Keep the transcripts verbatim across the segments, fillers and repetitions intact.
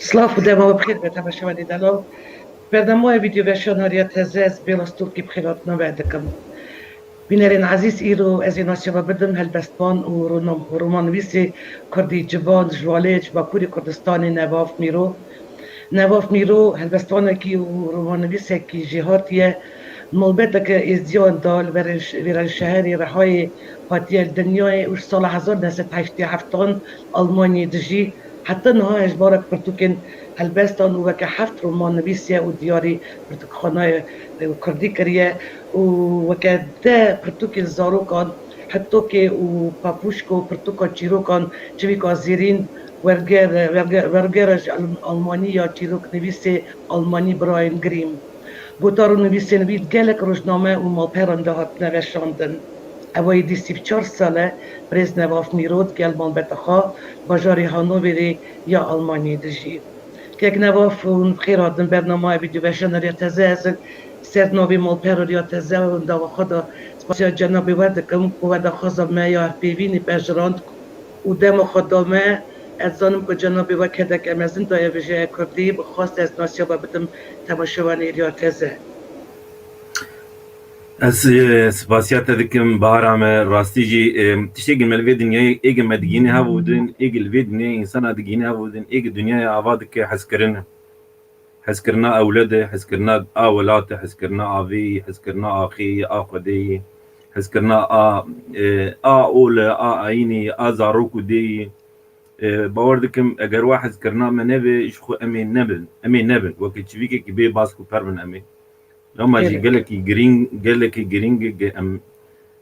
Silav û dema we bi xêr be temaşevanê delal. Bernameya vîdyoveşan Heriya Teze, ez Bêla Stokî bi xêrhatina we dikim. Bînerên ezîz, îro ez ê nasiya we bidim helbestvan û roman-, romannivîsê kurdî ciwan, ji Walê, ji Bakurê Kurdistanê, Nevav Mîro. Nevav Mîro helbestvanekî û romannivîsekî jêhatî ye. Malbeteke êzdiyan da li verên ş-, vêrenşeherê Rihayê hatiye li dinyayê û ji sala hezar neh sed heştê heftan Almanyayê dijî. Heta niha hejmarek pirtûkên helbestan û weke heft roman nivîsiye û diyarî pirtûkxanayê, e, kurdî kiriye û weke deh pirtûkên zarokan, Hetokê û Papuşko, pirtûka çîrokan Çivîka Zêrîn, werger, werger, wergera ji Alm-, Almanî ya çîroknivîsê Almanî Brian Grimm. Gotar û nivîsên wî gelek rojname û malperan de hatine veşandin. Ew ê dî sî û çar sal e birêz Nevav Mîro digel malbeta xwe bajarê Hanoverê ya Almanyayê dijî. Kek Nevav, hûn bi xêr hatin bernameya vîdyoveşan Heriya Teze. Ez li ser navê malpera Heriya Teze û dava xwe de spasiya cenabê we dikim ku we daxwaza me ya hevpeyvînê pejirand û dema xwe da me. Ez zanim ku cenabê we kedeke mezin daye vêjeyê kurdî, bi xwest ez nasiya we bidim temaşevanê Heriya Teze. Ez, e, spasiya te dikim, Bahara me. Rastî jî, e, tiştekî me li vê dinyayê, êgê me digihîne hev û din, êgê li vê dinyayê însana digihîne hev û din, êgê dinyayê ava dike hezkirin e. Hezkirina ewled e, hezkirina a welat e, hezkirina avê yî, hezkirina axê yî, a Xwedê yî, hezkirina a, e, a ol e, a ayînê yî, a zarok û dê yî. E, bawer dikim, eger wa hezkirina me nebe, ji xwe em ê nebin, em ê nebin. Weke çivîkekî bê bask û per bin em ê. Lema jî Gelek. Gelekî girîng, gelekî girîng e, em,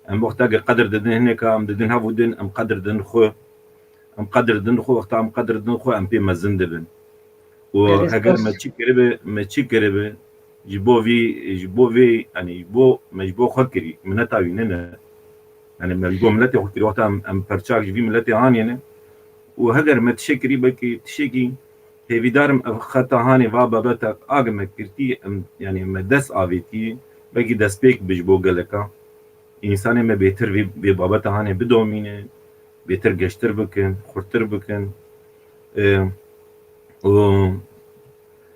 em wexta ke qedir didin hineka, em didin hev û din, em qedir didin xwe. Em qedir didin xwe, wexta em qedir didin xwe, em pê mezin dibin. Û Gelek heger spas. Me çi kiribe, me çi kiribe, ji bo vî, ji bo vî, yanî ji bo, me ji bo xwe kirî, mineta wî nene. Yanî me ji bo miletê xwe kirî, wexta em, em perçak ji vî miletê anîne. Û heger me tişek kirî, belkî tişekî hêvîdarim ev xeta hanê va babeta age me kirtî, em, yanî me dest avêtî, belkî destpêk bi ji bo geleka. Însanê me bêtir vê, vê babeta hanê bidomîne, bêtir geştir bikin, xurtir bikin. Ê, û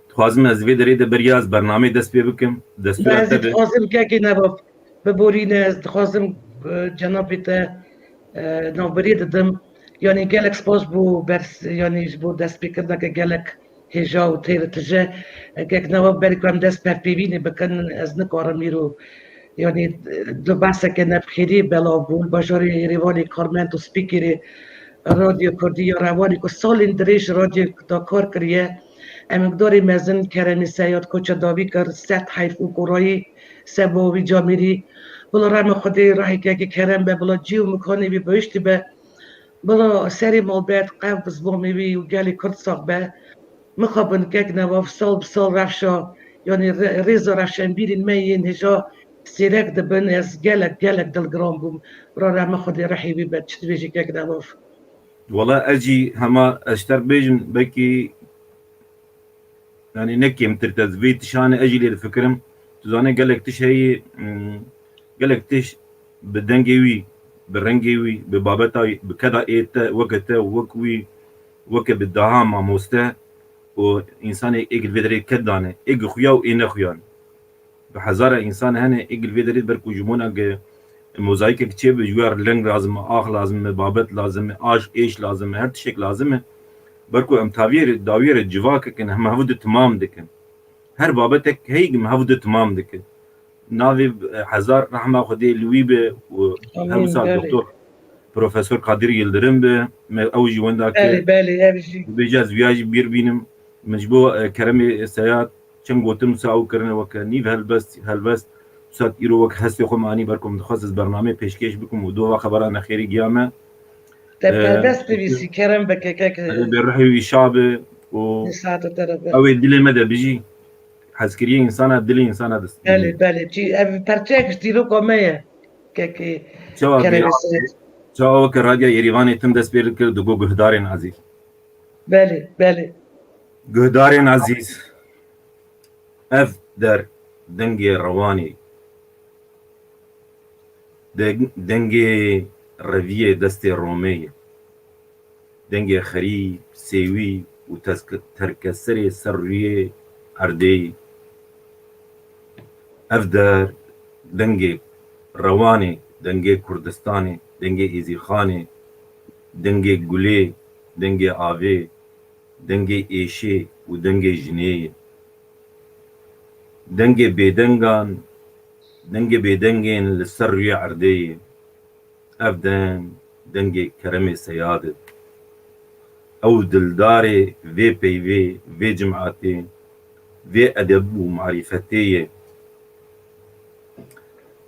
dixwazim ez vê derê de beriya ez bernameyê dest pê bikim. Destûra Ez te ê be. Dixwazim kekê Nevav biborîne, ez dixwazim, e, cenabê te, e, navberê didim. Yanî gelek spas bo bers, yanî ji bo destpêkirineke gelek hêja û têr tije. Kek Nevav, berî ku em dest pevpêvînê bikin, ez nikarim îro, yanî, du behseke ne bi xêrî belav bûn. Bajarê Yerêvanê karmend û spîkerê Radyo Kurdî ya Rewanî ku salên dirêj ji radyoyê de kar kiriye, emekdarê mezin Keremê Seyad koça dawî kir, sed heyf û korayî seba wî camêrî. Bila rehma Xwedê rehê kekê Kerem be, bila cî û mikanê wî bihiştî be. Bila serê malbet qev bi zilamê wî û gelê Kurd sax be. Mixabin kek Nevav sal bi sal rewşa, yanî re-, rêza rewşenbîrên me yên hêja sêrek dibin, ez gelek, gelek dilgiran bûm. Bira rehma Xwedê rehê wî be, çi dibêjî kek Nevav? Wala ez jî hema ez ji te re bêjim, belkî, yanî ne kêmtir te vê tişanê ez jî lê difikirim. Tu zanî gelek tiş heyî, mm, gelek tiş bi dengê wî, bi rengê wî, bi babeta wî, bi keda ê te, weke te, wek wî, weke bi daha mamoste û însanê êk li vê derê ked dane, êk xuya û ê nexuyan. Bi hezara însan hene, êk li vê derê ber ku ji bona ge mozayîkek çêbe, ji we re leng lazim e, ax lazim e, babet lazim e, aşk, êş lazim e, her tiştek lazim e. Ber ku em taviyê re, dawiyê re civakek in, em hev di timam dikin. Her babetek heyî em hev di timam dikin. Navê, e, hezar rehma Xwedê li wî be û Amîn, her wisa belê. Doktor Profesor Kadir Yildirim be, me ew jî wenda kir. Belê, belê, ev jî. Dibêje ez viya jî bîr bînim. Min ji bo, e, Keremê Seyad çend gotin wisa ew kirine weke nîv helbest, helbest. Wisa îro wek hestê xwe me anî ber ku min dixwest ez bernameyê pêşkêş bikim û dova xebera nexêrî giya me. Te E, helbest nivîsî, Kerem be kekek. Erê bê rihê wî şa be û Nîsata te re be. Ew ê dilê me de bijî. Hezkiriyê însana, dilê însana dist. Belê, belê. Çi, ev perçeyek ji dîroka me ye. Kekê Çawa Keremê vê-, Seyad. Çawa weke Radya Yerîvanê tim dest pê dikir, digo guhdarên ezîz. Belê, belê. Guhdarên ezîz, ev der dengê rewanê, deng-, dengê reviyê destê Romê ye. Dengê xerîb, sêwî, û tesk-, terkeserê ser rûyê erdê ye. Ev der dengê Rewanê, dengê Kurdistanê, dengê Êzîxanê, dengê gulê, dengê avê, dengê êşê û dengê jinê ye. Dengê bêdengan, dengê bêdengên li ser rûyê erdê ye. Ev deng, dengê Keremê Seyad e. Ew dildarê vê peyvê, vê cimatê, vê edeb û marîfetê ye.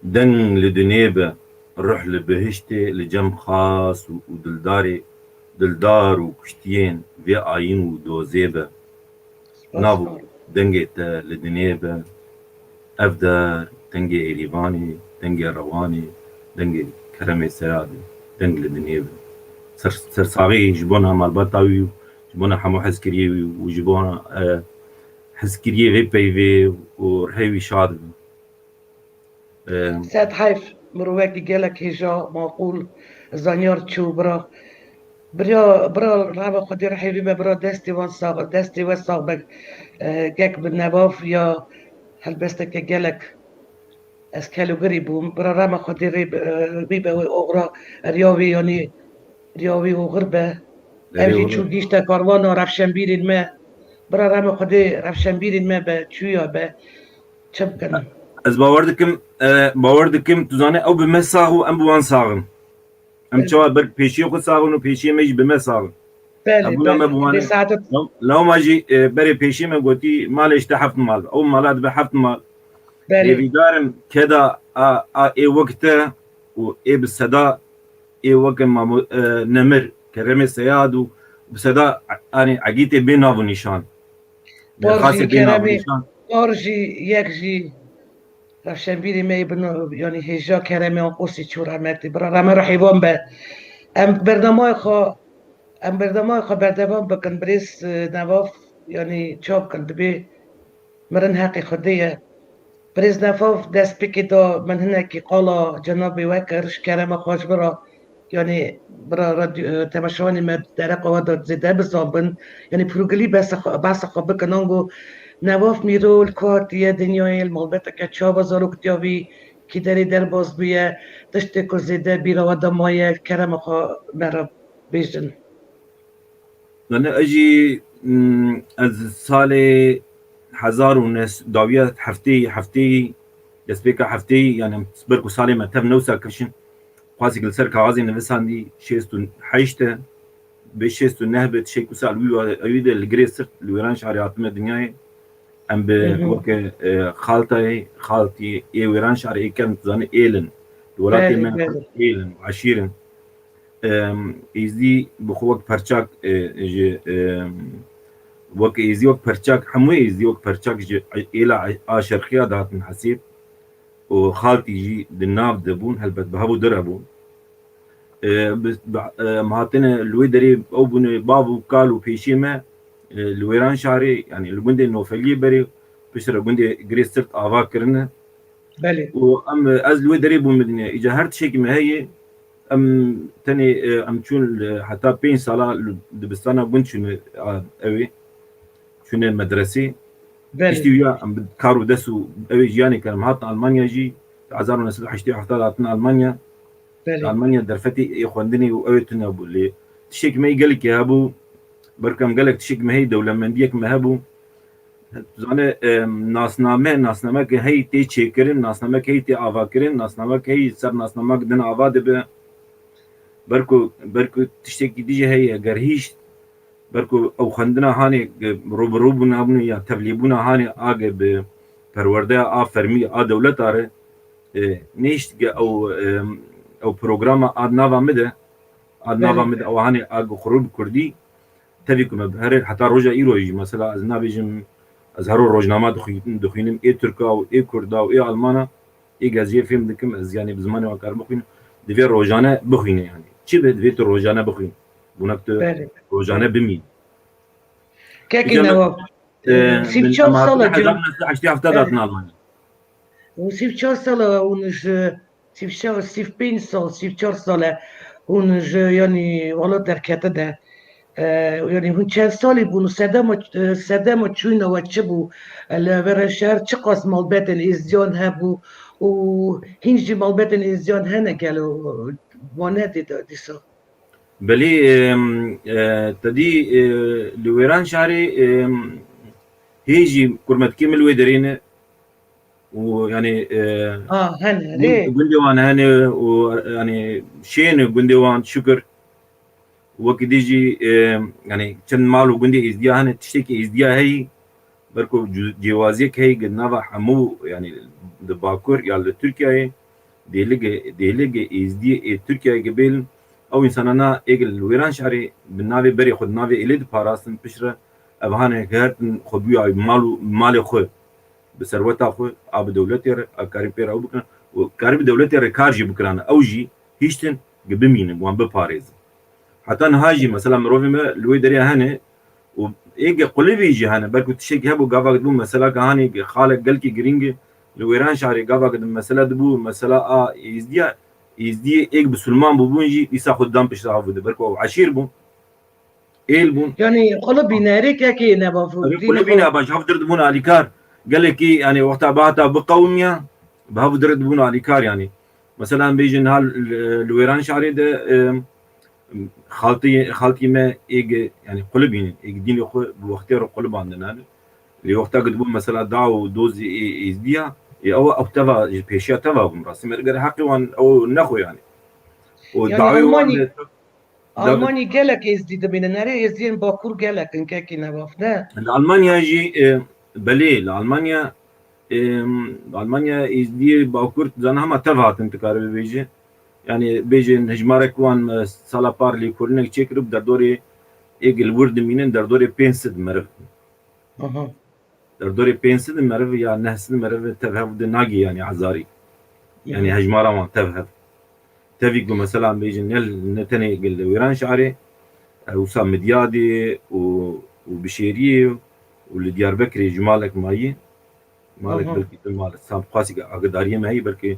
Deng li dinê be, ruh li bihiştê, li cem xas û, û dildarê, dildar û kuştiyên vê ayîn û dozê be. Nav û dengê te li dinê be. Ev der dengê Êrîvanê, dengê Rewanê, dengê Keremê Seyadê, deng li dinê be. Ser, sersaxî ji bona malbata wî û ji bona hemû hezkiriyê wî û ji bona, e, hezkiriyê vê peyvê û rihê wî şad be. Em, Sed heyf, mirovekî gelek hêja, maqûl, zanyar çû, bira. Bira, bira, reva Xwedê rihê wî be, bira, destê wan sax, destê we sax be. E, kek bi Nevav ya helbesteke gelek ez kelûgirî bûm. Bira, rema Xwedê rê be, e, wî be wê oxira, riya wî, yanî riya wî oxir be. Ev Erê jî oxir. Çû gîşte karwana revşenbîrên me. Bira, rema Xwedê revşenbîrên me be, çûya be. Çi bikin? Ez bawer dikim, e, bawer dikim, tu zanî, ew bi me sax û em bi wan sax in. Em Evet. Çawa ber pêşiyê xwe sax in û pêşiyê me jî bi me sax in. Belê, Hebûna me belê. Bi wan e. Lewma jî, e, berê pêşiyê me gotî, malê işte heft mal. Ew mala dibe heft mal. Belê. Hêvîdar im keda a, a ê wek te û ê bi seda ê weke mamo-, e, Nemir, Keremê Seyad û bi seda, anî, Egîtê bê nav û nîşan. Par jî Xasê bê nav û Keremê, nîşan. Par jî yek jî revşenbîrê me yê bin, yanî hêja Keremê an qosî çû rehmetî. Bira reme rehê wan be. Em bernameyê xwe, em bernameyê xwe berdewam bikin. Birêz, e, Nevav, yanî çav bikin, dibê mirin heqê Xwedê ye. Birêz Nevav destpêkê de min hinekî qala cenabê we kir, ji kerema xwe ji bira, yanî bira radyo, e, temaşevanê me dereqa we de zêde bizan bin, yanî pirûgilî behsa xwe, behsa xwe bikin, ango Nevav Mîro li ku hatiye dinyayê, li malbeteke çawa zaroktiya wî, kî derê derbas bûye, tiştê ku zêde bîra we de maye, kerema xwe me re bêjin. Yanî ez jî, mm, ez salê hezar û neh sed, dawiya heftê, heftê, destpêka heftê, yanî ber ku salê me tev newsa kirişin, xwasik li ser kaxezê nivisandî şêst û heşt e, bi şêst û neh be, tişek wisa li wî wa-, ewî de li girê sirt li Wêranşarê hatime dinyayê. Em bi Hı hı. weke, e, xaltayê, xaltî ê Wêranşarê ê kevin, tu zanî êl in. Li welatê Belê, me belê. êl in, eşîr in. Em, Êzdî bi xwe wek perçak, e, ji, em, wek Êzdî wek perçak, hemû Êzdî wek perçak ji êla a şerqiya dihatin hesêb û xaltî jî di nav de bûn, helbet bi hev û dir hebûn. E, bi, bi, e, em hatine li wê derê ew bûne bav û kal û pêşiyê me, e, li Wêranşarê, yanî li gundê Nofeliyê berê, piştre gundê Girê Sirt ava kirine. Belê. Û em, ez li wê derê bûm, min dinê. Îca her tiştekî me heye, em tenê, e, em çûn li, heta pênc sala li dibistana gund çûne, a, ew ê, çûne medresê. Belê. Piştî wî ya em bi kar û dest û ew ê jiyanê kirin. Em hatin Almanya jî, hezar û neh sed û heştê û heft hatin Almanya. Belê. Almanya derfetê ê xwendinê û ew ê tune bû. Lê tiştekî me yê gelekî hebû, belkî em gelek tiştekî me heye, dewlemendiyek me hebû. Tu zanî, em, nasname, nasnamek heyî tê çêkirin, nasnamek heyî tê avakirin, nasnamek heyî ser nasnamek din ava dibe. Berku, berku tiştekî dî jî heye, eger hîşt, berku ew xwendina hanê, e, rû bi rû bûna bûne ya tevlîbûna hanê age bi perwerdeya a fermî a dewleta re, e, nehişt ge ew, em, ew programa a di nava min de, a di nava Belê. min de ew hanê age xurû bi kurdî, Tevî ku me her, heta roja îro jî, mesela ez nabêjim, ez her roj rojnama dixwî-, dixwînim, ê Tirka û ê Kurda û ê Almana, ê geziyê fêm dikim, ez, yanî, bi zimanê wan karim bixwînim, divê rojane bixwîne, yanî. Çi be, divê tu rojane bixwîn. Bûnek tu Belê. rojane bimîn. Kekî Îca me, Newa, e, e, sî min çar em hatin sala hezar neh sed û heştê heft de hatin Almanya. Û sî çar sala hûn ji sî çar, sî pênc sal, sî çar sal e hûn ji, yanî, welat derketine. E, yanî hûn çend salî bûn û sedema, e, sedema çûyna we çi bû? E, li Wêranşehir çiqas malbetên êzdiyan hebû û hîn jî malbetên êzdiyan hene gelo, e, wane dî-, dîsa? Belê, em, e, te dî, e, li Wêranşehirê, em, hê jî kurmetikê min li wê derê ne. Û, yanî, e, Ha, hene, gund-, rê. gundê wan hene û, yanî, şêne gundê wan, şikir. Wekî dî jî, e, yanî, çend mal û gundê êzdiya hene, tiştekî êzdiya heyî, belku cû-, cêwaziyek heyî, di nava hemû, yanî, di Bakur ya li Tirkiyeyê, dêlege, dêlege êzdiyê ê Tirkiyeyê ge bêlin, ew însanana ê ge li Wêranşehirê bi navê berê xwe, di navê êlê diparastin, piştre ev hane gertin xwebûya mal û malê xwe, bi serweta xwe, a bi dewletê re, a karî pê re ew bikirin, û karî bi dewletê re kar jî bikirane, ew jî hiştin ge bimînin, wan biparêzin. Heta niha jî, mesela, mirovê me li wê derê hene û ê ge qulibî jî hene. Belku tiştekî hebû, gava dibû mesela ke hanê ge xalek gelkî girîng e, li Wêranşehirê gava ke di mesela dibû, mesela a êzdiya, êzdiyê ê ge bisilman bûbûn jî dîsa xwe didan pişta havû de. Belku ew eşîr bûn, êl bûn. Yanî qulibî ne, rê kekê ne bafû, Ev dînê qulibî xwe. Ne, baş havdir dibûn alîkar. Gelekî, yanî, wexta bihata biqewimiya, bi havdir dibûn alîkar, yanî. Mesela, em bêjin, niha li, li Wêranşehirê de, e, xaltî, xaltî me ê ge, yanî qulibînin, ê ge dînê xwe bi wextê re qulibandine. Lê wexta ku dibû mesela da û dozî ê, êzdiya, ê ew, ew teva, ji pêşiya teva bûn. Rastî me digere heqê wan ew nexwe, yanî. Û Yanî dawê wan Almanyî, de Almanyî gelek êzdî dimînin. Erê, êzdiyên Bakur gelek in, kekî Nevaf, ne? Li Almanya jî, e, belê, li Almanya, e, Almanya êzdiyê Bakur, zana hema tev hatin, tu kare bibêje. Yanî bêjin hejmarek wan, e, sala par lêkolînek çêkiribû, derdorê ê ge li wir dimînin, derdorê pênc sed meriv. Aha. Derdorê pênc sed meriv ya neh sed meriv tev hev de nagê, yanî hezarî. Yanî Hı hı. Hejmara wan tev hev. Tevî ku mesela em bêjin ne, ne tenê li Wêranşehirê, e, wisa Midyadê û, û Bişêriyê û li Diyarbekirê ji malek mayî. Malek Aha. Belkî du mal, sam qasî ke agadariyê me heyî, belkî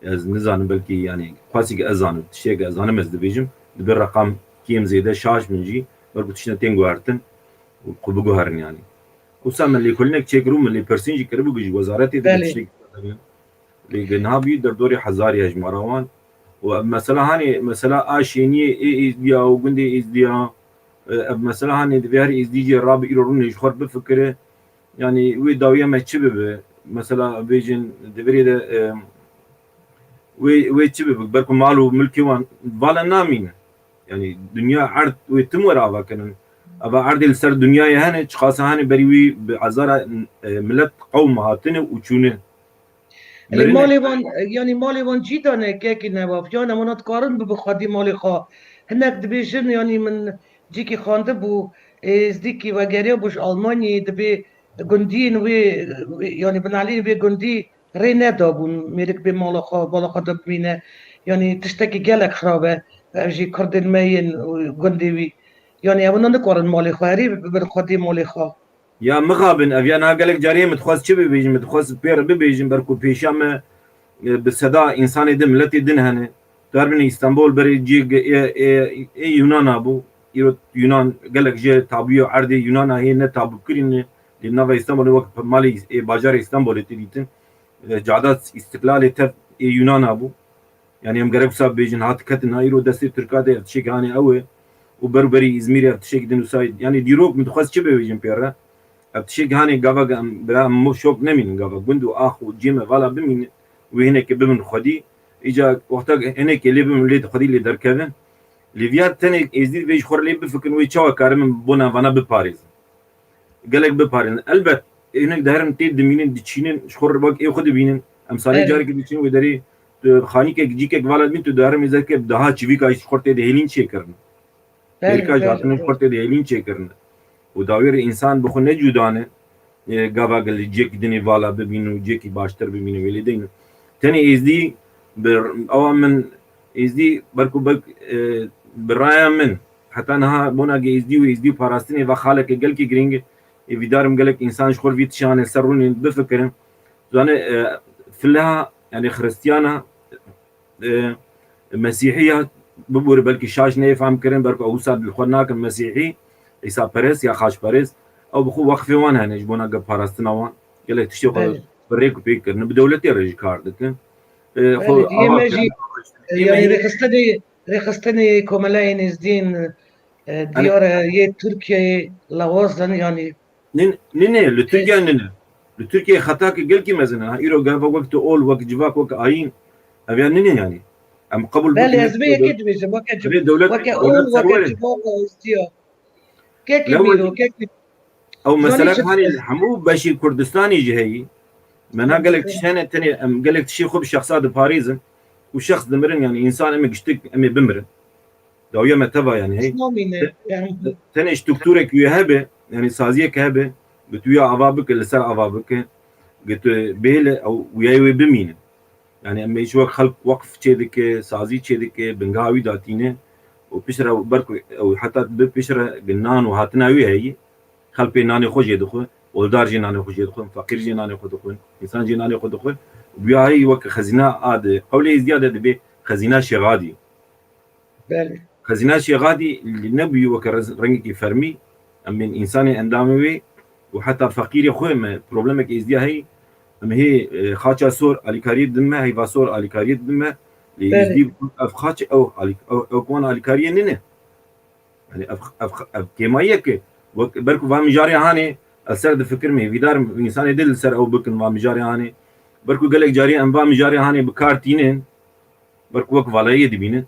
ez nizanim, belkî, yanî, qasî ke ez zanim, tiştê ke ez zanim ez dibêjim, dibe reqam kêm zêde şaş bin jî, belkî tiştine tên guhertin û xwe biguherin, yanî. Wisa min lêkolînek çêkiribû, min lêpirsîn jî kiribû, ji wezaretê de Belê. Tiştek lê niha bî derdorê hezarî hejmara wan. Û ev mesela hanê, mesela a şêniyê ê êzdiya û gundê êzdiya, e, ev mesela hanê divê her êzdî jê rabe îro rûnê ji xwe bifikire, Yanî wê dawiya me çi bibe? Mesela bêjin di virê de, e, wê, wê çi bibe? Belku mal û milkê wan vala namîne. Yanî dinya erd wê tim were ava kirin. Eva erdê li ser dinyayê hene, çiqasa hene berî wî bi hezara, e, milet qewm hatine û çûne. Lê Mirine. Malê wan, yanî malê wan cî dane kekî Nevaf. Yan em wana dikarin bibe xwedî malê xwe. Hinek dibêjin, yanî min cîkî xwendibû, êzdîkî vegeriya bû ji Almanyayê, dibê gundiyên wê, wê, yanî binalîn wê gundî rê nedabûn mêrik bê mala xwe, mala xwe de bimîne. Yanî tiştekî gelek xirab e. Ev jî kurdên me yên gundê wî. Yanî ew ne nikarin malê xwe herî bibin xwedî malê xwe. Ya mixabin, ev ya niha gelek carê min dixwest çi bibêjim, min dixwest pê re bibêjim, ber ku pêşiya me, e, bi seda însanê din, miletê din hene. Tu her binê Îstanbul berê cihê ge-, ê, ê, ê Yunana bû. Îro Yunan gelek jê tabûya erdê Yunana hê ne tabûkirî ne. Lê nava Îstanbulê wek malê Îs-, ê bajarê Îstanbulê tê dîtin. E, Cadat Îstiklalê tev ê Yunana bû. Yanî em gerek wisa bibêjin, hat ketin, ha îro destê Tirka de ev tişek hanê ew e û beru berî Îzmîrê ev tişek din wisa, yanî dîrok min dixwest çi bibêjin pê re? Ev tişek hanê gava em bira em şok nemînin, gava gund û ax û cihê me vala bimînin, wê hinekê bibin xwedî. Îca wexta hinekê lê bibin lê xwedî lê derkevin. Lê viya tenê êzdî divê ji xwe re lê bifikirin, wê çawa karimin bona vana biparêzin. Gelek biparêzin. Elbet, hinek diherin tê dimînin, diçînin, ji xwe re wek ê xwe dibînin. Em salê Evet. carekê diçin wê derê, tu xanîkek, cîkek vala dibîn, tu diherin mêzeke bi daha çivîka ji xwe tê de hêlîn çêkirin. Belê, Hêrika ji belê, hatine ji evet. xwe tê de hêlîn çêkirin. Û dawêr însan bi xwe ne cuda ne, e, gava gel ciyekî dinê vala bibîn û ciyekî baştir bibîn û wê lê deynin. Tenê êzdî bi, ewa min êzdî berku bek, e, bi raya min, heta niha bona ge êzdî û êzdî û parastinê ve xaleke gelkî girîng e. Ê vîdarim gelek însan ji xwe vî tişanê ser rûnên bifikirin. Zane, e, fileha, yanî xiristiyana, e, mesîhiya bibûre belkî şaş neyê fam kirin, belkî ew wisa li xwe nakin Mesîhî, Îsa perest ya xaç perest. Ew bi xwe weqfê wan hene ji bona gel parastina wan. Gelek tiştê xwe Belê. bi rêk û pêk kirine, bi dewletê re jî kar dikin. E, Belê, xwe diyê ava me jî, kirin. e, Diyê me yanî jî rêxistinê, rêxistinê Komeleya Êzdiyan, e, Hani diyar e, yê Tirkiyeyê lawaz in, yanî Nin, nine, li Tirkiye nine. Li Tirkiye xetake gelkî mezin e. Ha, îro gava wek tu ol, wek civak, wek ayîn. Ev ya nine yani. Em qebul Belê, bikin. ez vê yekê dibêjim, weke civ-, Vê dewlet, weke dewlet ol, weke serwer e. Civaka Êzdiya. Kekî Lewê mîro, kekî Ew Zanî mesele çi hanî dibêjim? Hemû beşî Kurdistanî jî heyî. Me na gelek tişt hene, tenê em gelek tiştê xwe bi şexsa diparêzin. Û şexs dimirin yani, însan em ê giştik, em ê bimirin. Dawiya me teva yani hey. Namîne, yani. Tenê ji doktorek wê hebe, yani saziyek hebe, bi tu ya ava bike, li ser ava bike, gi tu bêle ew wiyayê wê bimîne. Yani em ê ji wek xelk weqf çêdike, sazî çêdike, bingeha wî datîne û piştre ber ku ew heta bi piştre bi nan û hatina wî heyî, xelk pê nanê xwe jê dixwe, oldar jê nanê xwe jê dixwe, feqîr jê nanê xwe dixwe, însan jê nanê xwe dixwe. Û wî heyî wek xezîna a di qewlê Êzdiya de dibê xezîna şêxadî. Belê. Xezîna Şêxadî li nebûyî weke rez-, rengekî fermî. Em bên însanê endamê wê û heta feqîrê xwe me problemek êzdiya heyî. Em hê, e, xaça sor alîkariyê didin me, heyva sor alîkariyê didin me. Lê Belê. êzdî ev xaç ew alî-, ew, ew wan alîkariyê nîne. Yani ev, ev, ev kêmayiyek e. Wek, ber ku van mijarê hanê, ez ser difikirim, hêvîdar im, însanê dil li ser ew bikin van mijarê hanê. Ber ku gelek carî em van mijarê hanê bi kar tînin, ber ku wek valayiyê dibînin.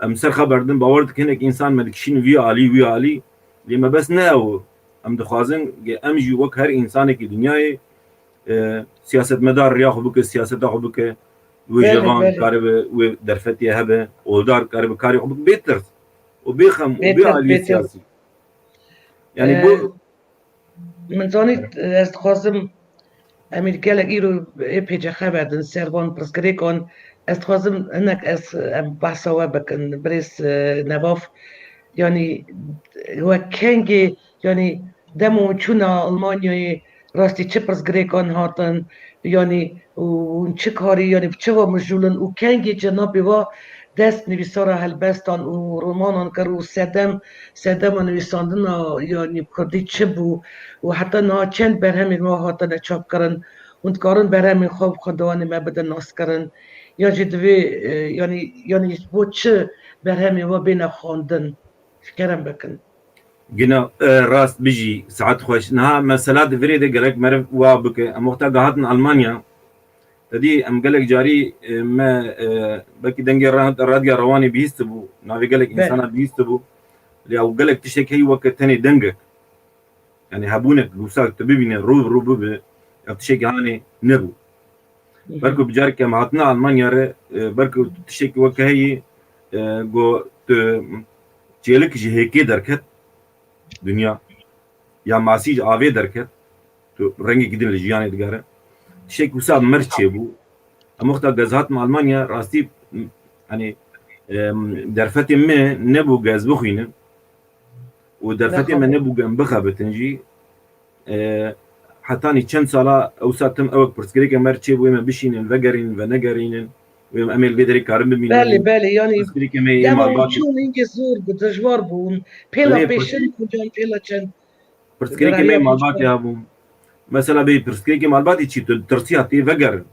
Em ser xwe berdin, bawer dikin hinek însan me dikişînin vî alî, wî alî. Lê me bes ne ew. Em dixwazin ke em jî wek her însanekî dinyayê, e, siyasetmedar riya xwe bike, siyaseta xwe bike. Wê Belê, jevan belê. karibe, wê derfetê hebe, oldar karibe karê xwe bike, bê tirs. Û bê xem, û Bê bê tirs, aliyê bê tirs. siyasî. Yani E, bu Min zanît, ez dixwazim, em ê gelek îro ê pêce xeberdin ser van pirsgirêkan. Ez dixwazim hinek ez, em behsa we bikin, birêz, e, Nevaf. Yanî we kengê, yanî demo çûna Almanyayê rastî çi pirsgirêkan hatin, yanî û hûn çi karî, yanî bi çi va mijûl in û kengê cenabê wa dest nivîsara helbestan û romanan kir û sedem, sedema nivîsandina yanî kurdî çi bû û heta niha çend berhemên wa hatine çapkirin? Hûn dikarin berhemên xwe bi xwendevanê me bidin naskirin? Ya jî divê, e, yanî, yanî ji bo çi berhemên wa bêne xwendin? Kerem bikin. Gina, e, rast bijî, saet xweş. Niha mesela di virê de gerek meriv wa bike. Em wexta ku hatin Almanya, te dî em gelek carî, e, me, e, belkî dengê ra-, radya Rewanê bihîstibû, navê gelek Belê. însana bihîstibû. Lê ew gelek tiştek heyî weke tenê dengek. Yani hebûnek, wisa tu bibîne, rû bi rû bibe, ev tiştekî hanê nebû. Belku bi careke em hatine Almanya re, e, belku tiştekî weke heyî, e, go tu çêlik ji hêkê derket, dinya, ya masî ji avê derket, tu rengekî din li jiyanê digere. Tiştekî wisa mir çêbû. Em wexta gez hatim Almanya, rastî, hani, e, derfetê min nebû gez bixwînim. Û derfetê me Merhaba. nebû gem bixebitin jî. E, hetanî çend sala ewsa tim ewek pirsgirêkê me re çêbû, wê me bişînin, vegerînin, venegerînin. Wê em ê li vê derê karin bimînin. Belê, belê, yanî Pirsgirêkê me yê dema malbatê. çûn hingê zor bû, dijwar bû. Pêla Belê, pêşin pirsgirêk- kucan pêla çend. Pirsgirêkê me Raya malbatê piçû. hebû. Mesela bê pirsgirêkê malbatê çî tu tirsiya tê vegerin.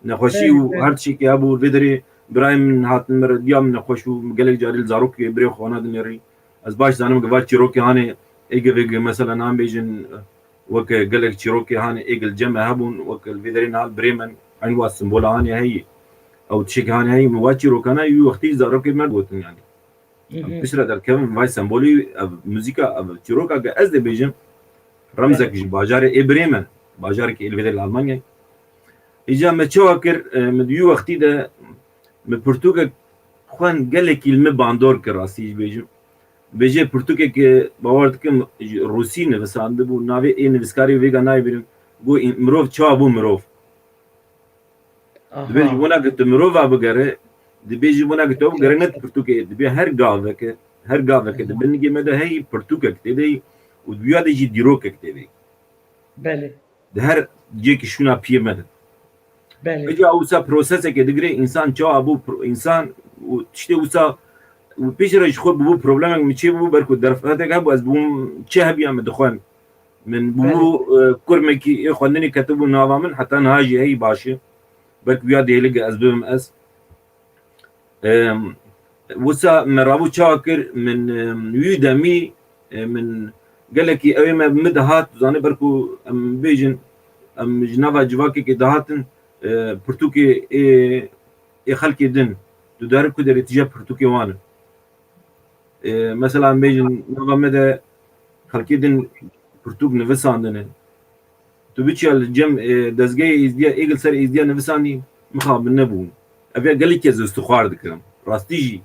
Nexweşî Belê, û belê. her tiştekî hebû, vê derê birayê min hatin mir, diya min nexweş bû, gelek carî li zarokê birê xwe wana dinêrî. Ez baş zanim ki va çîrokê hanê, êgê vê mesela nan bêjin, weke gelek çîrokê hanê, êgil cem me hebûn, weke li vê derê niha li Bremen, eyn wa simbola hanê heyî. Ew tiştekî hanê heyî, min va çîrokana yû wextî zarokê me gotin yani. Em Hı hı. piştre derkevin, vay sembolî, ev muzîka, ev çîroka ke ez dê bêjim, remzek Belê. ji bajarê ê birê me, bajarekî ê li vê derê li Almanyayê. Îca me çawa kir, e, min di wî wextî de min pirtûkek xwend, gelekî li min bandor kir, rastî jî bêjim. Bêje pirtûkek, e, bawer dikim, ji rûsî nivisandibû, navê ê nivîskarê vêga nayê birim, got, "În-, mirov çawa bû mirov?" Aha. Dibê ji bona ke tu mirova bigere, dibê ji bona ke tu bigere ne pirtûkê, dibê her gaveke, her gaveke Aha. di binigê me de heyî pirtûkek tê de yî û di wîya de jî dîrokek tê de yî. Belê. Di her cêkî şûna piyê me de. Belê. Êca wisa proseseke digire, însan çawa bû pro-, însan û tiştê wisa, Û piştre ji xwe bûbû problemek min çê bûbû, ber ku derfetek hebû, ez bûm çi hebiya min dixwend. Min bûbû, e, kurmekî ê xwendinê ketibû nava min, heta niha jî heyî baş e. Belkî wiya dêlik ez bibim ez. Em, wisa me rabû çawa kir, min, em, wî demî, e, min gelekî ew ê me bi min dihat, tu zanî ber ku em bêjin, em ji nava civakekê dihatin, e, pirtûkê ê, ê xelkê din, tu diherî ku derê tije pirtûkê wan in. E, mesela em bêjin nava me de xelkê din pirtûk nivisandine. Tu biçiya li cem, e, dezgehê Êzdiya, êgil ser Êzdiya nivisandî, mixabin nebûn. Ev ya gelek ez istixwar dikirim. Rastî jî.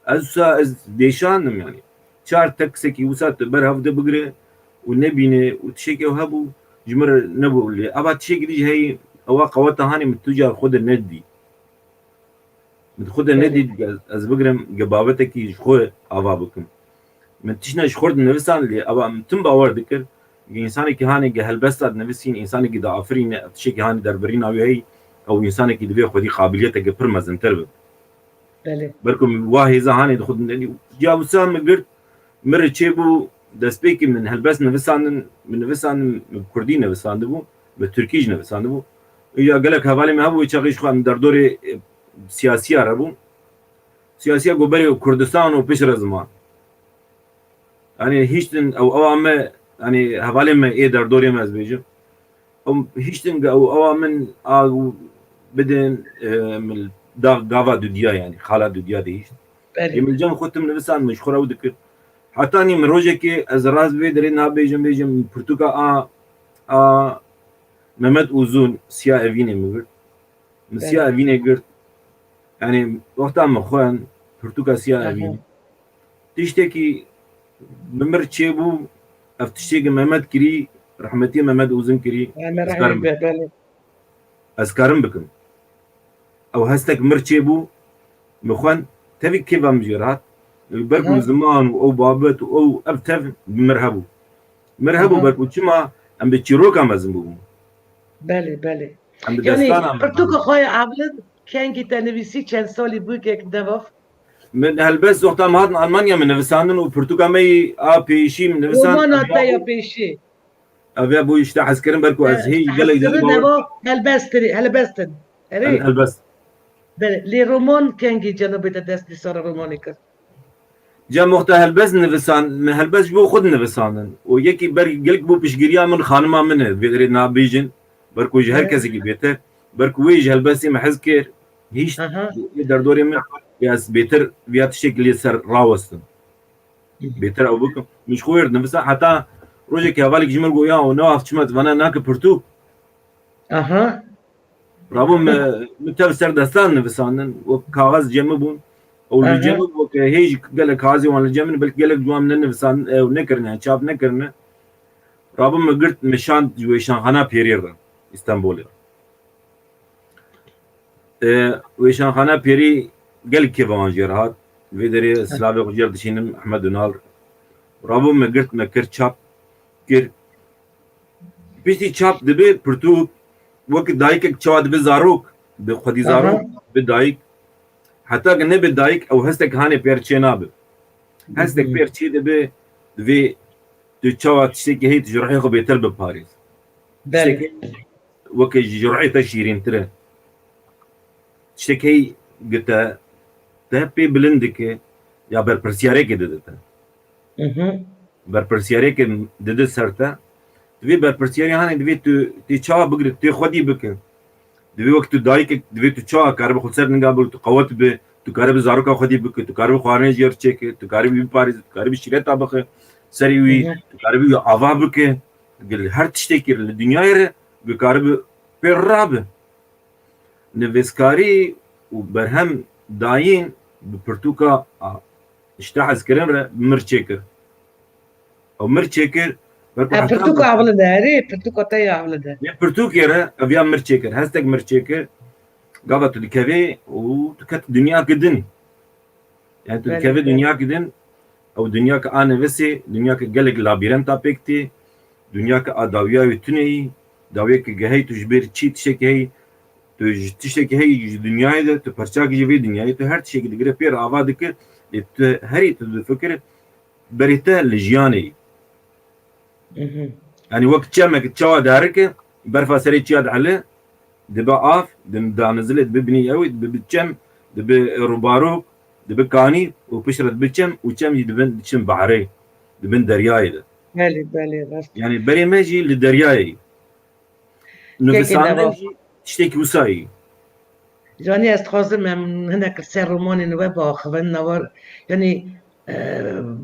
Ez wisa ez dêşandim yani. Çar teksekî wisa tu ber hev de bigire û nebîne û tiştekî ew hebû, ji min re nebû lê. Eva tiştekî dî jî heyî, ewa qeweta hanê min tu car xwe de nedî. Min xwe de Belê. nedît, ez, ez bigrim, ge babetekî ji xwe ava bikim. Min tiştine ji xwe de nivisan lê, eva min tim bawer dikir, ge însanekî hanê ge helbesta dinivîsîn, însanekî diafirîne, ev tiştekî hanê derbirîna wî heyî, ew însanekî divê xwedî qabiliyeteke pir mezintir be. Belê. Belku min wa hêza hanê di xwe de nedî. Ya wisa min girt, min re çêbû, destpêkî min helbest nivisandin, min nivisandin, min kurdî nivisandibû, min tirkî jî nivisandibû. Ya gelek hevalê me hebû, wê çaxê ji xwe em derdorê, e, siyasiya re bû. Siyasiya ku berê Kurdistan û piştre ziman. Yanî hiştin ew ewa me, yanî hevalê me ê derdorê me ez bêjim. Ew hiştin ge ew ewa min a bidin, e, min da gava dudiya yanî, xala dudiya de hişt. Belê. Ê min cem xwe tim nivisan min ji xwe re ew dikir. Heta nî min rojekê ez rast vê derê nabêjim, bêjim pirtûka a, a Mehmet Uzun, Siya Evînê min girt. Min Siya Evînê girt. Yanî wexta min xwend pirtûka Siya Evînê. Tiştekî bi mir çêbû, ev tiştekî Mehmet kirî, rehmetî Mehmet Uzun kirî. Ez karim bikim. Ez karim bikim. Ew hestek mir çêbû, min xwend, tevî kêfa min jê re hat. Ber ku ziman û ew babet û ew, ev tev bi mir hebû. Mir hebû ber ku çima em bi çîroka mezin bûbûn. Belê, belê. Em bi destana me. Yanî pirtûka xwe ya ewil kengî te nivîsî, çend salî bû kek dev? Min helbest wexta min hatin Almanya min nivisandin û pirtûka me yî a pêşî min nivisand. Romana te ya pêşî. Ev ya bû îşte hezkirin ber ku ez hê gelek carî bawer. Helbestirî, helbestin. Erê. Helbest. Belê, lê roman kengî cenabê te dest li sara romanê kir? Cem wexta helbest nivisan, min helbest ji bo xwe dinivisandin. Û yekî ber gelek bû piştgiriya min, xanima min e, vê derê nabêjin. Ber ku ji her kesekî bêtir. Ber ku wê ji helbestê min hez kir. Hîşt ê derdorê min, ya ez bêtir viya tiştekî lê ser rawestim. Bêtir ew bikim. Min ji xwe wê re dinivisa, heta rojekî hevalek ji min got, ya, û ne ev çima tu vana nake pirtûk? Aha. Rabû me, min tev ser destan nivisandin, wek kaxez cem min bûn. Ew li cem min bû, wek hê jî gelek kaxezê wan li cem min, belkî gelek ciwan nenivisandin, ew nekirin, yani çap nekirine. Rabû me girt, me şand ji wêşanxana Pêrî re, Îstanbulê. E, wêşanxana Pêrî gelek kêfa wan jê re hat. Vê derê silavê xwe jê re dişînim Ehmed Ünal. Rabû me girt, me kir çap, kir. Piştî çap dibe pirtûk, wek dayikek çawa dibe zarok, bi xwedî zarok, bi dayik. Heta ke nebe dayik, ew hestek hanê pêr çê nabe. Hestek pêr çê dibe, divê tu çawa tiştekî heyî tu ji ruhê xwe bêtir biparêz. Belê. Tiştekî weke ji ruhê te şîrîntir e. Tiştek heyî gi te, te pê bilind dike ya berpirsiyareke dide te. Berpirsiyareke dide ser te. Divê berpirsiyarê hanê divê tu tê çawa bigire, tê xwedî bike. Divê wek tu dayikek, divê tu çawa karibe xwe ser ninga bigire, tu qewet bi, tu karibe zaroka xwedî bike, tu karibe xwarinê jê re çêke, tu karibe wî biparêze, tu karibe şîreta bixe serê wî, tu karibe wî ava bike. Gel her tiştekî li dinyayê re, tu karibe pê rabe. Nivîskarî û berhem dayîn bi pirtûka a, îşte hezkirin re mir çêkir. Ew mir çêkir, ber ku heta pirtûka ewil de, erê, pirtûka te ya ewil de. Yê pirtûkê re, ev ya mir çêkir, hestek mir çêkir, gava tu dikevê û tu ket dinyakê din. Yani tu dikevî dinyakê din, ew dinyake a nivîsê, dinyake gelek labîrenta pêk tê, dinyake a dawiya wê tune yî, dawiyeke gehey tu ji bêr çî tiştekî heyî, Tu ji tiştekî heyî ji dinyayê de, tu perçak ji vê dinyayê, tu her tiştekî digire pê re ava dike, lê tu herî tu difikir berê te li jiyanê yî. Mhm. Yanî wek çemek çawa diherike, berfa serê çiya dihele, dibe av, di-, danizilê dibe binî ew, dibe bi çem, dibe rûbarok, dibe kanî û piştre dibe çem û çem jî dibin, diçin behrê, dibin deryayê de. Belê, belê, rast. Yanî berê me jî li deryayê yî. Kekê Nivîsandin Neva. Jî tiştekî wisa yî. Yanî ez dixwazim em hinek li ser romanên we biaxivin, navar, yanî, e,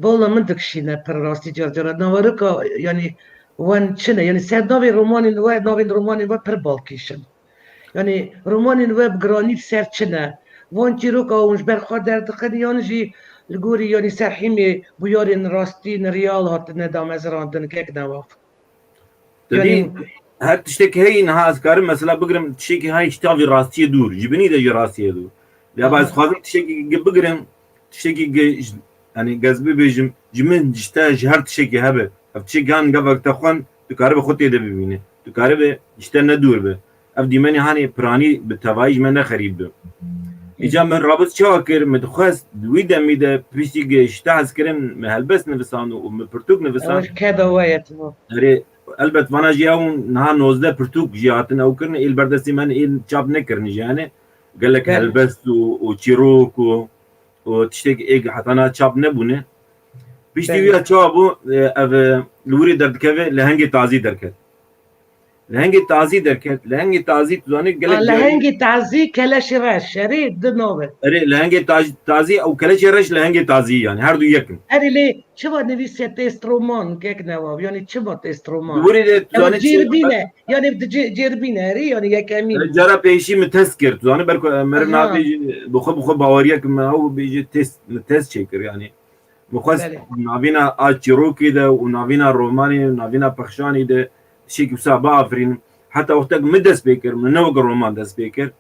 bala min dikişîne pir rastî car cara. Navarika, yanî, wan çi ne? Yanî ser navê romanên we, navên romanên we pir balkêş in. Yanî romanên we bi giranî li ser çi ne? Van çîroka hûn ji ber xwe derdixin yan jî li gorî, yanî serhîmê bûyerên rastîn, riyal hatine damezirandin, kek Neva? Tedî, yanî her tiştekî heyî niha ez karim mesela bigirim tiştekî hay ji tavî rastiyê dûr, ji binî de ji rastiyê dûr. Ya ba ez Aha. Dixwazim tiştekî gi bigirim, tiştekî gi j-, yanî gez bibêjim, ji min ji te ji her tiştekî hebe. Ev tiştekî han gavek te xwend, tu karibe xwe tê de bibîne. Tu karibe ji te ne dûr be. Ev dîmenê hanê piranî bi tevayî ji me ne xerîb be. Îca min rabit çawa kir, min dixwest di wî demî de piştî gi ji te hez kirin, min helbest nivisand û min pirtûk nivisand. Ew keda we ye, tu. Erê, elbet vana jî ew niha nozdeh pirtûk jî hatin ew kirin, ê li ber destê me ne, ê çap nekirin jî, yani gelek Belê. Helbest û, û çîrok û, û tiştek ê heta niha çap nebûne. Piştî Belê. Wî ya çawa bû, e, ev, e, li wirê derdikeve, li hengê tazî derket. Lehengê tazî derket. Lehengê tazî, tu zanî gelek Ha, carî lehengê tazî, keleşê reş, erê, di navê. Erê, lehengê taz-, tazî û keleşê reş lehengê tazî, yani her du yek in. Erê, lê çima nivîsiye test roman, kek Neva? Yani çima test roman? Di wirê de tu Ew zanî çi cêrbîn e. Yani di cê-, cêrbîn e, erê, yani yekemîn. Erê, cara pêşî min test kir. Tu zanî ber ku, e, meriv Aha. Nabêjî, bi xwe, bi xwe baweriyek min ew bêjî test, min test çêkir yani. Min xwest Belê. Navîna a çîrokê de û navîna romanê û navîna pexşanê de tiştekî wisa biafirînim. Heta wextek min dest pê kir, min ne wek roman dest pê kir.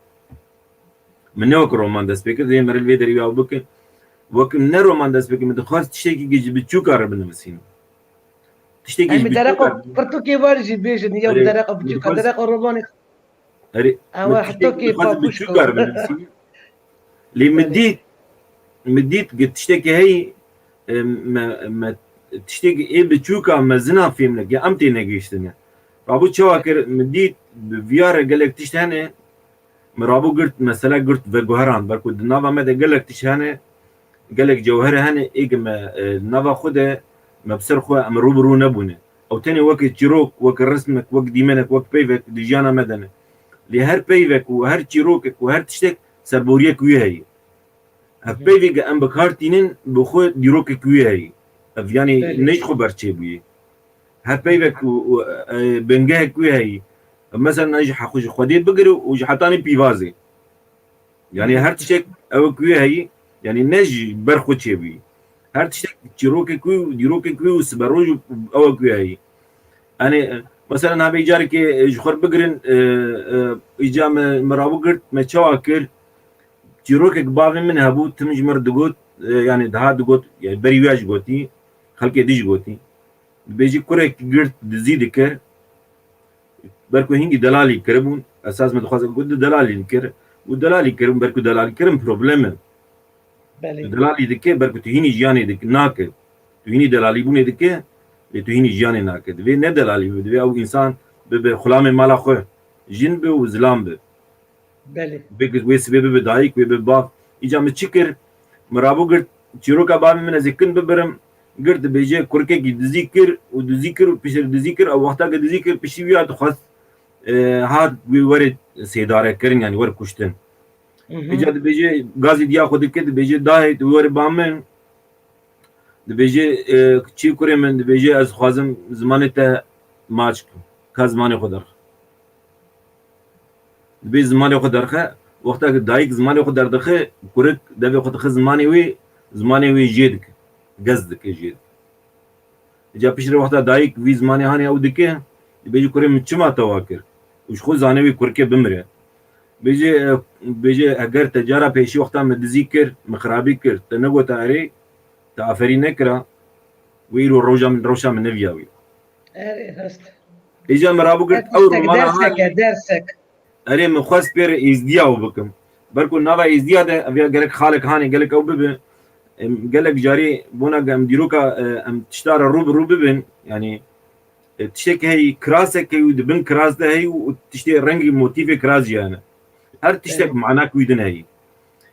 Min ne wek roman dest pê kir, dê meriv vê derî ya bike. Wek min ne roman dest pê kir, min dixwest tiştekî ji biçûka re binivisînim. Tiştekî Em ji bi dereqa biçûka re pirtûkê wer jî bêjin, ya Erê, bi dereqa min biçûka, dixwest dereqa romanê. Erê, Ewa, min tiştekî heta kê dixwest papûş biçûka re binivisînim. Lê min Belê. Dît, min dît ki tiştekî heyî, e, me, me, tiştekî ê biçûka mezina fêm neke, em tê negihiştine. Rabû çawa kir, min dît bi viya re gelek tişt hene, min rabû girt, mesela girt veguheran, ber ku di nava me de gelek tişt hene, gelek cewhere hene, ê ki me, e, nava xwe de me bi ser xwe em rû bi rû nebûne. Ew tenê weke çîrok, weke resmek, wek dîmenek, wek peyvek di jiyana me de ne. Lê her peyvek û her çîrokek û her tiştek serboriyek wî heye. Ev Hı. Peyvê ge em bi kar tînin, bi xwe dîrokek wî heye. Ev, yanî, Belê. Ne ji xwe ber çêbûye. Her peyvek û, û, e, bingehek wî heye. Ev, mesela, ne ji heqû ji Xwedê bigire û ji hetanî pîvazê. Yanî, Hı. Her tiştek ewek wî heye. Yanî, ne ji ber xwe çêbûye. Her tiştek çîrokek wî û dîrokek wî û siberoj û ewek wî heye. Yanî, e, mesela, navê carekê, e, ji xwe bigirin, e, e, îca me, me rabû girt, me çawa kir? Çîrokek bavê min hebû, tim ji mir digot, e, yanî daha digot, yanî berî wî ya jî gotî, xelkê dî jî gotî. Dibêjî kurek girt dizî dikir, ber ku hingî delalî kiribûn, esas min dixwaze ku tu delalî dikir, û delalî kirin, ber ku delalî kirin problem e. Belê. Tu delalî dike, ber ku tu hînî jiyanê dik-, nake. Tu hînî delalîbûnê dike, lê tu hînî jiyanê nake. Divê ne delalî bibe, divê ew însan bibe xulamê mala xwe. Jin be û zilam be. Belê. Divê ku wê sibê bibe dayik, wê bibe bav. Îca min çi kir? Min rabû girt, çîroka bavê min ez ê kin bibirim. Girt dibêje kurikekî dizî kir û dizî kir û piştre dizî kir. Ew wexta ke dizî kir, piştî wî ya dixwest, e, hat wê were sêdare kirin, yanî were kuştin. Mhm. Îca dibêje, gazî diya xwe dike, dibêje, dayê, tu were ba min. Dibêje, e, çi kurê min, dibêje, ez dixwazim zimanê te maç kim. Ka zimanê xwe derxe. Dibê zimanê xwe derxe. Wexta ku dayik zimanê xwe derdixe, kurik devê xwe dixe zimanê wê, zimanê wê jê dike. Gez dike jê dike. Îca piştre wexta dayik vî zimanê hanê ew dike, dibêje, kurê min çima te wa kir? Û ji xwe zane wê kurikê bimire. Bêje, e, bêje, eger te cara pêşî wexta min dizî kir, min xirabî kir, te negota erê, te aferî nekira, wê îro rewşa min, rewşa min neviya wî. Erê, rast. Îca min rabû girt, ew romana dersek hanê, e, dersek. Erê, min xwest pê re êzdiya ew bikim. Ber ku nava êzdiya de ev ya gerek xalek hanê gelek ew bibe. Em, gelek carî bona ge em dîroka, e, em tişta re rû bi rû bibin, yanî, e, tiştek heyî, kirasek heyî û di bin kiras de heyî û tiştê rengî motîfê kiras jî hene. Her tiştek Belê. manak wî din heyî.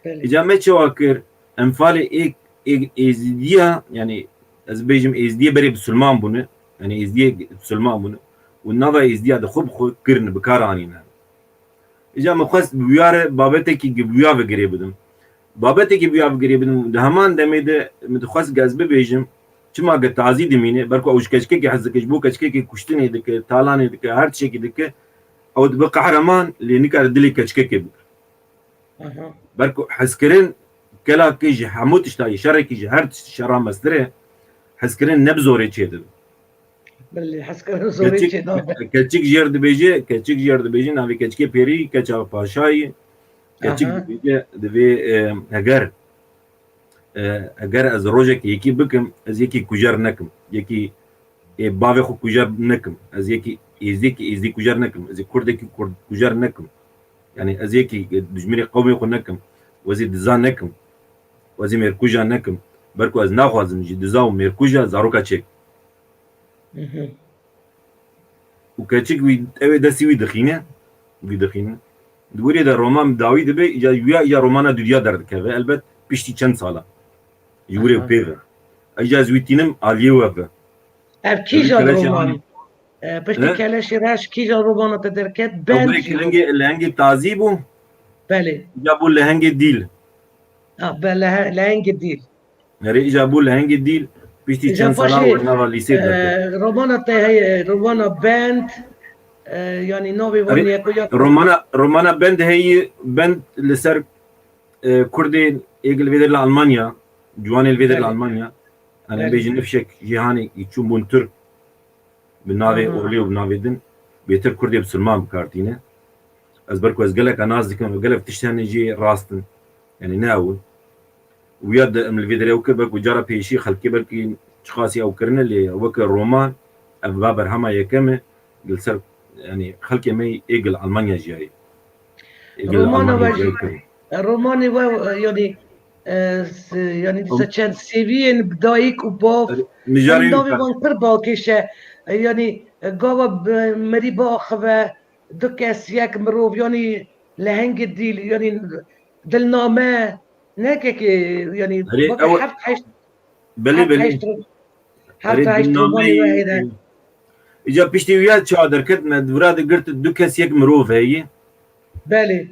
Belê. Îca me çawa kir? Em falê ê, ê, êzdiya, yanî ez bêjim êzdiyê berê bisilman bûne, yanî êzdiyê bisilman bûne û nava êzdiya de xwe bi xwe kirine, bi kar anîne. Îca min xwest bi wîya re babetekî gi bi wîya ve girê bidim. Babetekî bi wîya ve girê bidim. Di heman demê de min dixwest ge ez bibêjim, çima ge tazî dimîne, ber ku ew ji keçikekê hez dike, ji bo keçikekê kuştinê dike, talanê dike, her tiştekî dike, ew dibe qehreman, lê nikare dilê keçikekê bigire. Aha. Ber ku hezkirin kelakê ji hemû tişta yê, şerekî ji her tişt şera mestir e, hezkirin ne bi zorê çêdibe. Belê, hezkirin zorê Keçik, çênabe. keçik jêr dibêje, keçik jêr dibêje, navê keçikê pêrî, keça paşayî. Keçik Aha. dibêje, divê, e, heger, e, heger ez rojek yekî bikim, ez yekî kujer nekim. Yekî, e, bavê xwe kujer nekim. Ez yekî êzdekî êzdî kujer nekim. Ez ê kurdekî kurd kujer nekim. Yani ez yekî, e, dijminê qewmê xwe nekim. Ez ê diza nekim. Ez ê mêrkuja nekim. Ber ku ez naxwazim ji diza û mêrkuja zaroka çêk. Mhm. Û keçik wî, ew ê destî wî dixîne, wî dixîne. Di wirê de roman dawî dibe, îca wîya, îca romana dudiya derdikeve. Elbet piştî çend sala. Ji wirê Aha. pê ve. Îca ez wî tînim aliyê we ve. Ev kîjan Keleşê roman? Hanî. E, piştî He? Keleşê Reş kîjan romana te derket? Ew Bend birê jî. Lehengê, lehengê tazî bû. Belê. Îca bû lehengê dîl. Ha, be, lehe-, lehengê dîl. Erê, îca bû lehengê dîl, piştî Îca çend sala paşê, wer nava lîsê derket. e, romana te heye, romana Bend, e, yanî navê wan Erê, yeko ya romana, romana Bend heyî, Bend li ser, e, Kurdên ê li vê der li Almanya, ciwanên li vê der li Belê. Almanya. Yanî Belê. bêjin nifşek jî hanê çûn bûn Tirk. Bi navê Aha. olê û bi navê din bêtir Kurdê bisilman bi kar tîne. Ez ber ku ez geleka nas dikim, gelek tişt hene jê rast in. Yanî ne ew in. Wiya de em li vê derê ew kir, belku cara pêşî xelkê belkî çiqasî ew kirine, lê weke roman, ev va berhema yekem e, li ser, yanî xelkê me ê gil Almanya jiyayê. Ê gil Romana Almanya we jiyayê jî, kirin. romanê we, e, yanî, e, s-, yanî dîsa Em- çend sêviyên bi dayik û bav, Mijarê yanî navê wî wan pir balkêş e. E, yanî, e, gava bi merî biaxive, du kes, yek mirov, yanî lehengê dîl, yanî dilname, ne kekê, yanî Erê, weke ew heft heşt, Belê, heft belê. heşt, heft Erê, heşt dilnameyî, romanê we heyne. Îca piştî wîya çawa derket, me di vira de girt du kes yek mirov heye. Belê.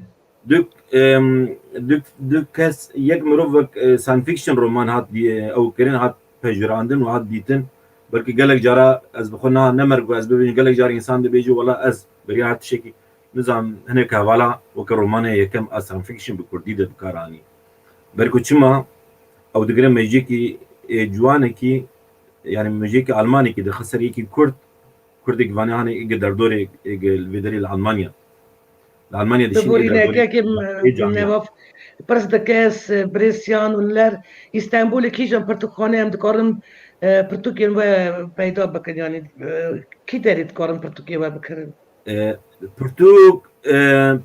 Du, em, du, du kes yek mirov wek, e, science fiction roman hat dî-, ew kirin, hat pejirandin û hat dîtin. Belkî gelek cara ez bi xwe niha ne mer ku ez bibêjim, gelek cara însan dibêje, wela ez beriya her tiştekî nizanim, hinek hevala weke romanê yekem a science fiction bi kurdî de bi kar anî. Ber ku çima ew digire mejiyekî, e, ciwanekî, yani mejiyekî almanekî dixe ser yekî kurd, kurdekî vanê hanê êge derdorê, êge li vê derê li Almanya. Li Almanya dişîn ê derdorê. Biborîne kekê, ê camiya. Pirs dike, birêsiyan û ler Îstanbulê kîjan pirtûkxane em dikarin, e, pirtûkên we peyda bikin, yanî, e, kî derê dikarin pirtûkê we bikirin? E, pirtûk, e,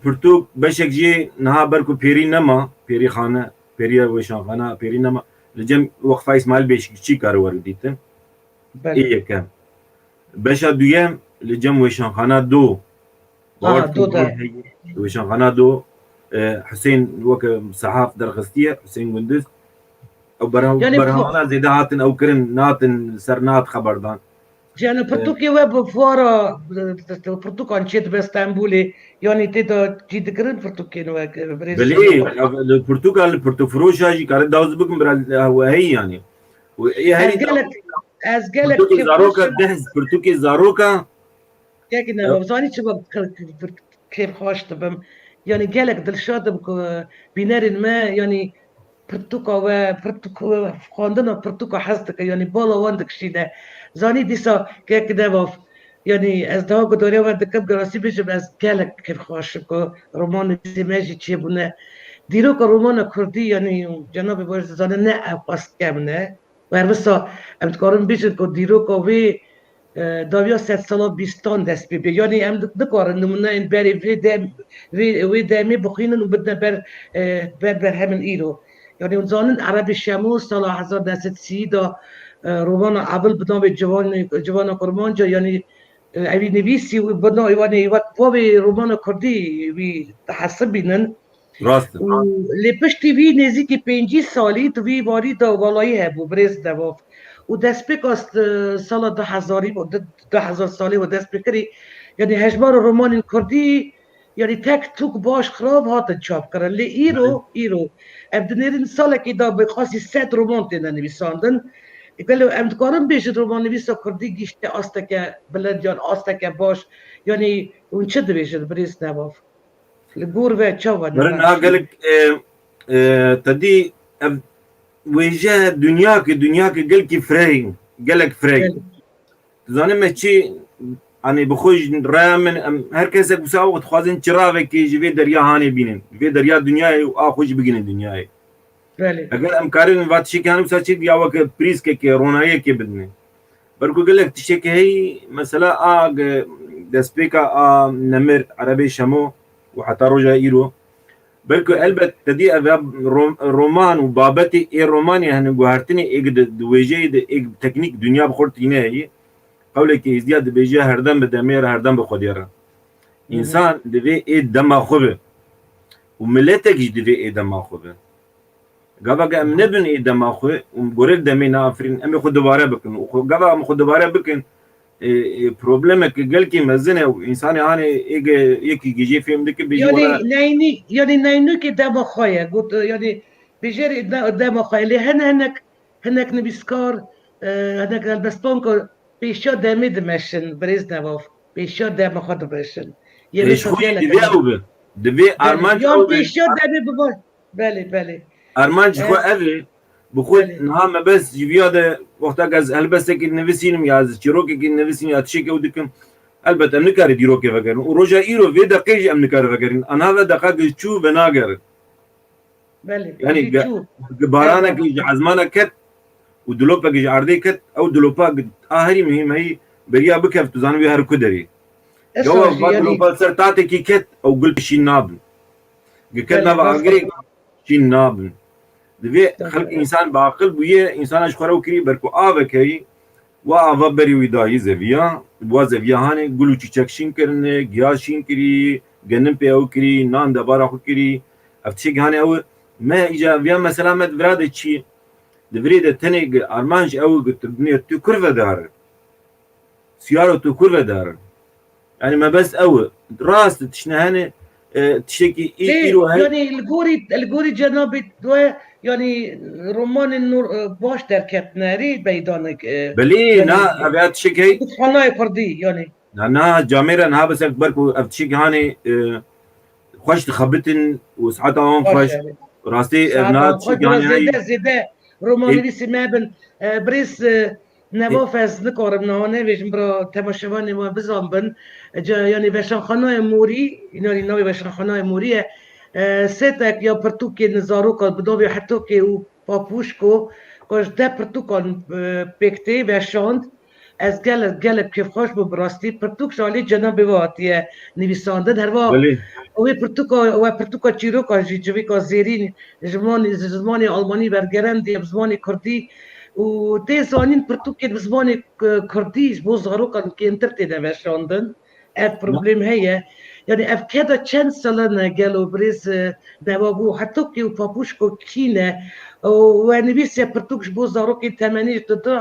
pirtûk beşek jî niha ber ku pêrî nema, pêrîxane, pêriya weşanxana, pêrî nema. Li cem Weqfa Îsmaîl Beşikçî kare were dîtin. Belê. Ê yekem. Beşa duyem li cem weşanxana do. Aha, Bawer do de. Weşanxana do, e, Husên weke sehaf derxistiye, Husên Gunduz. Ew berha-, Yani berhamana zêde hatin ew kirin, natin ser, nat xeberdan. Cihana, e, pirtûkê we bi fuara, e, pirtûkan çê dibe Stenbolê, yanî tê de cî dikirin pirtûkên we, e, birêz Belê, Şevî? Ev, li pirtûka, li pirtûkfiroşa jî kare dawz bikim, bira, e, we heyî yanî. Û ê herî Ez gelek, dawî ez gelek pirtûkê kêfxweş zaroka, deh pirtûkê zaroka. Kek ne, Ew- zanî çi bak, kêfxweş dibim. Yanî gelek dilşad im ku bînerên me, yanî pirtûka we, pirtûk, xwendina pirtûka hez dike, yanî bala wan dikişîne. Zanî dîsa kek nevav. Yanî ez daha guhdariya we dikim, gerasî bêjim, ez gelek kêfxweş im ku romanê dîsê me jî çêbûne. Dîroka romana kurdî, yanî cenabê we jî dizane ne ew qas kem ne. Û her wisa em dikarin bêjin ku dîroka wê e, dawiya sedsala bîstan dest pê bê. Yanî em di-, dikarin nimûneyên berê vê dem-, vê, wê demê bixwînin û bidine ber, e, ber berhemên îro. Yanî hûn zanin Erebê Şemo sala hezar neh sed sî de, e, romana Ebil bi navê Ciwanê, Civana Kurmanca, yanî, e, ewî nivîsî û bi na-, yanî wek bavê romana kurdî wî dihesibînin. Rast e. Û lê piştî vî nêzîkî pêncî salî di vî warî de valayî hebû, birêz Devav. Û destpêka st-, sala du hezarî, du, du hezar salê we dest pê kirî, yanî hejmara romanên kurdî, yanî tek tûk baş xirav hatin çapkirin. Lê îro, Belê. îro, ev dinêrin salekî de bi qasî sed roman têne nivîsandin. Gelo em dikarin bêjin romannivîsa kurdî gihîşte asteke bilind yan asteke baş? Yanî hûn çi dibêjin, birêz Devav? Li gor ve çawa Mire niha niha gelek, e, e, te dî ev wêje dinyakê, dinyakê gelkî fireh in, gelek fireh in. Gelek. Tu zanî me çi, hani bi xwe ji raya min, em, her kesek wisa wextê dixwazin çiravekê ji vê derya hanê bînin, ji vê derya dinyayê û a xwe jî bigihînin dinyayê. Belê. Eger em karin va tiştekî hanê wisa çi ya weke prîskekê, ronayiyekê bidinê. Belku gelek tiştekî heyî, mesela a ge-, destpêka a nemir, Erebê Şemo û heta roja îro. Belku elbet te dî ev ya rom-, roman û babetê ê romanê hene guhertinê ê di, di wêjeyê de ê teknîk dinya bi xwe tîne heyî. Qewlekî êzdiya dibêje herdem bi demê re, herdem bi xwedê re. Hı hı. Însan divê ê dema xwe be. Û miletek jî divê ê dema xwe be. Gava ke em nebin ê dema xwe û gorek demê neafirîn, em ê xwe dubare bikin. Û xwe, gava em xwe dubare bikin, e, e, problemeke gelkî mezin e û însanê hanê ê ge-, yekî gijê fêm dike bêjî Yanî wela neynî, yanî neynûkê dema xwe ye. Got, yanî bêjêrê de-, dema xwe ye. Lê hene hinek, hinek nivîskar, e, hinek helbestvanka pêşiya demê dimeşin, birêz Devav. Pêşiya dema xwe dimeşin. Yê Ê, ji xwe jî gelek divê hene. ew be. Divê Belê. armanc Yan ew be. pêşiya demê bibar. Belê, belê. Armanc ji xwe Ev ev e. Bi xwe Belê. niha me bes ji viya de wexta ez helbestekî nivîsînim ya ez çîrokekî nivîsînim ya tiştekî ew dikim. Elbet em nikare dîrokê vegerin. Û roja îro vê deqê jî em nikare vegerin. Anha ve deqa gi çû venagerin. Belê, Yanî jî ge-, çû. gi baranekî Eyvallah. ji ezmana ket û dilopekî ji erdê ket, ew dilopa gi-, a herî muhîm heyî beriya bikev, tu zanî wê her ku derî. Esa Gawa jî va yanî dilopa ser tatekî ket, ew gul şîn nabin. Gi ket Belê, nava rast agirê e. şîn nabin. Divê Tabii. xelk însan bi aqil bûye, însana ji xwe re ew kirî, berku avek heyî, wa ava berî wî dayî zeviya, wa zeviya hanê gul û çîçek şîn kirine, giya şîn kirî, genim pê ew kirî, nan debara xwe kirî. Ev tişek hanê ew, me îca viya mesela me di vira de çî, di virê de tenê gi armanc ew gi tu binê tu kurve dare. Siyaro tu kurve dare. Yani me bes ew, rast tişne hene, e, tişekî î-, Lê, îro hene. yanî li gorî, li gorî cenabê we, yanî romanên nor, e, baş derketine, rê meydanek, e, Belê, yanî na, ev ya tişek hey. Kutxanayê Kurdî, yanî. Na, na, camêre niha bes ek ber ku ev tişek hanê, e, xweş dixebitin û saeta wan Baş xweş. e. Rastî, ev Saeta niha wan tişek xweş, hanê hey. zêde, zêde romanivîsî me bin. E, birêz, e, Nevaf ez nikarim niha nevêjim bira temaşevanê me bizan bin. Ca-, yanî veşanxanaya Morî, yanî navê veşanxanaya Morî ye. E, setek ya pirtûkên zarokan bi navê Hetokê û Papûşko, ku ji deh pirtûkan, e, pêk tê veşand. Ez gelek, gelek kêfxweş bûm bi rastî. Pirtûk ji alî cenabê we hatiye nivîsandin. Herwa Belê. wê pirtûka, we pirtûka çîrokan jî civîka zêrîn ji zimanê, ji zimanê almanî wergerendiye bi zimanê kurdî. Û tê zanîn pirtûkên bi zimanê, e, kurdî ji bo zarokan kêmtir têne veşandin. Ev problem heye. Yanî ev keda çend salan e gelo birêz, e, Dewabû, Hetokê û Papûşko kî ne? Û we nivîsiye pirtûk ji bo zarokên temenî ji du,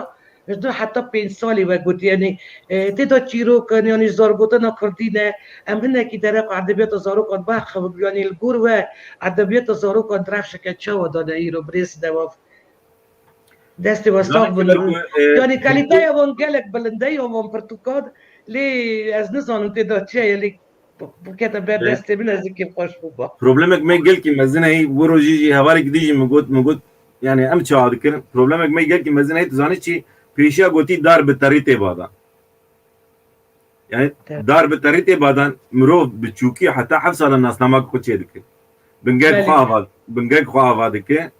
ji du heta pênc salî we got. Yanî, e, tê de çîrokan, yanî zargotina kurdî ne. Em hinekî dereqa edebiyata zarokan berxwe, yanî li gor we edebiyata zarokan direvşeke çawa dane îro birêz Dewav? Destê we sax bin. Belku, e, Yanî kalîteya wan gelek bilind e, ya wan pirtûkan, lê ez nizanim tê de çi ye, lê bikete ber E, destê min, ez ê kêfxweş bûba. Problemek me gelkî mezin e, wê rojî jî hevalekî din jî min got, min got, yani em çawa dikin? Problemek me gelkî mezin e, tu zanî çi? Pêşiya gotî dar bi terî tê badan. Yani Tabii. dar bi terî tê badan, mirov bi çûkî heta heft salan nasnama xwe çê dike. Bingek Belê. xwe ava, bingek xwe ava dike.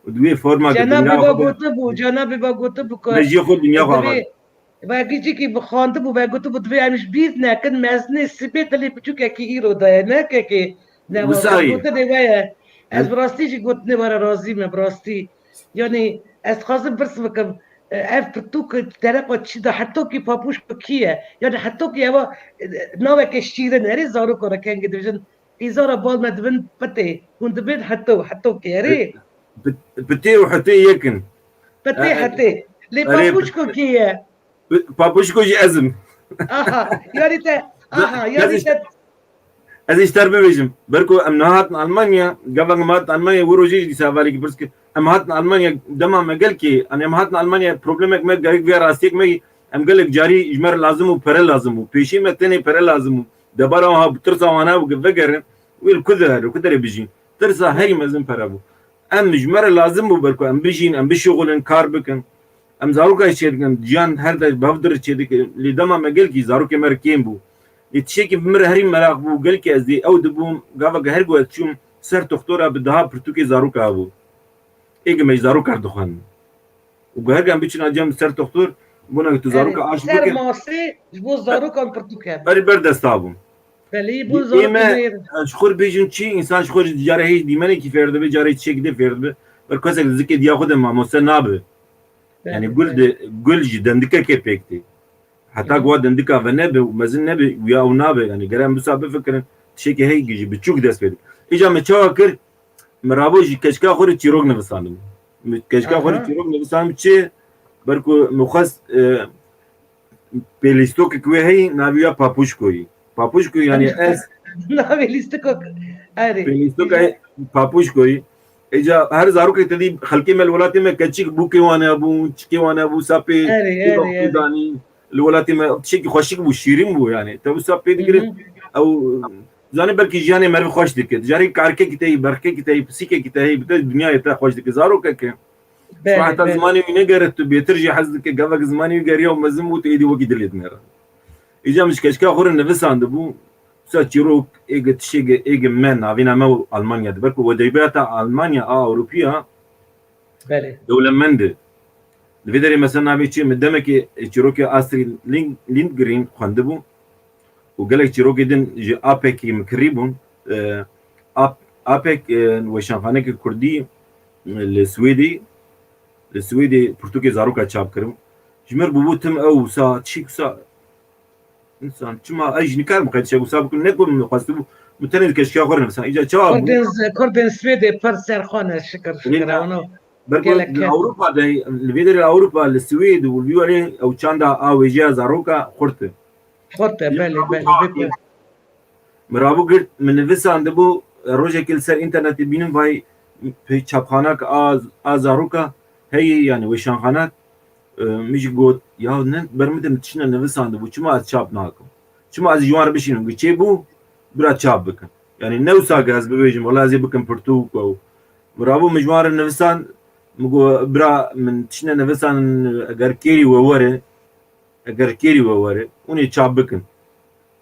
Û di wê forma ki Cenabê dinya ba xwe gotibû, cenabê ba gotibû ku me jî xwe dinya xwe ava divê, dike. Vegicîkî bi xwendibû, vegotibû, divê em ji bîr nekin, mezinê sibê dilê biçûkekî îro de ye, ne kekê. Ne, Wisa ye. Gotinê we ye. Ez bi rastî jî gotinê we re razî me, bi rastî. Yanî ez dixwazim pirs bikim, e, ev pirtûk dereqa çi de, hetokî papûşko kî ye? Yanî hetokî ewa, e, naveke şîrin, erê zarokora kengê dibêjin, îzara bal me dibin pitê, hûn dibên heto, hetokê, erê? Pit-, pitê û hetê yek in. Pitê, e, e, hetê. Lê erê, papûşko kî ye? Papuşko jî ez im. Aha, yanî te, aha, yanî te. Ez ji te bibêjim. Ber ku em niha hatin Almanya, gava em hatin Almanya, wê rojê jî dîsa hevalekî pirs kir. Em hatin Almanya, dema me gelkî, hani em hatin Almanya, problemek me gerek vê rastiyek me, em gelek carî ji me re lazim û pere lazim û pêşî me tenê pere lazim û debara wiha bi tirsa wana vegerin, wê li ku de, li ku derê bijîn. Tirsa herî mezin pere bû. Em ji me re lazim bû ber ku em bijîn, em bişuxulin, kar bikin. Em zaroka jî çêdikin, jiyan her de bi hev dir çêdike. Lê dema me gelkî zarokê me re kêm bû. Lê tiştekî bi min re herî meraq bû, gelkî ez dê ew dibûm, gaveke her ku ez çûm ser toxtora bi daha pirtûkê zaroka hebû. Êgê me ji zaroka re dixwendin. Û ku her ku em biçin cem ser toxtor, bona tu zaroka aş bikin. Ser masê ji bo zarokan pirtûk hebû. Berî ber desta bûn. Belê, bû zarokê me, e, ji xwe re bêjin çi, însan ji xwe re carê hêj dîmenekî fêr dibe, carê çiçekî de fêr dibe. Ber kesek li zikê diya xwe de mamoste nabe. Yanî gul de, gul ji dendikekê pêk tê. Heta ku wa dendika ve nebe û mezin nebe û ya ew nabe. Yanî gere em wisa bifikirin, tiştekî heyî jî biçûk dest pê dike. Îca me çawa kir? Min rabû ji keçika xwe re çîrok nivisandin. Min keçika xwe re çîrok nivisandin çi? Ber ku min xwest, e, pêlîstokek wê heyî, navê ya Papuşko yî. Papuşko, yanî ez navê lîstiko, erê. Pêlîstoka Papuşko yî. Îca her zarokek te dî xelkê me li welatê me keçik bûkê wan hebûn, çikê wan hebû, sapê, erê, erê, erê, danî. Li welatê me tiştekî xweşik bû, şîrîn bû yanî. Te wisa pê digirin, ew, zanî belkî jiyanê merivî xweş dike. Carê karkekî te yî, berxkekî te yî, pisîkekî te heyî, bi te dinyayê te xweş dike. Zarokek e. Belê, heta zimanê wî negere, tu bêtir jî hez dike. Gavek zimanê wî geriya û mezin bû, tu êdî wekî dilê dinere. Îca min ji keçika xwe re nivisandibû. Wisa çîrok êge tiştê êge me, navîna me û Almanya de. Ber ku wedebiyata Almanya a Ewropiya, belê, dewlemend e. Li vê derê mesela navê çi, min demekê çîrokê Astrid Lind-, Lindgren xwendibû û gelek çîrokê din ji Apekê min kirî bûn. E, Ap-, Apek, e, weşanxaneke kurdî, e, li Swêdê, li Swêdê pirtûkê zaroka çap kirin. Ji min re bûbû tim ew wisa, çi wisa, Însan, çima ez jî nikarim qey tiştek wisa bikim, ne ku min xwestibû, min tenê di keçika xwe re nivisan. Îca çawa bû? Kurdên, Kurdên Swêdê pir serxwe ne, şikir, şikir, ew ne. Ber ku gelek li Ewropa de, li vê derê Ewropa, li Swêd û li wî warê ew çanda a wêjeya zaroka xurt e. Xurt e, belê, belê, vê ku. Min rabû girt, min nivisandibû, rojekê li ser înternetê bînim vay, pê çapxanak a, a zaroka heye, yanî weşanxanak. E, min jî got, ya ne, ber min de min tiştine nivisandibû, çima ez çap nakim? Çima ez ji wan re bişînim? Giçê bû, bira çap bikin. Yanî ne wisa ke ez bibêjim, wela ez ê bikim pirtûk û. Min rabû min ji wan re nivisand, min got, bira min tiştine nivisandin, eger kêrî we were, eger kêrî we were, hûn ê çap bikin.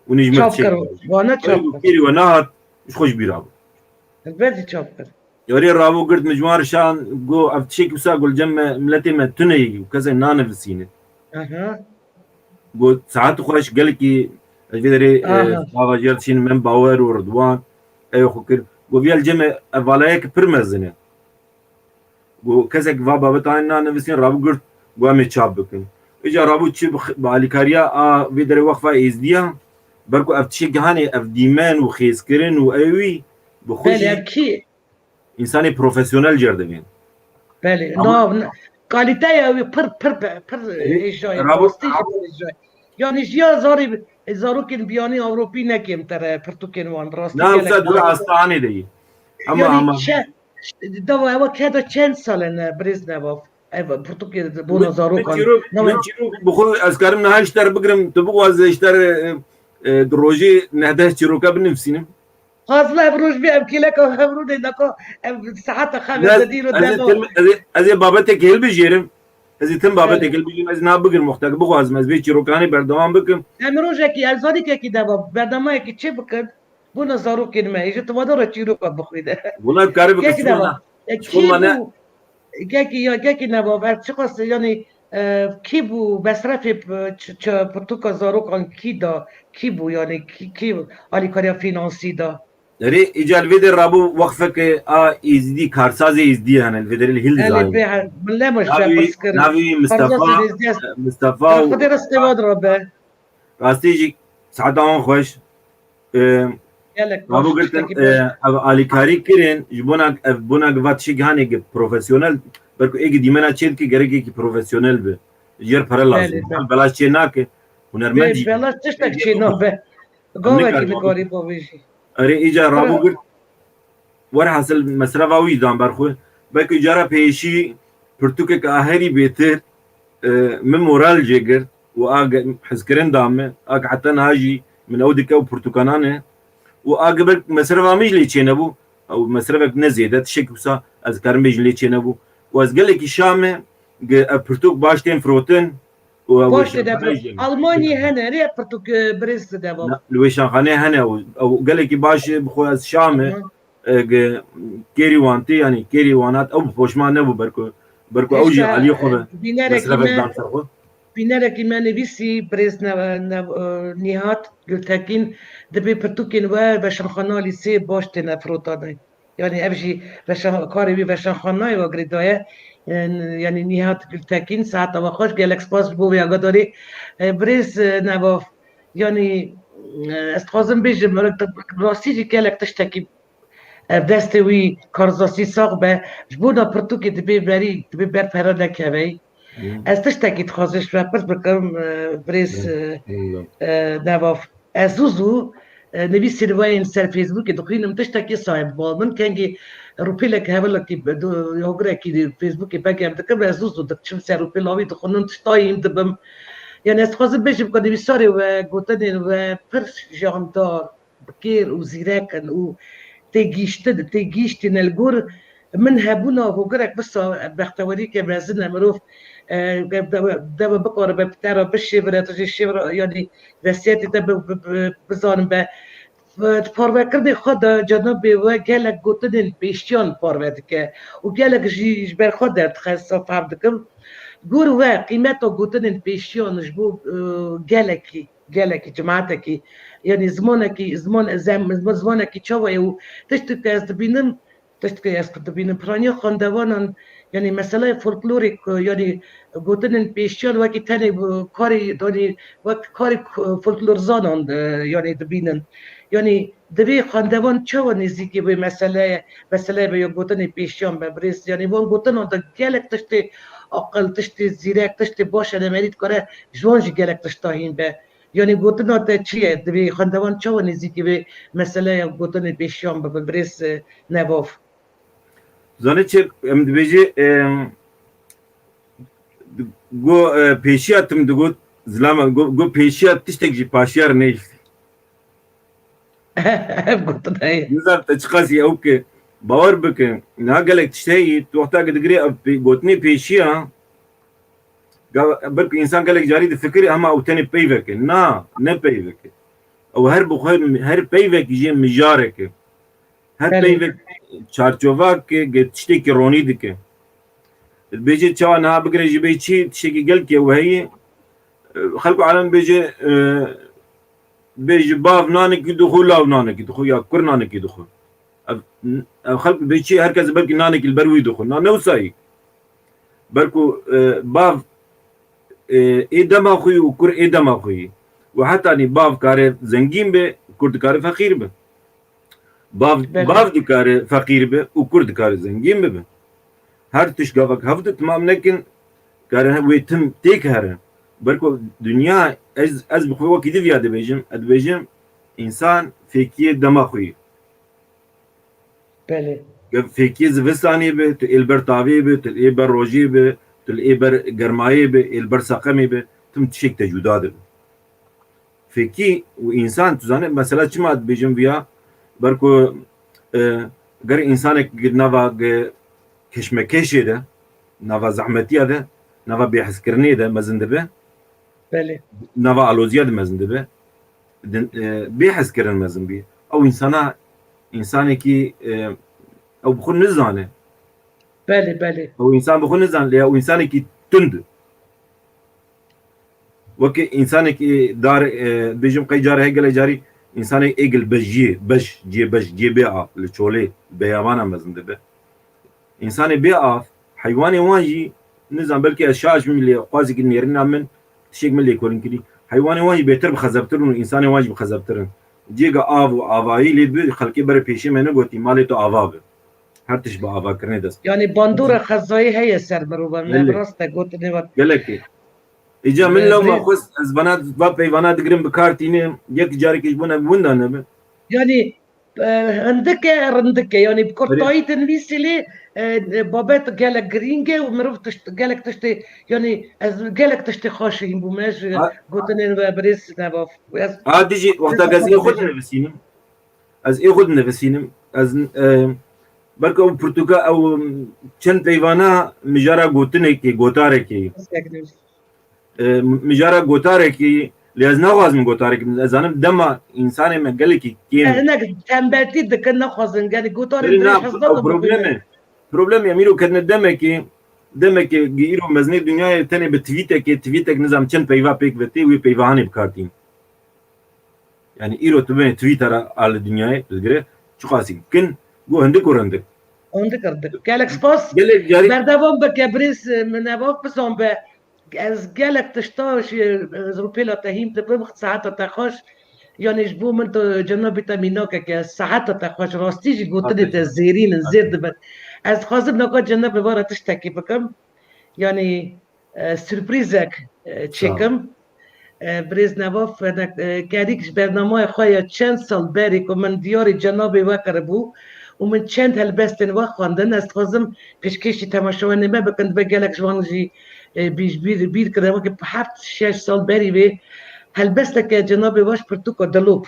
Hûn ê ji min re çap çêkin. Wana çap kir. Kêrî we nehat, ji xwe ji bîra bû. Elbet jî çap kir. Yarê rabû girt min ji wan re şan, got, ev tiştekî wisa got li cem me, miletê me tune yî û kesek nanivisîne. Aha. Got, saet xweş, gelekî, ez vê derê, e, aha, bava jê re dişînim, em Bawer û Ridwan, ew xwe kir. Got, viya li cem me, ev valayek pir mezin e. Got, kesek va babeta nanivisîne, rabû girt, got, em ê çap bikin. Îca rabû çi bi x-, bi alîkariya a vê derê Weqfa Êzdiya, ber ku ev tiştekî hanê, ev dîmen û xêzkirin û ewî, bi xwe jî. Belê, ev kî? Însanê profesyonel jê re divên. Belê. Ama nav, ne, kalîteya wî pir, pir, pir, pir hêja ye, rastî jî pir hêja ye. Yanî jiya zarê, zarokên biyanî Ewropî ne kêmtir e, pirtûkên wan, bi rastî gelek. Na, wisa di wê astanê de yî. Ama, yanî ama. Çe-, dava ewa keda çend sal e, birêz Nebav? Ev pirtûkê bona zarokan. Min çîrok, min çîrok bi xwe ez karim niha ji te re bigirim, tu bixwaze ji te re, e, e, di rojê neh deh çîroka binivîsînim. Fazla ev roj bê, ev kêleka xevrûnê naka, ev sehata xev e, ez, zedîro ez ê dema. Tim, ez ê, ez ê babetekê hilbijêrim. Ez ê tim babetekê hilbijêrim. Ez nabigirim wextek bixwazim. Ez vê çîrokanê berdewam bikim. Em rojekî, ev zarîkekî deva, bernamayekî çê bikin, bona zarokên me. Ê ji tivada re çîroka bixwîne. Wela kare bikin. Kekî deva. Kekî ya, kekî Nebav, ev çiqas, yanî, E, kî bû mesrefê p-, ç-, ç-, pirtûka zarokan kî da? Kî bû, yani kî, kî alîkariya fînansî da? Erê, îcar vê de rabû wexfeke a Êzidî, karsazê Êzidî hene, li vê derê li Hildizayê. Belê, bê, min lema ji te pirs kir. Navî Mistefa, Mistefa û Xwedê rastê wan rabe. Rastî jî saeta wan xweş. Rabû girtin, ev alîkarî kirin, ji bona ev bona va tişik hanê gi profesyonel, belku ê gi dîmena çê dike, gerek ê ki profesyonel bi. Jer pere lazim. Belaş çê nake. Hunermend jî. Belaş tiştek çê nabe. Gavekî nikarî bavêjî. Erê, îca rabû girt. Werhasil mesrefa wî dan ber xwe. Belkî cara pêşî pirtûkek a herî bêtir, e, min moral jê girt û a ge-, hizkirin da min, a ge heta niha jî min ew dike û pirtûkanan e. Û a ge belk mesrefa min jî lê çênebû. Ew mesrefek ne zêde, tişek wisa ez karim bêjim lê çênebû. Û ez gelekî şa me, ge ev pirtûk baş tên firotin. Û ew Baş tê de wêşanxaneyê jî hene. Almanyê hene, rê pirtûk, e, birêz de va. Na, li wêşanxaneyê hene û ew gelekî baş e, bi xwe ez şa me. Tamam. E, ge-, kêrî wan tê, yanî kêrî wan hat, ew bi poşman nebû, berku, berku ew jî aliyê xwe ve mesrefek dan ser xwe. Bînerekî me nivîsî birêz ne, ne, e, Nîhat Gultekîn, dibê pirtûkên we weşanxana lîsê baş têne firotanê. Yanî ev jî veşan-, karê wî weşanxanayê we girêdaye. E, yanî Nîhat Gultekîn, saeta we xweş, gelek spas ji bo vê agadarê. E, birêz, e, Nevav, yanî, e, ez dixwazim bêjim, rastî jî gelek tiştekî ev destê wî karzasî sax be. Ji bona pirtûkê dibê berî, dibê ber pere nekevey. Hmm. Ez tiştekî dixwazim ji we pirs bikim, e, birêz, Hı, e, hı. e, Nevav. Ez zû zû, e, nivîsên we yên ser Facebookê dixwînim, tiştekî sayê bi bal min. Kengî rûpêlek hevilekî, du-, hogirekî Facebookê begev dikim, ez zû zû diçim ser rûpêla wî dixwînim, tiştayî hîn dibim. Yani ez dixwazim bêjim ku nivîsarê we, gotinên we pir jandar, bi kêr û zîrek in û têgihiştin, têgihiştîne li gor min hebûna hogirek wisa bexteweriyeke mezin e. Mirov, e, dewe, dewe bikaribe bi te re bişêvire, tu jî şêvire, yanî vesiyetê te bi, bi, bi, bizanin be. Di parvekirinê xwe de cenabê we gelek gotinên pêşiyan parve dike û gelek jî ji ber xwe derdixe, ez fehm dikim. Gor we qîmeta gotinên pêşiyan ji bo, e, gelekî gelekî, cematekî, yanî zimanekî, ziman, zem-, ziman, zimanekî çawa ye û tiştê ku ez dibînim, tiştê ku ez dibînim, piraniya xwendevanan, yanî meseleyê folklorê ku, yanî gotinên pêşiyan wekî tenê bi karê, yanî wek karê ku-, folklorzanan, e, yanî dibînin. Yanî divê xwendevan çawa nêzîkî wê meseleyê, meseleyê be ya gotinê pêşiyan be, birêz? Yanî wan gotinan de gelek tiştê aqil, tiştê zîrek, tiştê baş e, demerî dikare ji wan jî gelek tişta hîn be. Yanî gotina te çi ye? Divê xwendevan çawa nêzîkî vê meseleya gotinê pêşiyan bibin, birêz, e, Nevav? Zanî çi em dibêjî, e, go, e, pêşiya tim digot, zilama, go, go pêşiya tiştek jî paşiyar nehiştî. Ev gotin heye. Nizam te çiqasî ew ke bawer bikin. Niha gelek tişt heyî, tu wexta ke digirê ev pê-, gotinê pêşiya, ga-, belkî însan gelek carî difikirê hema ew tenê peyvek e. Na, ne peyvek e. Ew her bi xwe, her peyvek jê mijarek e. Her Belê. peyvek çarçovak e, ge tiştekî ronî dike. Dibêje çawa niha bigire ji bê çi, tiştekî gelkê ew heyî. Xelk û alem bêje, e, bêje bav nanekî dixwe, law nanekî dixwe, ya kur nanekî dixwe. Ev, ev xelk bê çi, her kes belkî nanekî li ber wî dixwe. Na, ne wisa yî. Belku, e, bav, e, ê dema xwe yî û kur ê dema xwe yî. Û hetanî bav kare zengîn be, kur dikare feqîr be. Bav, Belê. bav dikare feqîr be û kur dikare zengîn bibe. Her tişt gavek hev de timam nekin, kare wê tim têk here. Berko dinya, ez, ez bi xwe wekî diviya dibêjim, ez dibêjim, însan fêkiyê dema xwe yî. Belê. Ge fêkiyê zivistanê be, tu ê li ber tavê be, tu ê ber rojê be, tu ê ber germayê be, ê li ber seqemê be, tim tişek te cuda dibe. Fêkî û însan, tu zanî, mesela çima dibêjim viya, berku, e, ger însanek nava ge keşmekeşê de, nava zehmetiya de, nava bêhezkirinê de mezin dibe, Belê. nava aloziya de mezin dibe, din, e, bêhezkirin mezin bî. Ew însana, însanekî, e, ew bi xwe nizane. Belê, belê. Ew însan bi xwe nizane, lê ew însanekî tund. Weke însanekî dar, e, bêjim qey carê heye gelek carî însanek êgil bejiyê, bej, ciyê bej, ciyê bê av li çolê beyavana mezin dibe. Însanê bê av, heywanê wan jî, nizam belkî ez şaş bim lê xwazîkî nêrîna min, tiştek min lêkolîn kirî. Heywanê wan jî bêtir bi xezebtir in û însanê wan jî bi xezebtir in. Cêga av û avayî lê bi xelkê berê pêşê me negotî, malê tu ava bi. Her tişt bi avakirinê dest. Yanî bandora xezayî heye ser mirovan, ne Belê. Bi rast e gotinê we. Gelekî. Îca min Ee, lew ma Belê. Xwest ez vana, va peyvana digirim bi kar tînim, yek carekî ji bo ne winda nebe. Yanî, e, hindike, rindike. Yanî bi Belê. Kurtayî dinivîsî lê, e, babet gelek girîng e û mirov tişt, gelek tiştê, yanî ez gelek tiştê xweşî bûme ji Ha. Gotinên we birêz Nevav. Ez Ha, dijî, wexta ez ez ê xwe xwe dibirim. Dinivisînim. Ez ê xwe dinivisînim. Ez, e, belke ew pirtûka ew çend peyvana mijara gotinekê, gotarekê. E, mijara gotarekê, lê ez naxwazim gotarekê. Ez zanim dema însanê me gelekî kêm e. Hinek tembeltî dikin, naxwazin. Gelî gotarê Belê dirêj na, hez ew nakin problem bixwînin. E. Problem e, mîro ketine demekê, demekê gi îro mezinê dinyayê tenê bi tweetekê, tweetek nizam çend peyva pêk ve tê, wê peyva hanê bi kar tîn. Yani îro tu bê Twitter a li dinyayê digire, çiqasî kin, go hindik û rindik. Hindik û rindik. Gelek spas. Gelek carî Berdewam bike birêz, e, min ev bizan be. Ez gelek tişta ji, e, rûpêla te hîn dibim, saeta te xweş. Yani ji bo min tu cenabê te mînakeke, saeta te xweş, rastî jî gotinê te zêrîn in, zêr dibin. Ez dixwazim naka cenabê we re tiştekî bikim. Yani e, surprîzek, e, Sağ ol. Çêkim. E, birêz Nevav, e, ne-, e, Kerîk ji bernameyê xwe ya çend sal berî ku min diyarî cenabê we kiribû û min çend helbestên we xwendin. Ez dixwazim pêşkêşî temaşevanê me bikin, dibe gelek ji wan jî, e, bî-, bîr, bîr kirin. Weke heft şeş sal berî vê helbesteke cenabê we ji pirtûka Dilop.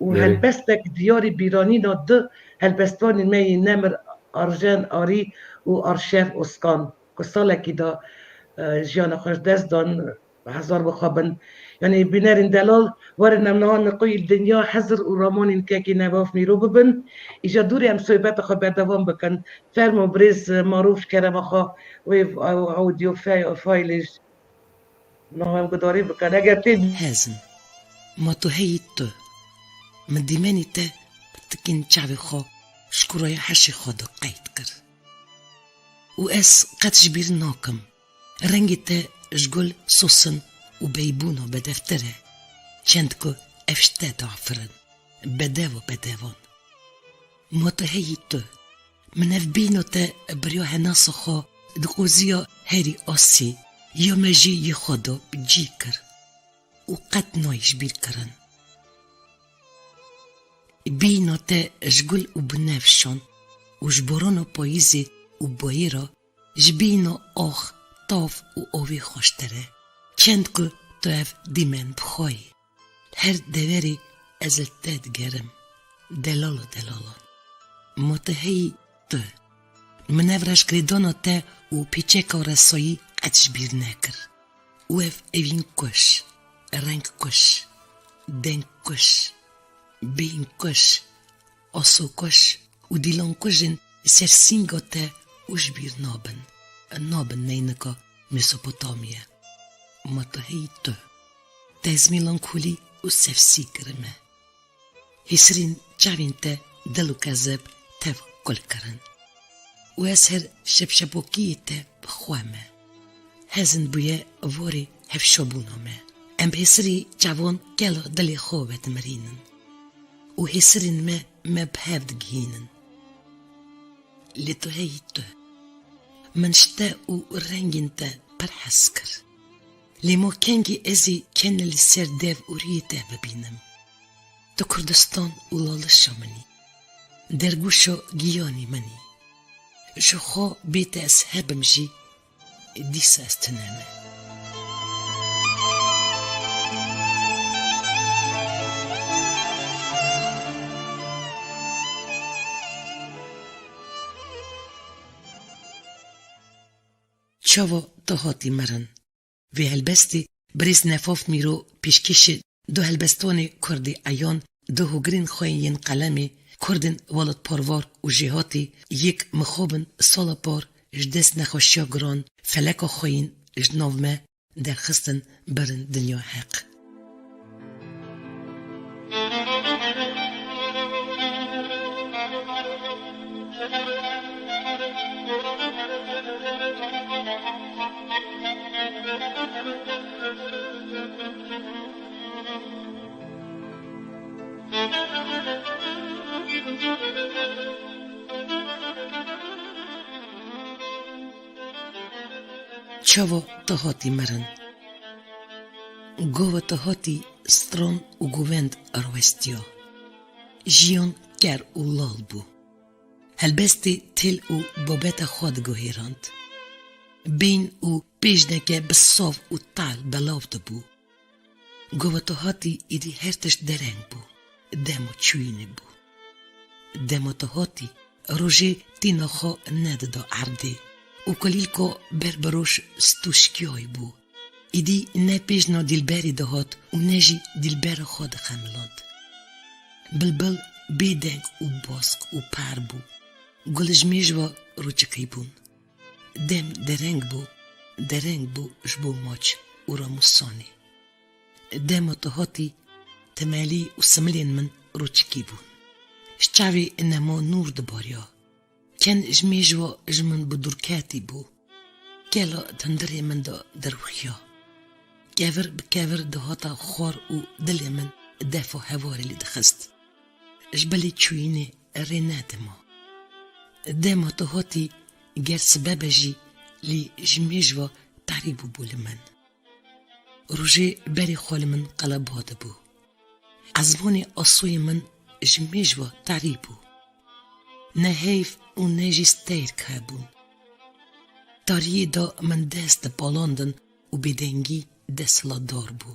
Û Belê. Helbestek diyarî bîranîna du helbestvanên me yê nemir Arjen Arî û Arşev Oskan ku salekî da, e, jiyana xwe ji dest dan, hezar bi xwe bin. Yanî bînerên delal werin em niha niqûyî li dinya hizir û ramanên kekê Nevav Mîro bibin. Îja dûrê em sohbeta xwe berdewam bikin. Fermo birêz, e, Marûf ji kerema xwe wê ew audio fe-, fayilê ji Navem gudarî bikin. Eger tê Hezin. Ma tu heyî tu. Min dîmenî te bi tikên çavê xwe ji kuraya heşê xwe de qeyd kir. Û ez qet ji bîr nakim. Rengê te ji gul sosin û beybûna bedevtir e. Çend ku ev ji te diafirin. Bedev û bedevan. Ma tu heyî tu. Min ev bîno te biriya henasa xwe di qoziya herî asê ya me jî yê xwe de cî kir û qet nayê ji bîr kirin. Bîna te ji gul û binevşan û ji borana payîzê û bayê re ji bîna ax, tav û avê xweştir e. Çend ku tu ev dîmen bixwayî. Her deverê ez li te digerim, delalo delalan. Ma tu heyî tu. Min ev reşgirêdana te û pêçeka resayî qet ji bîr nekir. Û ev evîn kuş, reng kuş, deng kuş, bêhn kuş, aso kuş û dîlan kujên ser sînga te û ji bîr nabin. Nabin neynika Mesopotamya. Ma tu heyî tu. Te ez mîlan kulî û sefsî kirime. Hêsirên çavên te dil û kezeb tev kul kirin. Û ez her şepşepokiyê te bi xwe me. Hezin bûye vorê hevşabûna me. Em bi hêsirî çavan kela dilê xwe vedimirînin. Û hêsirên me, me bi hev digihînin. Lê tu heyî tu. Min ji te û rengên te pir hez kir. Lê ma kengî ez ê kenê li ser dev û riyê te bibînim. Tu Kurdistan û lalişa min î. Dergûşa giyanê min î. Ji xwe bê te ez hebim jî, dîsa ez tune me. Çawa tu hatî mirin? Vê helbestê birêz Nefaf Mîro pêşkêşê du helbestvanê kurdî eyan, du hogirên xwe yên qalemê, kurdên welatparvar û jêhatî, yek mixabin sala par ji dest nexweşiya giran, feleka xweyîn ji nav me, derxistin berin dinya heq. Çawa tu hatî mirin? Gava tu hatî stran û govend rawestiya. Jiyan ker û lal bû. Helbestê têl û babeta xwe diguhêrand. Beyn û pêjneke bi sav û tal belav dibû. Gava tu hatî êdî her tişt dereng bû. Dema çûyînê bû. Dema tu hatî, rojê tîna xwe nedida erdê û kulîlka ber bi roj stûşkiyayî bû. Êdî ne pêjna dîlberê dihat û ne jî dîlbera xwe dixemiland. Bilbil bêdeng û bask û par bû. Gul ji mêj ve rûçikî bûn. Dem dereng bû, dereng bû ji bo maç û ramûsanê. Dema tu hatî, temelî û similên min rûçikî bûn. Ji çavê nema nûr dibariya. Ken ji mêj ve ji min bi dûr ketî bû. Kela di hundirê min de derûxiya. Kevir bi kevir dihata xwar û dilê min defa hevarê lê dixist. Ji bilî çûyînê rê nedima. Dema tu hatî, ger sibe be jî, lê ji mêj ve tarî bûbû li min. Rojê berê xwe li min qeleba dibû. Ezmanê asoyê min ji mêj ve tarî bû. Ne heyv û ne jî steyr hebûn. Tariyê de min dest dipalandin û bêdengî desthilatdar bû.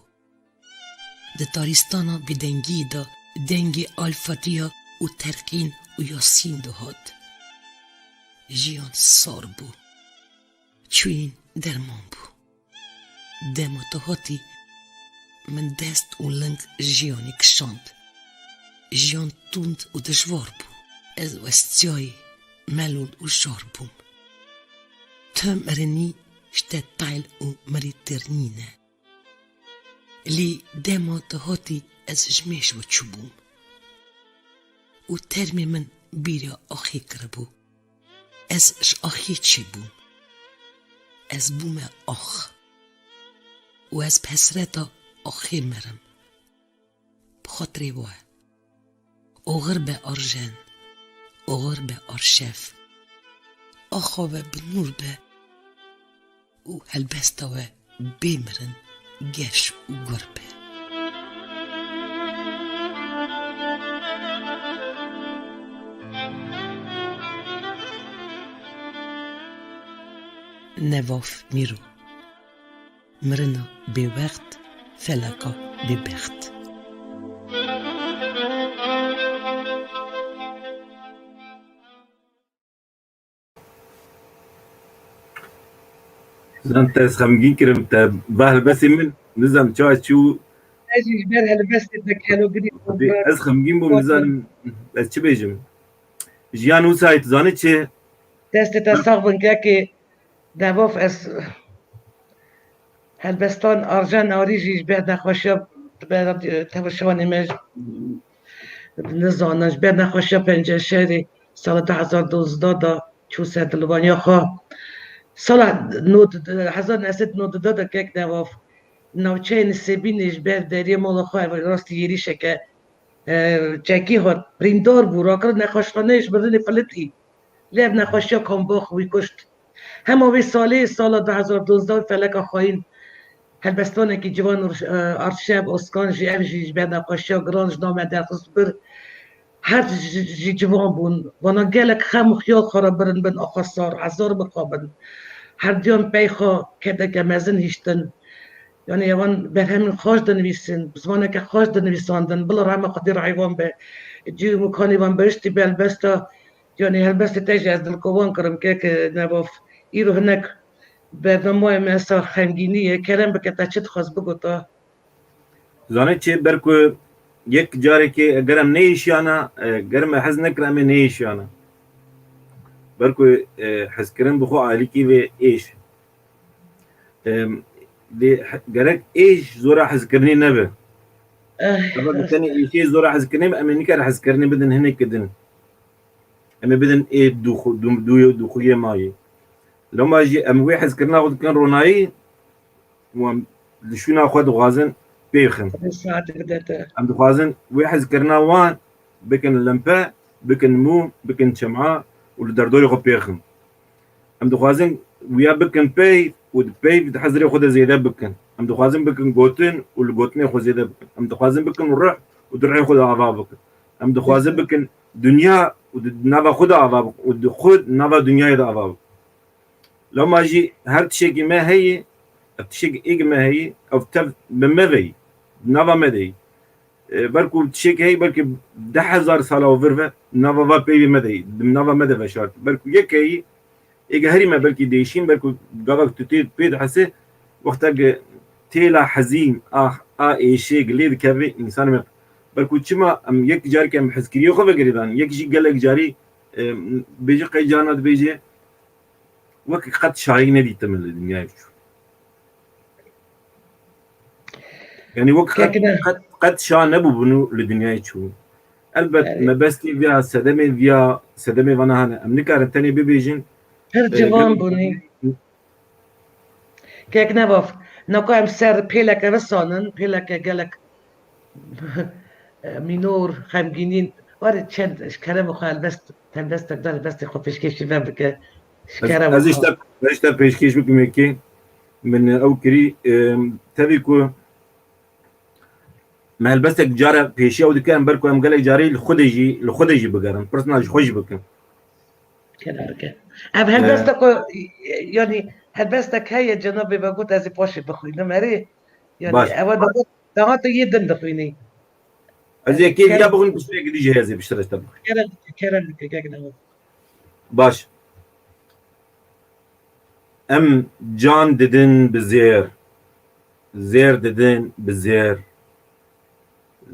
Di tarîstana bêdengiyê de dengê Al-Fatiha û Terqîn û Yasîn dihat. Jiyan sar bû. Çûyîn derman bû. Dema tu hatî, min dest û ling ji jiyanê kişand. Jiyan tund û dijwar bû. Ez westiyayî, melûl û jar bûm. Tu mirinî ji te tayl û mirî tirnî ne. Lê dema tu hatî ez ji mêj ve çûbûm. Û termê min bîra axê kiribû. Ez ji axê çêbûm. Ez bûme ax. Û ez bi hesreta axê mirim. Bi xatirê we. Oxir be Arjen. Oxir be Arşev. Axa we bi nûr be. Û helbesta we bê mirin geş û gur be. Nevaf Mîro. Mirina bêwext, felaka bêbext. Zan te ez xemgîn kirim, te va helbestê min, nizam çawa çû. Ez jî ji ber helbestê te kelogirî. Ez xemgîn bûm, nizanim ez çi bêjim. Jiyan wisa tu zanî çi? Destê te sax bin kekê. Devaf ez helbestan Arjen Arî jî ji ber nexweşiya, ji ber tevişanê me nizanin, ji ber nexweşiya penceşerê sala du hezar duwazdeh de çû ser dilbaniya xwe. Sala nod, hezar neh sed nod de de kek Devaf navçeyê Nisêbînê ji ber deriyê mala xwe ev rastî êrîşeke, e, çekî hat, birîndar bû, rakir nexweşxaneyê ji mirinê filitî. Lê ev nexweşiya Kambax wî kuşt. Hema wê salê, sala du hezar duwazdeh, feleka xayîn helbestanekî ciwan û, e, Arşev Oskan jî, ev jî ji ber nexweşiya giran ji nav me derxist bir. Her ji, ji ciwan bûn. Vana gelek xem û xiyal xwe re birin bin axa sar, hezar bi xwe bin. Herdiyan pey xwe kedeke mezin hiştin. Yanî evan berhemên xweş dinivîsin, bi zimaneke xweş dinivîsandin. Bila rehma Xwedê rehî wan be. Cî û mikanê wan behiştî be helbesta. Yanî helbestê te jî ez dilkovan kirim kek Nevaf. Îro hinek bernameyê me sar xemgînî ye. Kerem bike te çi dixwest bigota. Zanî çi, ber ku yek carekê eger em neyêşiyana, e, ger me hez nekir em ê neyêşiyana. Ber ku, e, hezkirin bi xwe alîkî vê êş. E, Lê he-, gerek êş zora hezkirinê nebe. Eva bi tenê êşê zora hezkirinê be, em ê nikare hezkirinê bidin hinekî din. Em ê bidin ê dûxu-, dû-, dû-, dûxuyê mayî. Loma jî em wê hezkirina xwe dikin ronayî û em li şûna xwe dixwazin pê bixin. Em dixwazin wê hezkirina wan bikin limpe, bikin mûm, bikin çema û li derdorê xwe pê bixin. Em dixwazin wiya bikin peyv û di peyv di hezirê xwe de zêde bikin. Em dixwazin bikin gotin û li gotinê xwe zêde bikin. Em dixwazin bikin ruh û di ruhê xwe de ava bikin. Em dixwazin bikin dinya û di nava xwe de ava bikin û di xwe nava dinyayê de ava bikin. Loma jî her tiştekî me heye, ev tiştekî êk me heye, ev tev bi me ve yî, di nava me de yî. E, belkû tiştekî heye, belkî deh hezar sala û vir ve, nava va peyvê me de yî, di nava me de veşart. Belkû yek heye, êk herî me belkî değişîn, belkû gavek tu tê pê dihesê, wextek têla hezîn, ah, a êşê gilê dikeve însanê me. Belkû çima em yek careke em hezkiriyê xwe vegirêdan, yek jî gelek carî, e, bêje qey carna dibêje, wek qet şahî nedîtime li dinyayê çû. Yani wek qet, Kekine. qet, qet şa nebûbûn û li dinyayê çû. Elbet Yani. mebestê viya, sedemê viya, sedemê vana hene. Em nikarin tenê bibêjin, Her e, ciwan gelek bûnî. Kek Nebav, nako em ser pêleke visanin, pêleke gelek mînor, xemgînîn. Warê çend ji kerem xwe helbest, helbestek da helbestê xwe pêşkêşî me bike. Ji Ez, kerem ez xwe. işte, ez işte pêşkêş bikim yekê. Min ew kirî, e, tevî ku me helbestek cara pêşiya ew dike, em ber ku em gelek carî li xwe de jî, li xwe de jî bigerin. Pirsna ji xwe jî bikin. Kenarke. Ev helbestek ku, yani helbestek heye cenabê me got ez ê paşê bixwînim. Erê, yani Baş. ewa da got, daha tu yê din dixwînî. Ez yekê viya bixwînim, piştre gidî jî ez ê piştre te bixwînim. Kerem, kerem dike, kek Nebav. Baş. Em can didin bi zêr. Zêr didin bi zêr.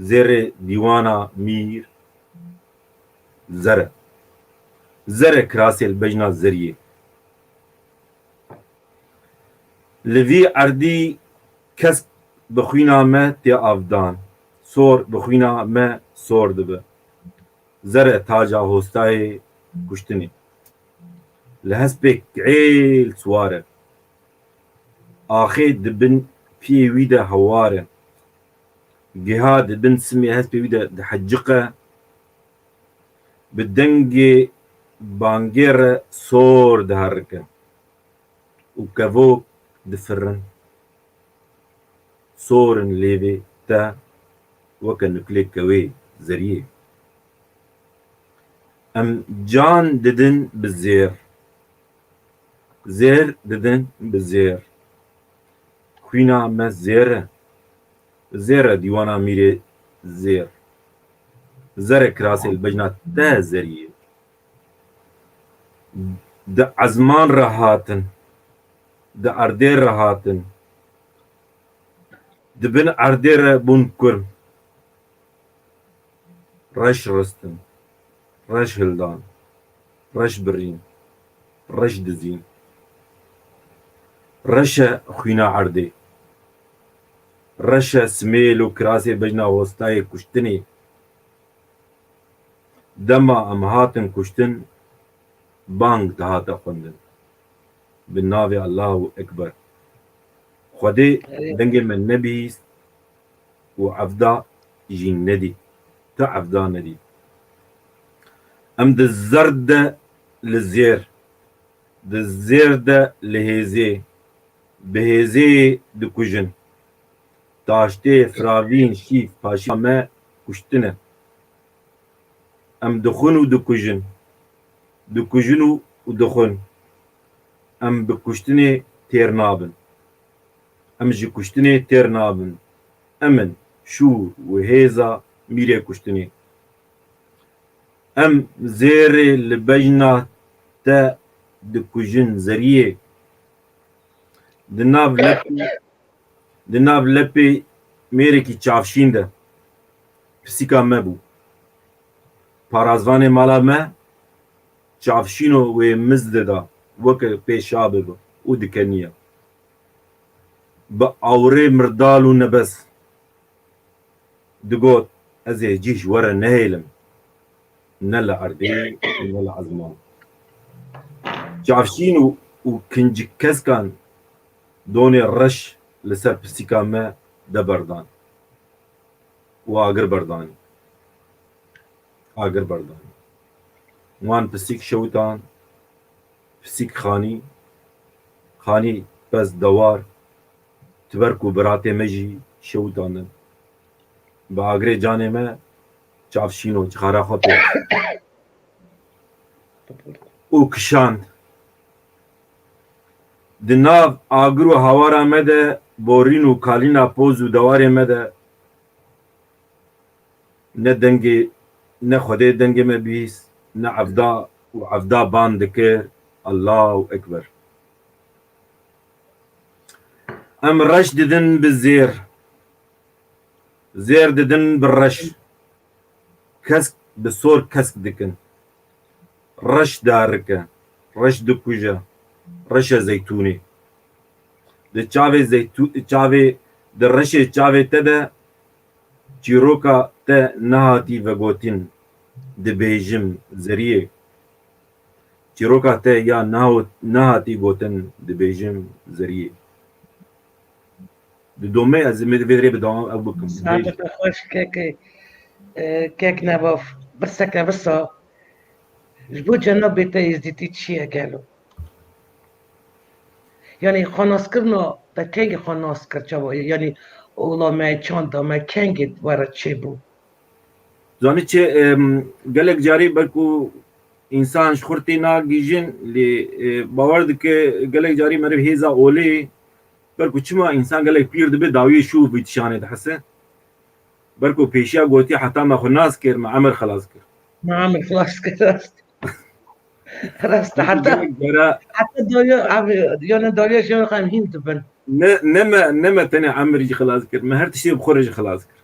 Zêrê dîwana mîr. Zere. Zere kirasê li bejna zeriyê. Li vî erdî kesk bi xwîna me tê avdan. Sor bi xwîna me sor dibe. Zere taca hostayê kuştinê. Li hespê kêl siwar e. Axê di bin piyê wî de hewar e. Giha di bin simê hespê wî de diheciqe. Bi dengê bangê re sor diherike û kevok difirin. Sorin lêvê te weke nuklê kewê zeriyê. Em can didin bi zêr. Zêr didin bi zêr. Xwîna me zêr e. Zêr e dîwana mîrê zêr. Zere kirasê li bejna te zeriyê. Di ezman re hatin, di erdê re hatin, di bin erdê re bûn kurm. Reş ristin, reş hildan, reş birîn, reş dizîn. Reş e xwîna erdê. Reş e simêl û kirasê bejna hostayê kuştinê. Dema em hatin kuştin, bang dihate xwendin. Bi navê Allahu Ekber. Xwedê Erê. dengê me nebihîst û evda jî nedît. Tu evda nedît. Em di zerd de li zêr, di zêr de li hêzê, bi hêzê dikujin. Taştê, firavîn, şîf, paşî me kuştine. Em dixwin û dikujin. Dikujin û, û dixwin. Em bi kuştinê têr nabin. Em ji kuştinê têr nabin. Em in şûr û hêza mîrê kuştinê. Em zêrê li bejna te dikujin zeriyê. Di nav lepê, di nav lepê mêrekî çavşîn de pisîka me bû. Parazvanê mala me çavşîno wê miz dida, weke pê şa bibe û dikeniya. bi awirê mirdal û nebes digot, ez ê cî ji we re nehêlim, ne li erdê û ne li ezman. Çavşîn û, û kincikeskan donê reş li ser pisîka me de berdan û agir berdanî. Agir berdanî. Wan pisîk şewitan, pisîk xanî, xanî pez dewar, tiber ku biratê me jî şewitandin. Bi agirê canê me çavşîno, cixara xwe pê û kişand. Di nav agir û hawara me de, borîn û kalîna poz û dewarê me de ne dengê, ne Xwedê dengê me bihîst, ne evda û evda ban dikir, Allahu Ekber. Em reş didin bi zêr, zêr didin bi reş. Kesk bi sor kesk dikin. Reş diherike, reş dikuje, reşe zeytûnê. Di çavê zeytû-, çavê, di reşê çavê te de çîroka te nehatî vegotin, dibêjim zeriyê. Çîroka te ya neho-, nehatî gotin, dibêjim zeriyê. Di domê ez ê vê dirê bi dewam ew bikim. Saete te xweş kek, e, kek Nebav. Pirseke wisa. Ji bo cenabê te êzdîtî çi ye gelo? Yanî xwanaskirina te kengî xwe nas kir çawa? Yanî ola me, çanda me kengî we re çêbû? Zanî çi, em, gelek carî belku însan ji xwe tê nagihîjin, lê, e, bawer dike gelek carî meriv hêza olê, belku çima însan gelek pîr dibe, dawiyê şû vîtişanê dihese. Belku pêşiya gotiye heta me xwe nas kir, me emir xilas kir. Me emir xilas kir, rast. Rast, heta, gelek cara heta dawiya, abi, yana dawiya jî em hîn dibin. Ne, ne me, ne me tenê emir jî xilas kir, me her tiştê bi xwe re jî xilas kir.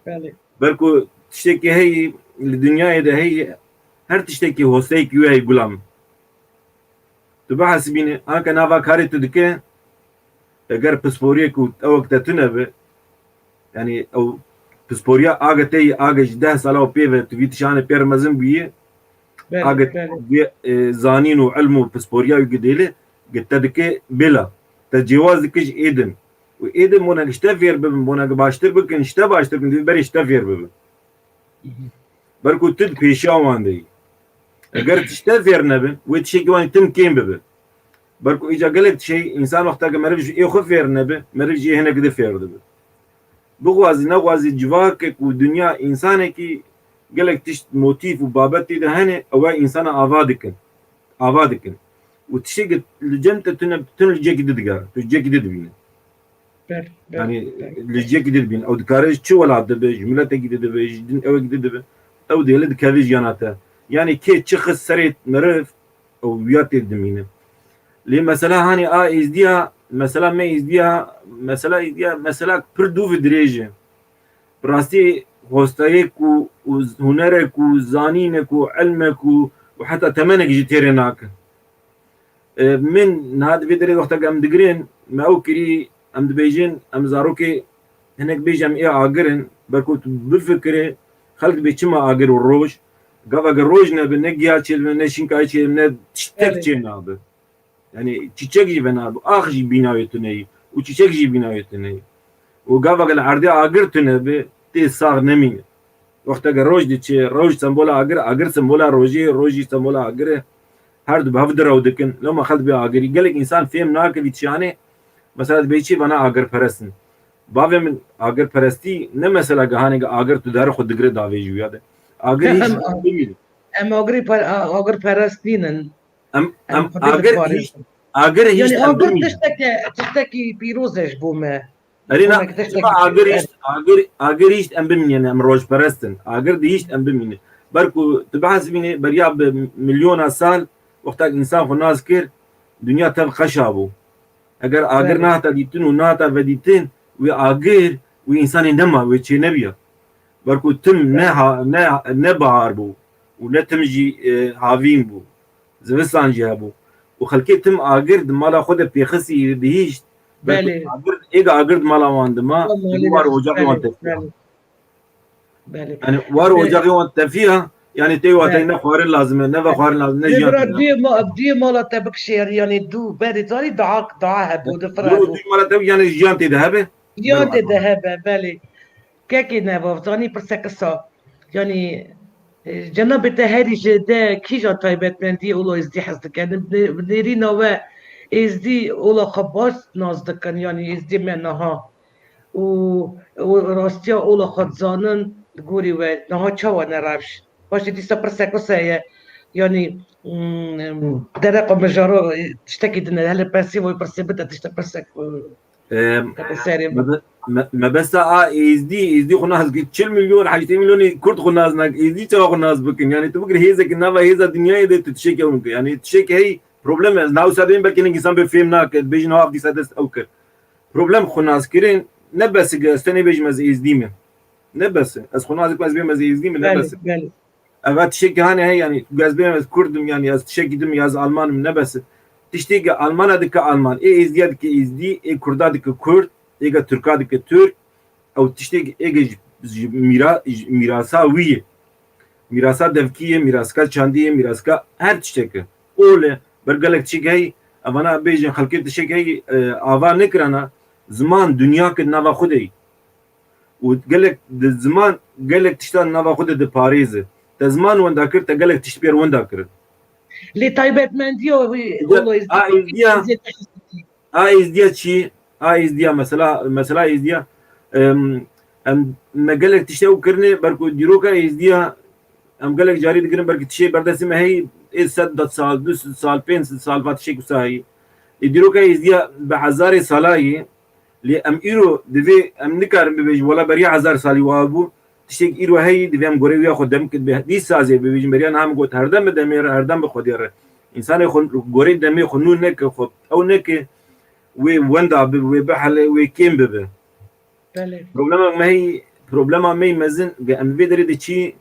Belê. Belku tiştekî heyî, li dinyayê de heyî, her tiştekî hosteyekî wê heyî, gulam. Tu bihesibînî, anke nava karê tu dike, eger pisporiyek û ewek te tune be, yanî ew pisporiya age te yî, age ji deh sala û pê ve tu vî tişanê pê re mezin bûyî, belê, age belê. Vê, e, zanîn û ilm û pisporiya wî gidêle, gi te dike bêla. Te cêwaz dike ji êdin. Û êdin bona ji te fêr bibin, bona gi baştir bikin, ji te baştir bikin, divê berê ji te fêr bibin. Belku tu di pêşiya wan de yî. Eger tişt te fêr nebin, wê tiştekî wan tim kêm bibe. Belku îca gelek tiştê însan wexta ke meriv ji ê xwe fêr nebe, meriv ji ê hinek di fêr dibe. Bixwazî nexwazî civakek û dinya însanekî gelek tişt, motîf û babet tê de hene, ew ê însana ava dikin. Ava dikin. Û tiştekî li cem te tune, tune li cekî di digere. Tu cekî di dibîne. Ber, ber, yanî ber. Li cihekî din bîn. Ew dikare ji çi welat de be, ji miletekî de be, ji din ewekî de be. Ew dêle dikeve jiyana te. Yanî kê çi xist serê meriv, ew wiya tê dimîne. Lê mesela hanî a êzdiya, mesela me êzdiya, mesela êzdiya, mesela pir dû ve dirêj e. Bi rastî hostayek û, û hunerek û zanînek û ilmek û, û heta temenek jî têrê nakin. E, min niha di vê derê wexta em digirên, me ew kirî, em dibêjin, em zarokê hinek bêje em ê agir in, belku tu bifikirê, xelk dibê çima agir û roj, gava gel roj nebe, ne giya çêdibe, ne şînkayê çêdibe, ne tiştek, evet, çênabe. Yanî çîçek jî venabe, ax jî bîna wê tune yî û çîçek jî bîna wê tune yî. Û gava gel erdê agir tune be, tê sax nemîne. Wexteke roj diçe, roj sembola agir, agir sembola rojê, roj jî sembola agir e. Her du bi hev direw dikin. Loma xelk bê agirî. Gelek însan fêm nake vî tişanê. Mesela dibê çi vana agirperest in. Bavê min, agirperestî ne mesela gihanê ke agir tu dihêrî xwe digire davêjî wiya de. Agir hîç em, bimîne. Em agirî per-, a-, agirperest nînin. Em, em, em agir hîç, agir hîç, yanî em agir bimînin. Tiştekî, tiştekî pîroz e ji bo me. Erê na, çima agir hîç, agir, agir hîç em bimînin, em rojperest in. Agir di hîç em bimînin. Ber ku tu bihesibînî, beriya bi milyona sal, wexta însan xwe nas kir, dinya tev qeşa bû. Eger agir, belê, nehata dîtin û nehata vedîtin, wê agir, wê însanê nema, wê çênebiya. Ber ku tim ne, belê, ha-, ne, ne bahar bû û ne tim jî, e, havîn bû. Zivistan jî hebû. Û xelkê tim agir di mala xwe de pêxistî dihîşt, Belkî agird, êga agird mala wan dima, war ocaqê wan tefiya. Belê. Yani war ocaqê wan tefiya, yani tê wateyê ne xwarin lazim e, ne vexwarin lazim, ne jiyan tê de. Duyê ma-, duyê mala te bikişêrî, yani du berê zanî daha, daha hebû, difira hebû. Duyê mala te, yani jiyan tê de hebe? Jiyan tê de hebe, belê. Kekê Nevav, zanî pirseke sa. Yani, e, cenabê te herî ji de kîjan taybetmendiyê ola êzdî hez dike? Bi nêrîna we êzdî ola xwe baş nas dikin, yani êzdî me niha. û, û rastiya ola xwe dizanin, gorî we niha çawa ne rewş? Paşê dîsa pirsek wisa ye, yanî, mm, dereqa mijara, e, tiştekî din e, hele persê wê pirsê bide, tişte pirsek, e, Em, serê me, me, mebesta a êzdî, êzdî xwe nas kir, çil milyon, heştê milyonê kurd xwe nas nakin, êzdî çawa xwe nas bikin? Yani tu bikir hêzek nava hêza dinyayê de tu tişek ew nike. Yani tişek hey problem e. Nav ser bên belkî nek insan bê fêm nake, bêjin ha dîsa dest ew kir. Problem xwe naskirin ne bes e, ez tenê bêjim ez êzdî me. Ne bes e. Ez xwe nas dikim ez bêm ez êzdî me, ne bes e. Ev tiştekî hane heye, yani ez bêm ez kurd im, yani ez tiştekî din im, ya ez alman im, ne bes e. Tiştekî almana dike alman, ê êzdiya dike êzdî, ê kurda dike kurd, êga tirka dike tirk. Ew tiştekî êge ji, ji mîra-, ji mîrasa wî ye. Mîrasa devkî ye, mîraska çandî ye, mîraska her tiştek e. Ol e, ber gelek tiştek heyî, evana bêjin xelkê tiştek heyî, e, ava nekirana, ziman dinya kir nava xwe de yî. Û gelek di ziman, gelek tiştan nava xwe de diparêze. Te ziman wenda kir, te gelek tişt pêr wenda kirin. Lê taybetmendiya wî, a êzdiya, a êzdiya çi? A êzdiya mesela, mesela êzdiya, em, em, me gelek tişt ew kirine, ber ku dîroka êzdiya, em gelek carî dikirin, belkî tiştê berdestê me heyî, ê sed sal, du sed sal, pênc sed sal, va tiştê wisa heyî. Ê dîroka êzdiya bi hezarê sala yî, lê em îro divê, em nikarin bibêjin, wela beriya hezar salî wa bû, tiştek îro heyî, divê em gorê wîya xwe dem kit be. Dîsa zê bibêjin, beriya niha min got, herdem bi demê re, herdem bi xwediyê re. Însanê xwe gorê demê xwe nû neke, xwe ew neke, wê wenda bibe, wê bihele, wê kêm bibe. Belê. Problema me heyî, problema me yî mezin, ge em vê derê de çî,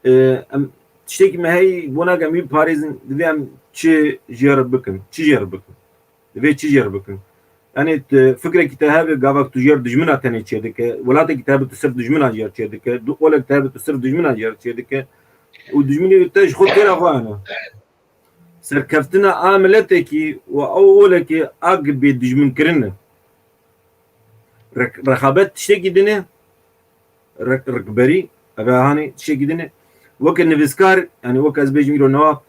e, em tiştekî me heyî, bona ge em wî parêzin, divê em çi jê re bikin, çi jê re bikin. Divê çi jê re bikin. Yani tu fikrekî te hebe, gavak tu jê re dijmina tenê çêdike, welatekî te hebe tu sirf dijmina jê re çêdike, du olek te hebe tu sirf dijmina jê re çêdike. Û dijminê te ji xwe têra xwe hene. Serkeftina a miletekî û ew olekê a gi bê dijminkirin e. Rek-, rexabet tiştekî din e, rek-, rikberî, eve hanê tiştekî din e. Weke nivîskar, yani weke ez bêjim îro Newaf,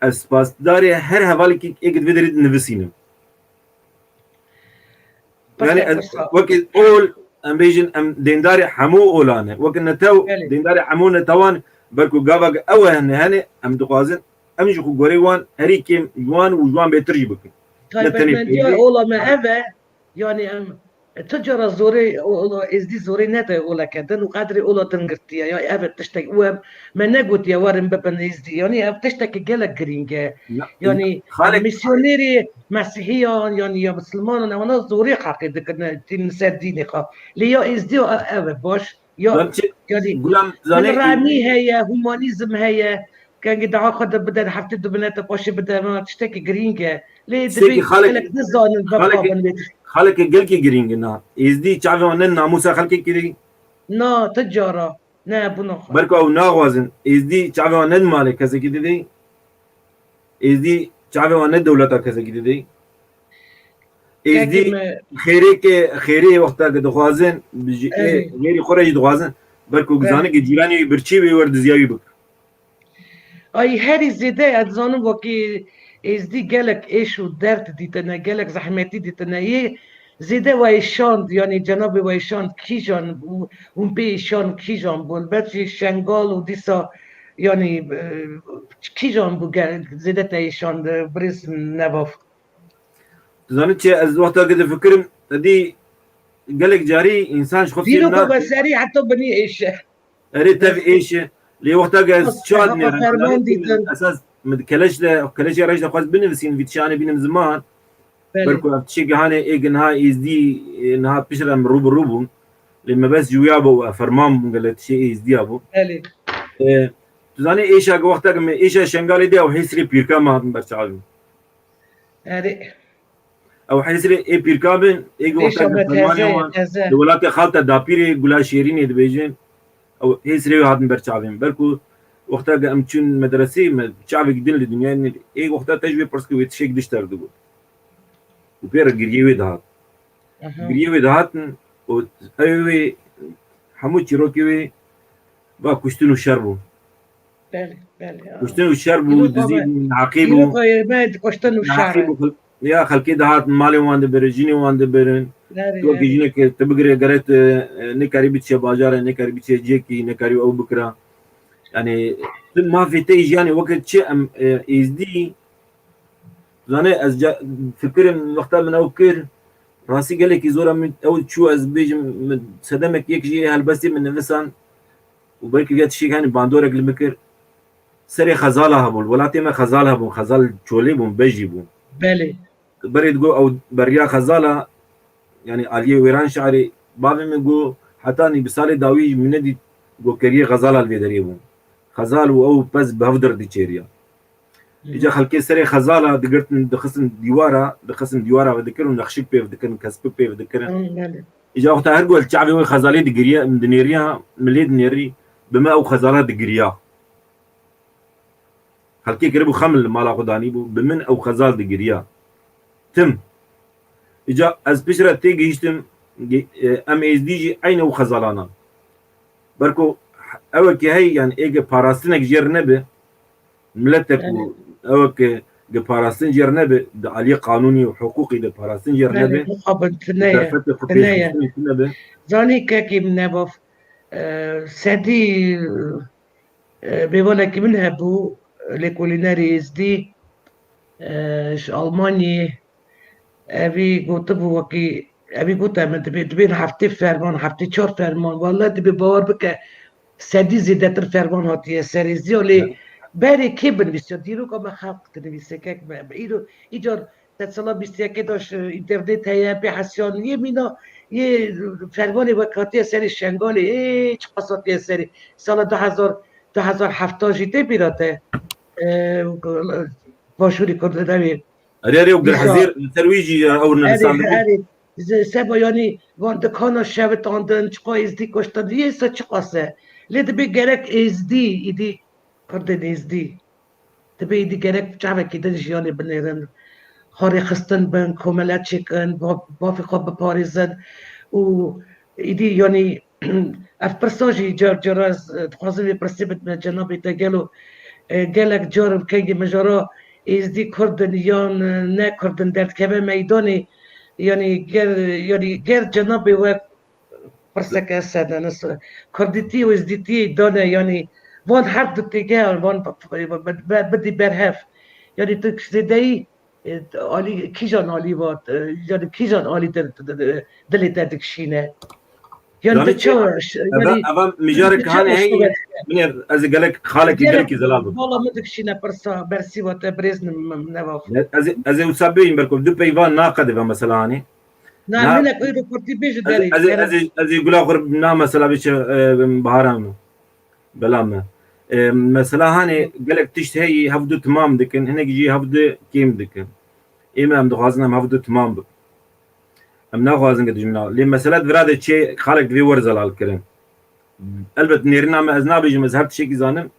ez spasdarê her hevalekî ê gi di vê derê dinivîsînim. Yani ez, weke ol, em bêjin, em dêndarê hemû olan e. Weke netew, dêndarê hemû netewan, belku gava ge ew hene, hene, em dixwazin, em ji xwe gorê wan herî kêm ji wan û ji wan bêtir jî bikin. Ne tenê pêlê. Taybetmendiya ola me ev e, yani em tu cara zorê, o-, ola êzdî zorê nede oleke din û qedrê ola din girtiye. Ya ev e tiştek û em, me negotiye werin bibin êzdî. Yani ev tiştekî gelek girîng e. Yani em misyonerê mesîhiyan, yani ya misilmanan, ewana zorê qaqê dikin, tînin ser dînê xwe. Lê ya êzdî ev e baş. Ya, yani, Gulam zanê, remî heye, humanîzm heye. Kengî daha xwe de bide heftê du binete paşê bide, ma tiştekî girîng e. Lê divê gelek nizanin vexwabin vê tişt. Xaleke gelkî girîng e na. Êzdî çavê wan ne namûsa xelkê kirî. Na, ti cara. Ne, bûna xwe. Berka ew naxwazin. Êzdî çavê wan ne di malê kesekî didê. Êzdî çavê wan ne dewleta kesekî didê. Êzdî xêrêke, xêrê wexta ke dixwazin, ji ê xêrî xwe re jî dixwazin, belku zanike cîranê wî birçî wê wer diziya wî bik. Ay herî zêde ez dizanim wekî êzdî gelek êş û derd dîtine, gelek zehmetî dîtine. Yê zêde we şand, yanî cenabê we şand kîjan bû, hûn pê şand kîjan bûn? Belkî Şengal û dîsa, yanî, e, kîjan bû ge-, zêde te şand, e, birêz Nevav? Tu zanî çi, ez wexta ke difikirim, te dî gelek carî însan ji xwe fêm nake. Dîroka we serî heta binî êş e. Erê tev êş e. Lê wexta ke ez çi dinêrim, esas min di keleş de, keleşê reş de xwest binivîsînim, vî tişanê bînim ziman. Belê. Ber ku ev tişekî hanê ê gi niha êzdî, ê niha piştre em rû bi rû bûn. Lê mebest ji wîya bû, ev ferman bûn, gelek tişê êzdiya bû. Belê. E, tu zanî êşa ke wexta ke me êşa Şengalê dî ew hêsrê pîrka me hatin ber çavê min. Erê. Ew hêsirê ê pîrka bin, ê wexta Pêşa me fermanê teze, wan teze. Li welatê xalta dapîrê Gula Şêrînê dibêjin. Ew hêsirê wê hatin ber çavên. Belku wexta ge em çûn medreseyê me çavek din li dinyayê nê. Ê wexta te ji wê pirs kir wê tişek diş derdibû. Û pê re giriyê wê dihat. Aha. Giriyê wê dihatin û ew wê hemû çîrokê wê va kuştin û şer bû. Belê, belê, aha. Kuştin û şer bû, Dîroka dizî me, bû, neheqî bû. Dîroka me kuştin û şer. Neheqî bû, xel-, ya xelkê dihatin, malê wan dibirin, jinê wan dibirin. Belê, Tu wekî belê. Jinekê tu bigire gere tu, e, nekarî biçe bajarê, nekarî biçe cihekî, nekarî ew bikira. Yani, tu mafê te yî jiyanê weke çi em, e, êzdî, zane ez ca-, fikirim wexta min ew kir, rastî gelekî zor e min ew çû ez bêjim, min sedemek yek jî helbestê min nivisan û belkî ya tiştê hani bandorek li min kir. Serê xezala hebûn, welatê me xezal hebûn, xezal çolê bûn, bejî bûn. Belê. Berê digo ew beriya xezala, yani aliyê wêran şarê, bavê min got, heta nî bi salê dawî jî min nedît got keriyê xezala li vê derê bûn. Xezal û ew pez bi hev dir diçêriya. Hı hı. Îca xelkê serê xezala digirtin, dixistin dîwara, dixistin dîwara ve dikirin û nexşik pê ve dikirin, kespik pê ve dikirin. Hı, belê. Îca wexta her got çavê wê xezalê digiriya, dinêriya, milê dinêrî, bi me ew xezala digiriya. Xelkê kiribû xem li mala xwe danîbû, bi min ew xezal digiriya. Tim. Îca ez piştre têgihiştim, ge-, e, em êzdî jî eynî ew xezalana. Berko ewekê heye, yani êge parastinek jê re nebe, miletek û Yani. ewekê ge parastin jê re nebe, di aliyê qanûnî û hiqûqî de parastin jê re Yani, nebe, muxabin tune ye, derfetê xwe tune ye. Pêşxistinê tune be. Zanî kekî min ne baf, e, sedî, e, mêvanekî min hebû, lêkolînerî êzdî, e, ji Almanyê, evî gotibû wekî, evî gote min dibê, dibên heftê ferman, heftê çar ferman, wele dibê bawer bike, sedî zêdetir ferman hatiye ser êzdî, lê Evet. berê kê binivîsiya, dîroka me xelq dinivîse, kek me, me îro, îcar Te sala bîst yekê de ji înternet heye, pê hesiyan yê mîna, yê fermanê wek hatiye serê Şengalê, ê, çiqas hatiye serê. Sala du hezar, du hezar hefta jî tê bîra te, e, Başûrê Kurd-, devê Erê, erê, û Dîsa. Hezîr, li ser wî jî ew Erê, nivîsandibû. Erê, ze-, seba, yanî, van dikana şevitandin, çiqa êzdî kuştin, yê se çiqas e. Lê dibê gerek êzdî, îdî Kurdên êzdî. Dibê êdî gerek çavekî din jiyanê binêrin, xwe rêxistin bin, komele çêkin, ba-, bavê xwe biparêzin û êdî, yanî, ev pirsa jî car cara ez, e, dixwazim vê pirsê bidime cenabê te, gelo, e, gelek car kengê mijara êzdî Kurd in yan, e, ne Kurd in derdikeve meydanê, yanî ger, yanî ger cenabê we pirseke sede, ne se-, kurdîtî û êzdîtî dane, yanî van her du têgehan, van bi-, bi-, bi-, bidî berhev. Yanî tu zêdeyî, e, alî, kîjan alî va, e, yanî kîjan alî di-, di-, di-, dilê te dikişîne? Yanî Yanî tu çawa ş-, eva, yanî eva mijarek tu çawa hane hey, şovet? Binêr, ez ê gelek xalekî Gelek gelekî zelal bim. Vala min dikişîne pirsa, bersîva te birêz min, min, min neva. Ez ê, ez ê wisa bêyim berko, du peyva naqedê ve mesela hanê. Na, Na, hinek wê bi kurtî bêje ez, derê, ez, ez, ez, ez ê gula xwe na mesela bêçe, e, bahara min. Bela me. E, mesela hanê gelek tişt heyî hevdu timam dikin, hinek jî hevdu kêm dikin. Ê me em dixwazin em hevdu timam bikin. Em naxwazin ke dijmina. Lê mesela di vira de çê xalek divê were zelal kirin. Elbet nêrîna me ez nabêjim, ez her tiştekî zanim.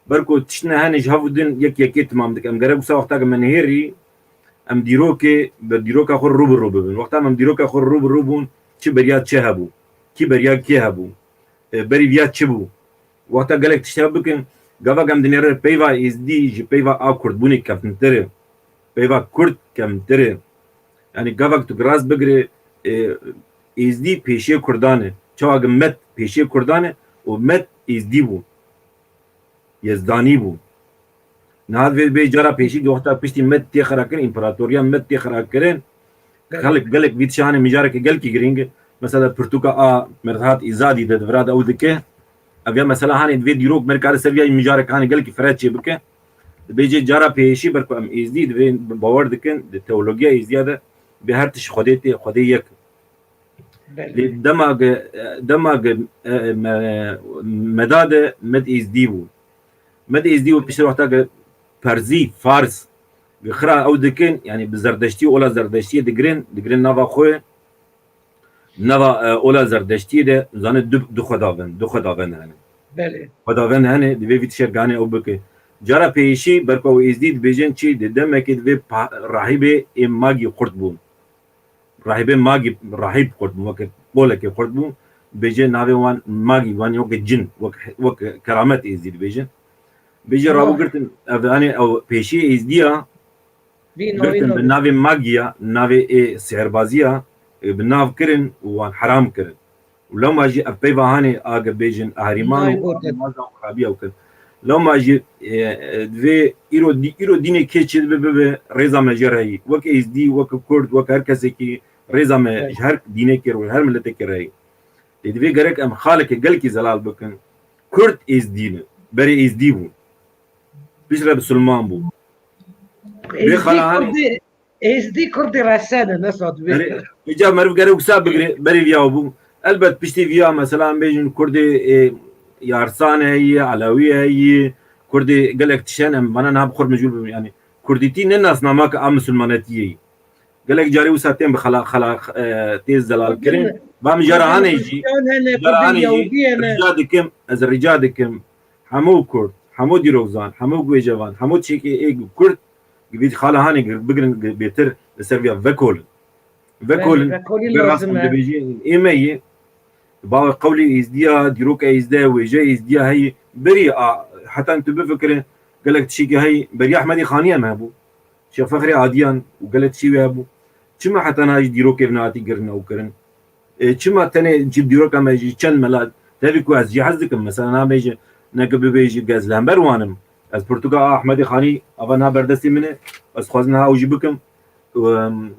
Berko tiştine hene ji hev û din yek yekê timam dike. Em gerek wisa wexta ke me nihêrî, em dîrokê, bi dîroka xwe rû bi rû bibin. Wexta em dîroka xwe rû bi rû bûn, çi beriya çi hebû? Kî beriya kê hebû? E, berî viya çi bû? Wexta gelek tişt hev bikin, gava ke em dinêrin peyva êzdî ji peyva a kurdbûnê kevntir e. Peyva kurd kevntir e. Yani gava ke tu giras bigire, e, êzdî pêşê kurdan e. Çawa ke met pêşê kurdan e û met êzdî bû. Yezdanî bû. Niha divê bê cara pêşî, wexta piştî met tê xira kirin, împaratoriya met tê xira kirin, Gelek, gelek vî tişa hanê mijareke gelkî girîng e. Mesela pirtûka a Mirdhat Îzadî de di vira de ew dike. Ev ya mesela hanê divê dîrok me kare ser ya mijareke hanê gelkî fire çê bike. Dibêje cara pêşî ber ku em êzdî divê bawer dikin, di teologiya êzdiya de bi her tişt Xwedê tê, Xwedê yek. Belê. Lê dema ge, dema ge, e, me, meda de med êzdî bû. Med êzdî û piştre wexta ge perzî, Fars, Bi xira ew dikin, yani bi Zerdeştî, ola Zerdeştiyê digirin, digirin nava xwe, nava, e, ola Zerdeştiyê de, zane du, du xwedavend, du xwedavend hene. Belê. Xwedavend hene, divê vî tişe ganê ew bike. Cara pêşî, berko ew êzdî dibêjin çi, di demekê divê pa-, rahîbê ê magî xurt bûn. Rahîbê magî, rahîb xurt bûn, weke qolekê xurt bûn. Bêje navê wan magî, wan weke cin, wek, wek keramet êzdî dibêjin. Bêje rabû girtin, ev, hani ew pêşî êzdiya, Vî navê girtin bi navê. Navê magiya, navê ê sihirbaziya, e, bi nav kirin û wan heram kirin. Û lewma jî ev peyva hanê age bêjin ehrîman û Nayê gotin. Maza xurabiya û kirin. Lewma jî, e, e, divê îro dî-, îro dînê kê çi dibe bibe, rêza me jê re heyî. Wek êzdî, wek kurd, wek her kesekî rêza me Evet. ji her dînekê re, her miletekê re heyî. Lê divê gerek em xaleke gelkî zelal bikin. Kurd êzdî ne. Berê êzdî bûn. Piştre bisilman bû. Vê Êzdî xala hanê Kurdê, Êzdî Kurdê resene, ne zad wê. Erê, îca meriv gerek wisa bigire, berê viya bû. Elbet piştî viya, mesela, em bêjin Kurdê, e, Yarsan heyî, Elewî heyî, Kurdê gelek tişt hene, em bana niha bi xurt mijûl bibin. Yani, Kurdîtî ne nasnamaka a misilmanetiyê yî. Gelek carî wisa tên bi xela-, xela-, e, tê zelal kirin. Kurdên, Va min jara Kurdên hanê jî, Hristiyan hene, jara Kurdên hanê jî, Yahudî hene. Rica dikim, ez rica dikim, hemû Kurd, hemû dîrokzan, hemû guêcevan, hemû çêkê ê Kurd, bi vî xala hanê gir-, bigirin bêtir li ser viya vekolin. Vekolin, Belê, vekolin vê lazim rast e. Dibêjin ê me yê, bawê qewlê êzdiya, dîroka êzdiya, wêje êzdiya heyî, berî a, heta tu bifikirin, gelek tiştî heyî, beriya Ehmedê Xanî em hebû. Şêx Fexrê Adiyan û gelek tiştî wê hebû. Çima heta niha jî dîrokê vê nehatî girin ew kirin? E, çima tenê ji dîroka me jî çend mela, tevî ku ez jî hez dikim, mesela nabêje, ne ki bibêje, ez li hember wan im. Ez pirtûka Ahmedê Xanî ava niha ber destê min e, ez dixwazim niha ew jî bikim. Em,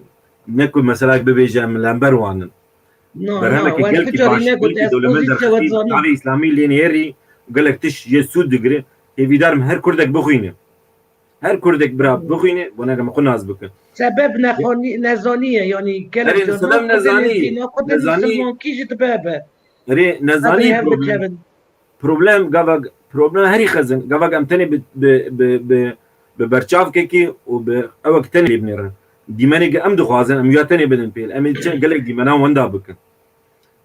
ne ku mesela bibêje em li hember wan in. No, Berhemeke no, wan gelkî tu carî baş, negot, gelkî ez dewlemend pozîsya derxistî, we dizanim. Çavê Îslamî lê nêrî û gelek tişt jê sûd digire. Hêvîdar im her Kurdek bixwîne. Her Kurdek bira bixwîne, bona em xwe nas bikin. Sebeb nexwanî-, nezanî ye, yanî gelek Erê, caran sebeb Kurdên nezanî, êzdî, na Kurdên nezanî. Misilmankî jî dibe be. Erê, nezanî Ev ê hev problem. Dikevin. Problem, gavak, problem herî xezin. Gavak em tenê bi, bi, bi, bi, bi berçavkekî û bi ewek tenê lê binêrin. Dîmenê ki em dixwazin, em ya tenê bidin pêl. Em ê çend gelek dîmena wenda bikin.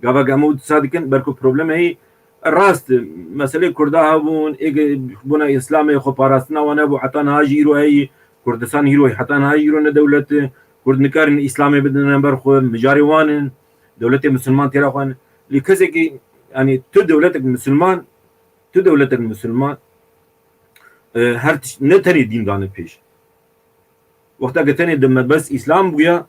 Gava em wisa dikin, berku problem heyî rast e. Meselê Kurda hebûn, ê bona Îslamê xwe parastina wan hebû, heta niha jî îro heyî. Kurdistan hîro, heta niha jî îro ne dewlet e. Kurd nikarin Îslamê bidin ber xwe, mijarê wan in. Dewletê misilman têra xwe ne. Lê kesekî, yani tu dewletek misilman, tu dewletek misilman, e, her tişt, ne tenê dîn dane pêş. Wexta ke tenê di mebest Îslam bûya,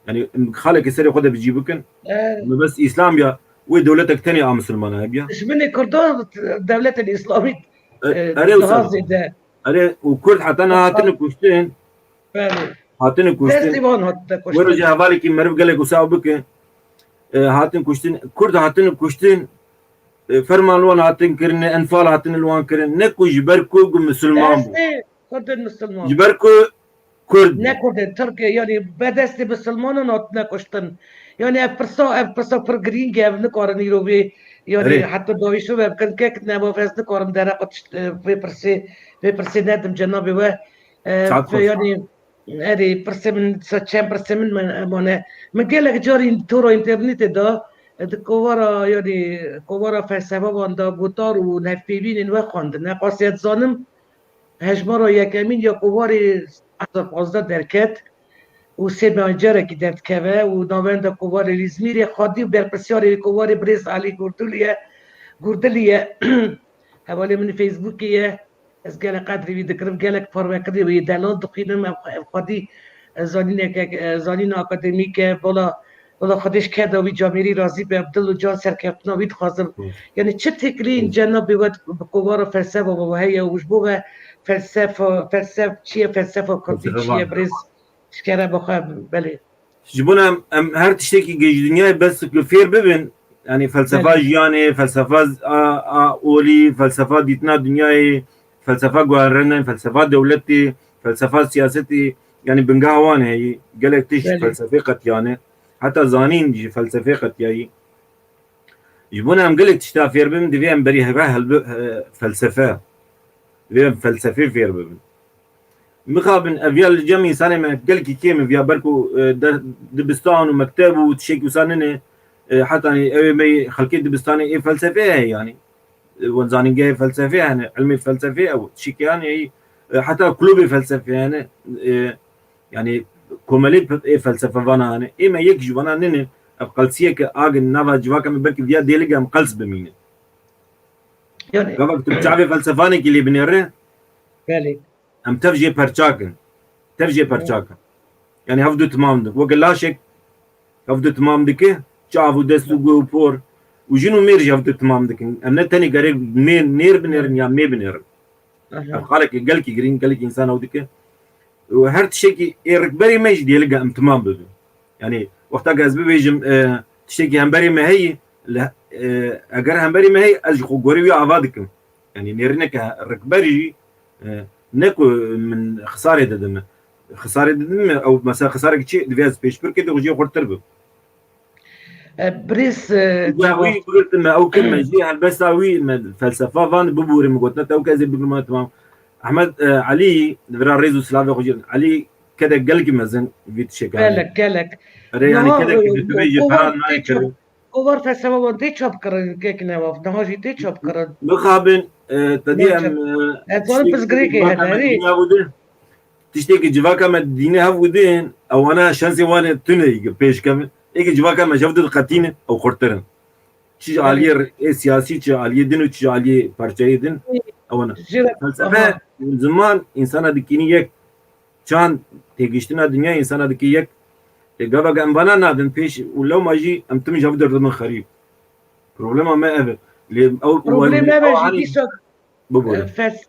yani xaleke serê xwe de bi cî bikin, E, mebest Îslam ya, wê dewletek tenê a misilmana hebiya. Dijminê Kurdan dewletên Îslamî, E, e, erê wisa. Daha zêde. Erê, û Kurd heta niha hatine kuştin, Belê. Hatine kuştin. Destê wan hatine kuştin. Wero jî hevalekî meriv gelek wisa bike. E, hatin kuştin, Kurd hatine kuştin. E, ferman li wan hatin kirin, enfal hatine li wan kirin. Ne ku ji ber ku, ku misilman bû. Destê Kurdên misilman. Ji ber ku Kurd Ne bû. Kurdên Tirk, yanî be destê misilmanan hatine kuştin. Yanî ev pirsa, ev pirsa pir girîng e, ev nikarin îro vê, yanî Erê. Heta dawî şû ve bikin, kek nemav ez nikarim dereqa tişt, e, vê pirsê, vê pirsê nedim cenabê we. E, Saet xweş. Yanî, erê, pirsê min, se-, çend pirsê min, min, mane. Min gelek carî tora înternetê de, e, di kovara, yanî, kovara felsefavan de gotar û hevpeyvînên we xwendin. Ne qasê ez dizanim, Hejmara yekemîn ya kovarê du hezar pazdeh derket û sê meh carekî derdikeve û navenda kovarê Îzmîrê xwedî û berpirsyarê kovarê birêz Elî Gurdilî ye. Gurdilî ye. Hevalê min Facebookê ye. Ez gelek qedrî wî dikirim, gelek parvekirî wî delal dixwînim. Ev, ev xwedî, e, zanîneke, e, zanîna akademîk e. Vala Wela Xwedê ji keda wî camêrî razî be, bi dil û can serkeftina wî dixwazim. Hı. Yani çi têkiliyên Hı. cenabê we bi kovara felsefa we heye û ji bo we felsefa, felsef çi ye, felsefa kurdî çi ye, Felsefa birêz ji kerema xwe, belê. Ji bo em, em her tiştekî ji dinyayê bes fêr bibin, yani felsefa Belê. jiyanê, felsefa a, a olî, felsefa dîtina dinyayê, felsefa guherînê, felsefa dewletê, felsefa siyasetê, yani bingeha wan heyî, gelek tişt Belê. felsefê qetiyane. Heta zanîn ji felsefê qetiyayî. Ji bo em gelek tişta fêr bibin, divê em berî heve helbi-, he-, felsefe. Divê em felsefê fêr bibin. Mixabin ev ya li cem însanê me gelkî kêm e, viya ber ku, e, de-, dibistan û mekteb û tiştekî wisa nine, e, heta ew ê me xelkê dibistanê ê felsefeyê heye yanî. E, wan zanîngehê felsefeyê hene, ilmê felsefeyê ew tiştekî hene, e, heta klûbê felsefeyê hene, e, yanî komelê pe-, ê felsefevana hene. Ê me yek ji wana nine, ev qelsiyeke agin nava civaka me belkî viya dêlige em qels bimînin. Yanî gava ku tu bi çavê felsefanekî lê binêre, belê. Em tev jê perçak in. Tev jê perçak in. Yanî hevdu timam dikin. Weke laşek hevdu timam dike, çav û dest û guh û por û jin û mêr jî hevdu timam dikin. Em ne tenê gerek nê-, nêr binêrin ya mê binêrin. Aha. Ev xaleke gelkî girîng, gelkî însan ew dike. Û her tiştekî ê rikberê me jî dêlige em timam bibin. Yanî wexta ku ez bibêjim, e, tiştekî hemberê me heye, li, e, eger hemberê me heye, ez ji xwe gorî wî ava dikim. Yanî nêrîneke rikberî jî, e, ne ku min xisarê didime. Xisarê didime, ew mesela xisarek çi divê ez pêşbirkê de xwe jê xurtir bim. E, birêz, e, Îca wî bigirtime, ew kirime jî, helbesta wî me felsefa van bibûrim, gotina te ew kezê bigirime, tamam. Ehmed, e, Elî, li vira rêz û silavê xwe jî. Elî kedek gelkî mezin vî tişekê hene. Gelek, gelek. Erê, yanî kedek e, divê jî o, o, pera o, nayê o, kir. Kovar felsefa wan tê çap kirin, kek Newaf. Niha jî tê çap kirin. Mixabin, e, te dî em, e, ez zanim pirsgirêkê hene, erê. Dinya bû din. Tiştê ku civaka me dîne hev û din, ewana şansê wan ê tune yî pêş kevin. Ê ku civaka me ji hev du diqetînin, ew xurtir in. Çi ji aliyê ê siyasî, çi ji aliyê din û çi ji aliyê parçeyê din, ewana. Felsefe, ziman, însana dikînî yek. Çand têgihiştina dinya însana dikî yek. Ê, gava ku em vana nadin pêş û lewma jî em tim ji hev derdibin xerîb. Problema me ev e. Lê ew Problema me jî dîsa, bibûre. E, fels-,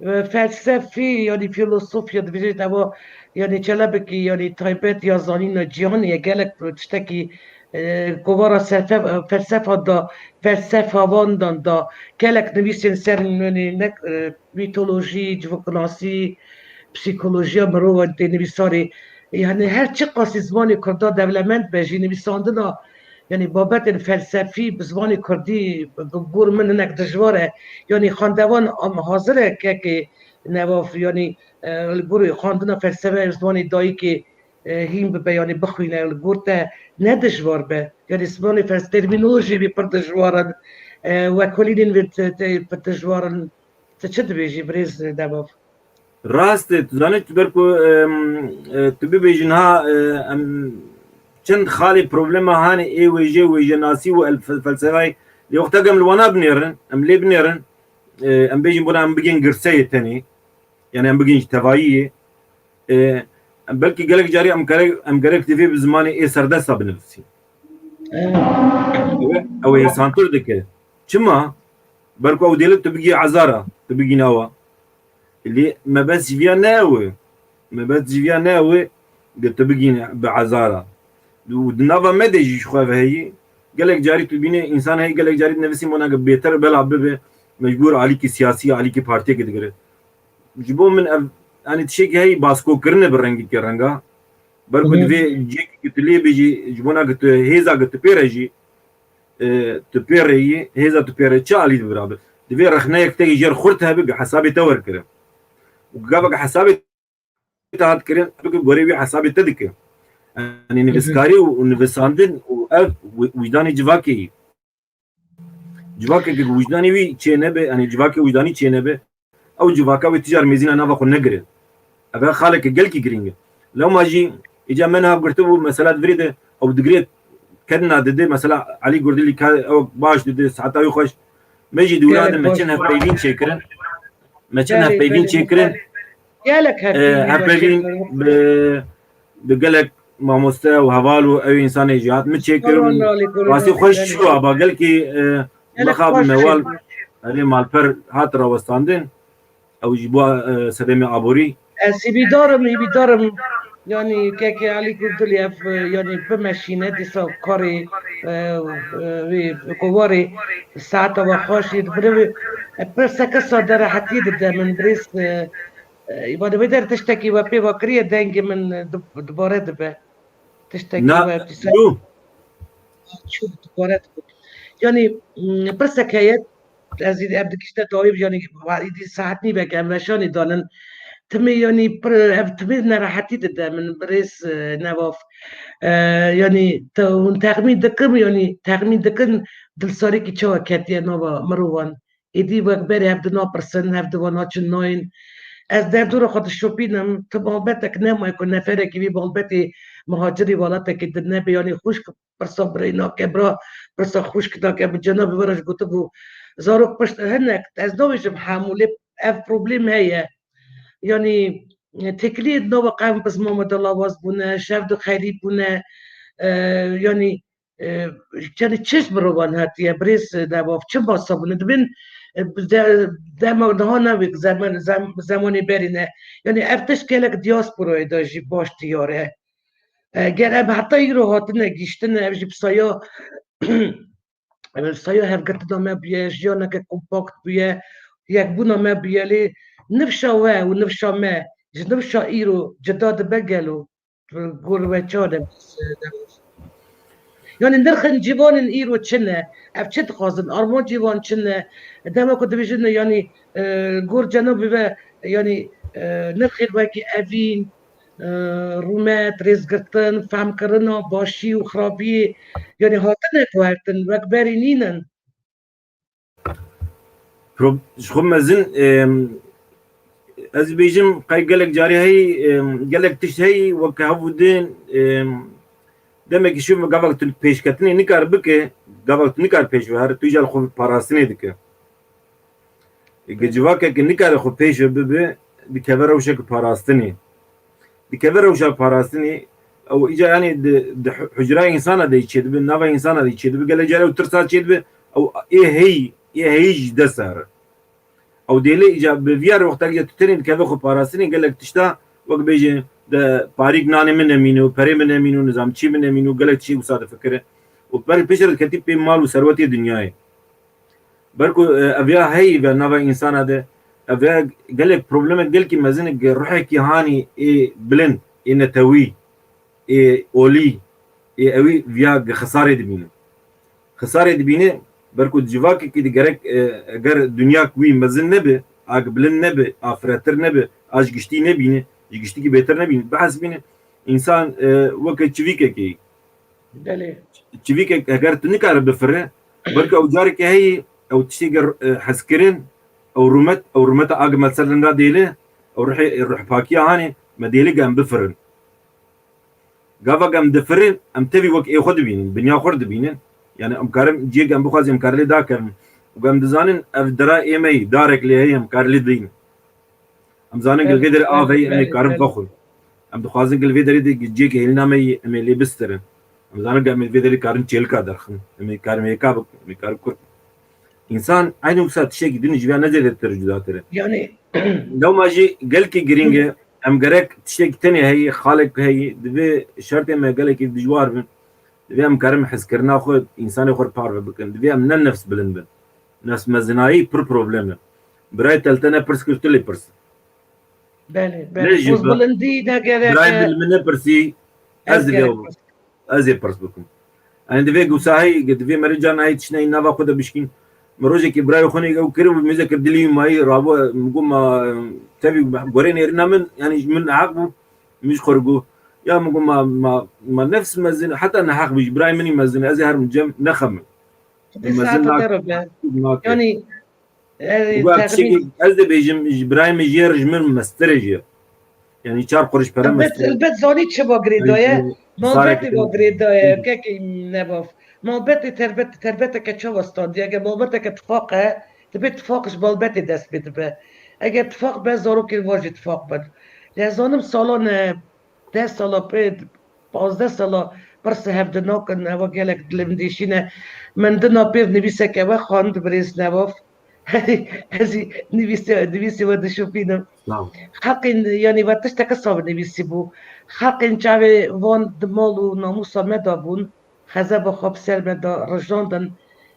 e, felsefî, yanî fîlozofya dibêjin ewa, yanî çelebekî, yanî taybet ya zanîna cîhanê ye, gelek tiştekî, e, kovara selfe-, e, felsefa da, felsefavan dan da, gelek nivîsên ser, yanî ne, e, mîtolojî, civaknasî, psîkolojiya mirovan tê nivîsarê. Yanî her çiqasî zimanê kurda dewlemend be jî, nivîsandina, yanî babetên felsefî bi zimanê kurdî bi, bi gor min hinek dijwar e. Yanî xwendevan am hazir e kekê Newaf, yanî, e, li gorî xwendina felsefe zimanê dayikê, e, hîn bibe, yanî bixwîne, li gor te ne dijwar be. Yanî zimanê fels-, termînolojiyê wî pir dijwar in. E, wekolînên wê te, te pir dijwar in. Tu çi dibêjî birêz Newaf? Rast e, tu zanî, tu ber ku, em, e, tu bibêjî niha, e, em çend xalê problema hane ê wêje, wêjenasî û el-, fel-, felsefeyê. Lê wexta ku em li wana binêrin, em lê binêrin, e, em bêjin bona em bigên girseyê tenê, yanî em bigên ji tevayiyê. E, em belkî gelek carî em gerek, em gerek divê bi zimanê ê serdesta binivîsîn. Ew ê hêsantir dike. Çima? Ber ku ew dêle tu bigî ezara, tu bigî nawa. Lê mebest ji viya ne ew e. Mebest ji viya ne ew e, de tu bigîn bi ezara. Û di nava me de jî ji xwe ve heyî. Gelek carî tu bînê însan heyî, gelek carî dinivîsî mona ge bêtir bela bibe, mecbûr alîkî siyasî, alîkî partiyekê digire. Ji bo min ev, yanî tiştekî heyî baskokirine bi rengekî renga. Ber ku divê cihekî ku tu lê bijî, ji bona ku tu hêza ku tu pê re jî, e, tu pê re yî, hêza tu pê re çi alî dibira bi. Divê rexneyek te yî jêr xurt hebe ku hesabê te werkirin. Û gava ku hesabê te hat kirin, tu ku gorê wî hesabê te dike. Yanî nivîskarî û, û nivîsandin û ev wi-, wijdanê civakê yî. Civakeke ku wijdanê wî çê nebe, yanî civakê wijdanî çê nebe, ew civaka wê tu car mêzîna nava xwe negire. Ev xaleke gelkî girîng e. Lewma jî îca me niha girtibû, mesela di virê de ew digirê kedna dide, mesela Elî Gurdilî ka ew baş dide, saeta wî xweş. Me jî di wila de me çend hevpeyvîn çêkirin. Me çend hevpeyvîn çêkirin. Gelek hevpeyvîn bi, bi gelek mamoste û heval û ew însanê jî hat min çêkir û rastî xweş çû aba gelkî, e, mixabin me wal erê malper hat rawestandin. Ew ji bo, e, sedemê aborî. Ez hîvîdar im, hîvîdar im. Yanî kekê Elî Gurdilî ev, e, yanî bimeşîne dîsa karê, e, e, wê kovarê saeta we xweş yê dibirê wê. E, pirseke sade rehetiyê dide min birêz, e, e, îva di vê der tiştekî we pê ve kiriye dengê min, e, du-, dubare dibe. Tiştekî we dîsa çû dubare dibe. Yanî, m, pirsek heye, ez ê ev digişte dawî, yanî, îdî saet nîvek em veşanî danin. timê, yanî pir, ev timê nerehetî dide min, birêz, e, Nevaf. E, yanî te, hûn texmîn dikim, yanî texmîn dikin dilsarîkî çawa ketiye nava mirovan. Êdî wek berê hev di napirsin, hev di wana çi nayên. Ez derdora xwe dişopînim, tu malbetek nemaye ku neferekî vî malbetê muhacirî welatekê di nebe, yanî xwişk pirsa birayî nake, bira pirsa xwişk nake, bi cenabê we re jî gotibû, zarok pişt hinek, ez nabêjim hemû, lê ev problem heye. Yanî, têkiliyê di nava qewm bi ziman me de lawaz bûne, şev di xeyrî bûne, e, yanî, e, yanî çi ji mirovan hatiye, birêz Nevaf, çi masa bûne, dibên, e, de-, dema niha ne wek zeman, zem-, zemanê berî ne. Yanî ev tişt gelek diasporayê de jî baş diyar e. E, ger em heta îro hatine gihîştine, ev jî bi saya, ev saya hevgirtina me bûye, jiyaneke kompakt bûye, yekbûna me bûye, lê nifşa we û nifşa me ji nifşa îro cida dibe gelo? Gor we çawa de? Yanî nirxên ciwanên îro çi ne? Ev çi dixwazin? Armancê wan çi ne? Dema ku dibêjin, yanî, e, gor cenabê we, yanî, e, nirxên wekî evîn, e, rûmet, rêzgirtin, fehmkirina başî û xirabiyê, yanî hatine guhertin, wek berî nînin. Pro-, ji xwe mezin, em, ez bêjim, qey gelek carî heyî, em, gelek tişt heyî, weke hev û din, em, demekî şû gavak tu pêşketinê nikar bike, gavak tu nikar pêş ve, her tu îcar xwe parastinê dike. Ê, ge civakeke nikare xwe pêş ve bibe, dikeve rewşeke parastinê. Dikeve rewşa parastinê, ew îca, yanî di, di hu-, hucra însana de çêdibe, nava însana de çêdibe, gelek care ew tirsa çêdibe, ew ê heyî, ê heyî ji dest here. Ew dêle îca bi vîya re wexta îca tu tenê dikeve xwe parastinê, gelek tişta, wek bêje, de parîk nanê min nemîne û perê min nemîne û nizam çî min nemîne û gelek tiştê wisa difikire. Û ber pêş re diketî pê mal û serwetê dinyayê. Ber ku, e, ev ya heyî ve nava însana de, ev ya gelek problemek gelkî mezin e, ge ruhekî hanî ê bilind, ê netewî, ê olî, ê ewî viya ge xisarê dibîne. Xisarê dibîne, ber ku civakekî de gerek, e, eger dinya wî mezin nebe, a ge bilind nebe, a firehtir nebe, a ji giştî nebîne, ji giştîkî bêtir nebîne, bihesibîne, însan, e, weke çivîkekê yî. Belê. Çivîkek heger tu nikare bifire, belkî ew careke heyî, ew tiştê ge, e, hezkirin, ew rûmet, ew rûmeta a ge me ser linda dêle, ew ruhê, ruhpakiya hanê, me dêle ge em bifirin. Gava ge em difirin, em tevî wek ê xwe dibînin, binya xwe dibînin. Yani em karin ciyê ge em bixwazin, em karin lê dakevin. Û ge em dizanin, ev dira ê me yî, darek lê heye, em karin lê dînin. Em zanin gel vê derê av heye, em ê karin vexwin. Em dixwazin gel vê derê de cihê hêlîna me yê, em ê lê bistirin. Em zanin gel em ê vê derê karin çêlika derxin. Em ê karin hêka bikin, em ê karin kur bikin. Însan eynî wisa tiştekî din ji vê ne zêdetir, cudatir e. Yanî lewma jî gelkî girîng e. Em gerek tiştekî tenê heyî, xalek heyî, divê şertê me gelekî dijwar bin. Divê em karin hezkirina xwe, însanê xwe parve bikin. Divê em ne nefs bilind bin. Nefsmezinayî pir problem e. Birayê te li te nepirs kir, tu lê pirs. Belê, belê. Poz bilindî ne gerek e. Birayê min li min nepirsî, ez divê ez ê pirs bikim. Yani divê wisa heyî, divê merican heyî tiştê nava xwe de bişkîn. Min rojekî birayê xwe nêk ew kiribû, mêze kir dilî wî mayî rabû, min got ma tevî gorê nêrîna min, yani ji min heq bû, min ji xwe re got. Ya min got ma, ma, ma nefs mezin, heta nehaq bî, ji birayê min î mezin, ez ê her min cem nexemin. Xwedê saeta te re be. Yanî, e, û ev tiştekî ez dibêjim, ji birayê min jê re ji min mestir e jê. Yani çar quruş pere mestir e. Elbet zanî çi va girêdaye. Malbetê va girêdaye, kekê Nevaf. Malbetê terbet, terbeteke çawa standiye? Eger malbeteke tifaq e, dibe tifaq ji malbetê dest pê dibe. Eger tifaq be, zarokên wan jî tifaq bin. Lê ez zanim sala ne, deh sala pê, pazdeh sala pirsê hev di nakin, ewa gelek dilê min dêşîne. Min di na pêv nivîseke we xwend, birêz Nevaf. Ez jî nivîsê, nivîsê we dişopînim. Sağ ol. Xeqên, yanî we tişteke sav nivîsî bû. Xeqên çavê wan di mal û namûsa me de bûn. Xezeba xwe bi ser me de rijandin.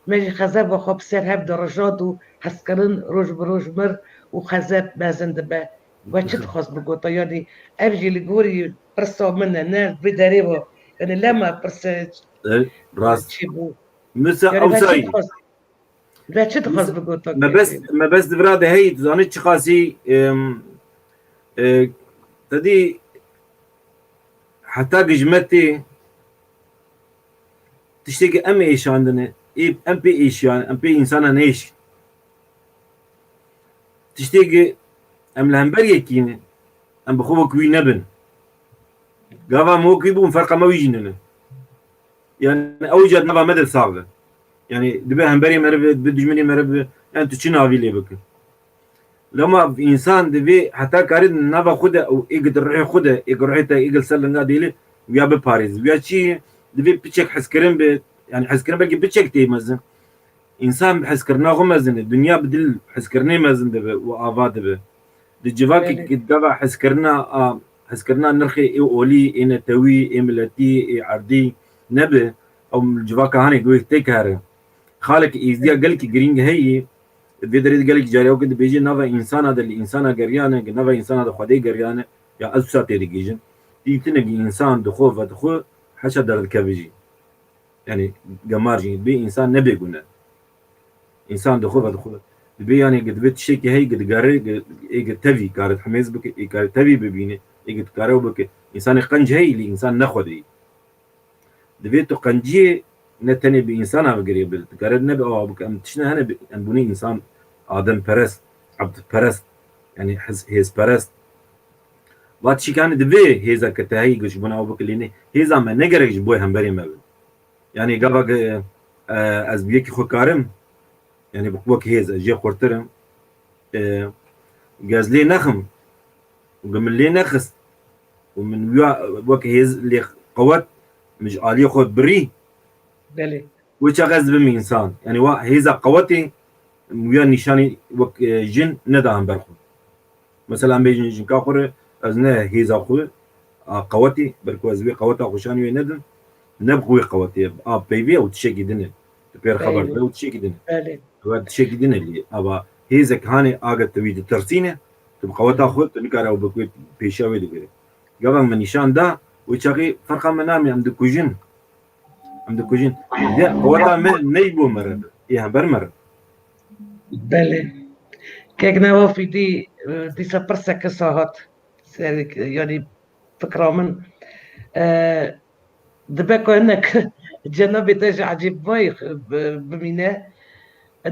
Me jî xezeba xwe bi ser hev de rijand û hezkirin roj bi roj mir û xezeb mezin dibe. We çi dixwest bigota? Yanî ev jî li gorî pirsa min e, ne vê derê ve. Yanî lema pirse çi bû? Misa ewsayî. Ve çi dixwest bigota? Me bes, me bes di vira de heyî, tu zanî çiqasî, em, E, te dî heta gijmetê tiştê ki em êşandine, ê, em pê êşiyan, em pê însana nêşin. Tiştê ki em li hember yekî ne, em bi xwe wek wî nebin. Gava em wek wî bûn, ferqa me wî jî nine. Yani ew ca nava me de sax be. Yani dibe hemberê me re be, dibe dijminê me re be, yani tu çi navî lê bike. Lema însan divê heta kare nava xwe de û ê gid ruhê xwe de, ê gid ruhê te, ê gid ser linga dêlê, wiya biparêz. Wiya çi? Divê piçek hezkirin be, yani hezkirin belkî piçek tê mezin. Însan bi hezkirina xwe mezin e. Dinya bi dil hezkirinê mezin dibe û ava dibe. Di civakê Belê. Ki gava hezkirina a, hezkirina nirxê ê olî, ê netewî, ê miletî, ê erdî nebe, ew civaka hanê guhê tê kare. Xalek êzdiya gelkî girîng heyî, vê derê de gelek carê ew ke dibêje nava însana de li însana geriyane, nava însana de Xwedê geriyane, ya ez wisa tê digihîjim. Dîtinek însan di xwe ve di xwe heşa derdikeve jî. Yani gemar jî bê însan nebê gune. Însan di xwe ve di xwe. Dibê yani dibê tiştekî heyî ki digere, ê ki tevî kare hemêz bike, ê kare tevî bibîne, ê ki dikare ew bike. Însanê qenc heyî lê însan ne Xwedê yî. Divê tu qenciyê ne tenê bi însana ve girê bil. Dikare nebe awa bike. Em tiştine hene bi, em bûne însan ademperest, ebdperest, yani hez-, hêzperest. Va tiştî ki hene divê hêza ke te heyî ji bona ew bike lê ne. Hêza me ne gerek ji bo hemberê me be. Yani gava ke, e, ez bi yekî xwe karim, yani bi wek hêz ez jê xurtir im. E, ge ez lê nexim, ge min lê nexist û min wiya wek hêz lê qewet min ji aliyê xwe birî. Belê. Wê çax ez dibim însan. Yani wa hêza qewetê min wiya nîşanî wek, e, jin neda hember xwe. Mesela em bêjin jinka xwe re ez ne hêza xwe a qewetê, belku ez wê qeweta xwe şanî wê nedim. Ne bi xwe wê qewetê, a peyvê ew tişekî din e. Tu pê re xeber Peyvê. Dide ew tişekî din e. Belê. Ew tişekî din e lê. Ava hêzek hanê age tu wî ditirsîne, tu bi qeweta xwe tu nikare ew bi wê pêşiya wê digire. Gava min nîşan da, wê çaxê ferqa me namê em dikujin. Em dikujin. Ya, qeweta me ney bo me re, ê hember me re. Belê. Kek Newafî dî, e, dîsa pirseke sa hat. Ser, yani fikra min, e, dibe ku hinek cenabê te ji ecêbvayî, e, bimîne.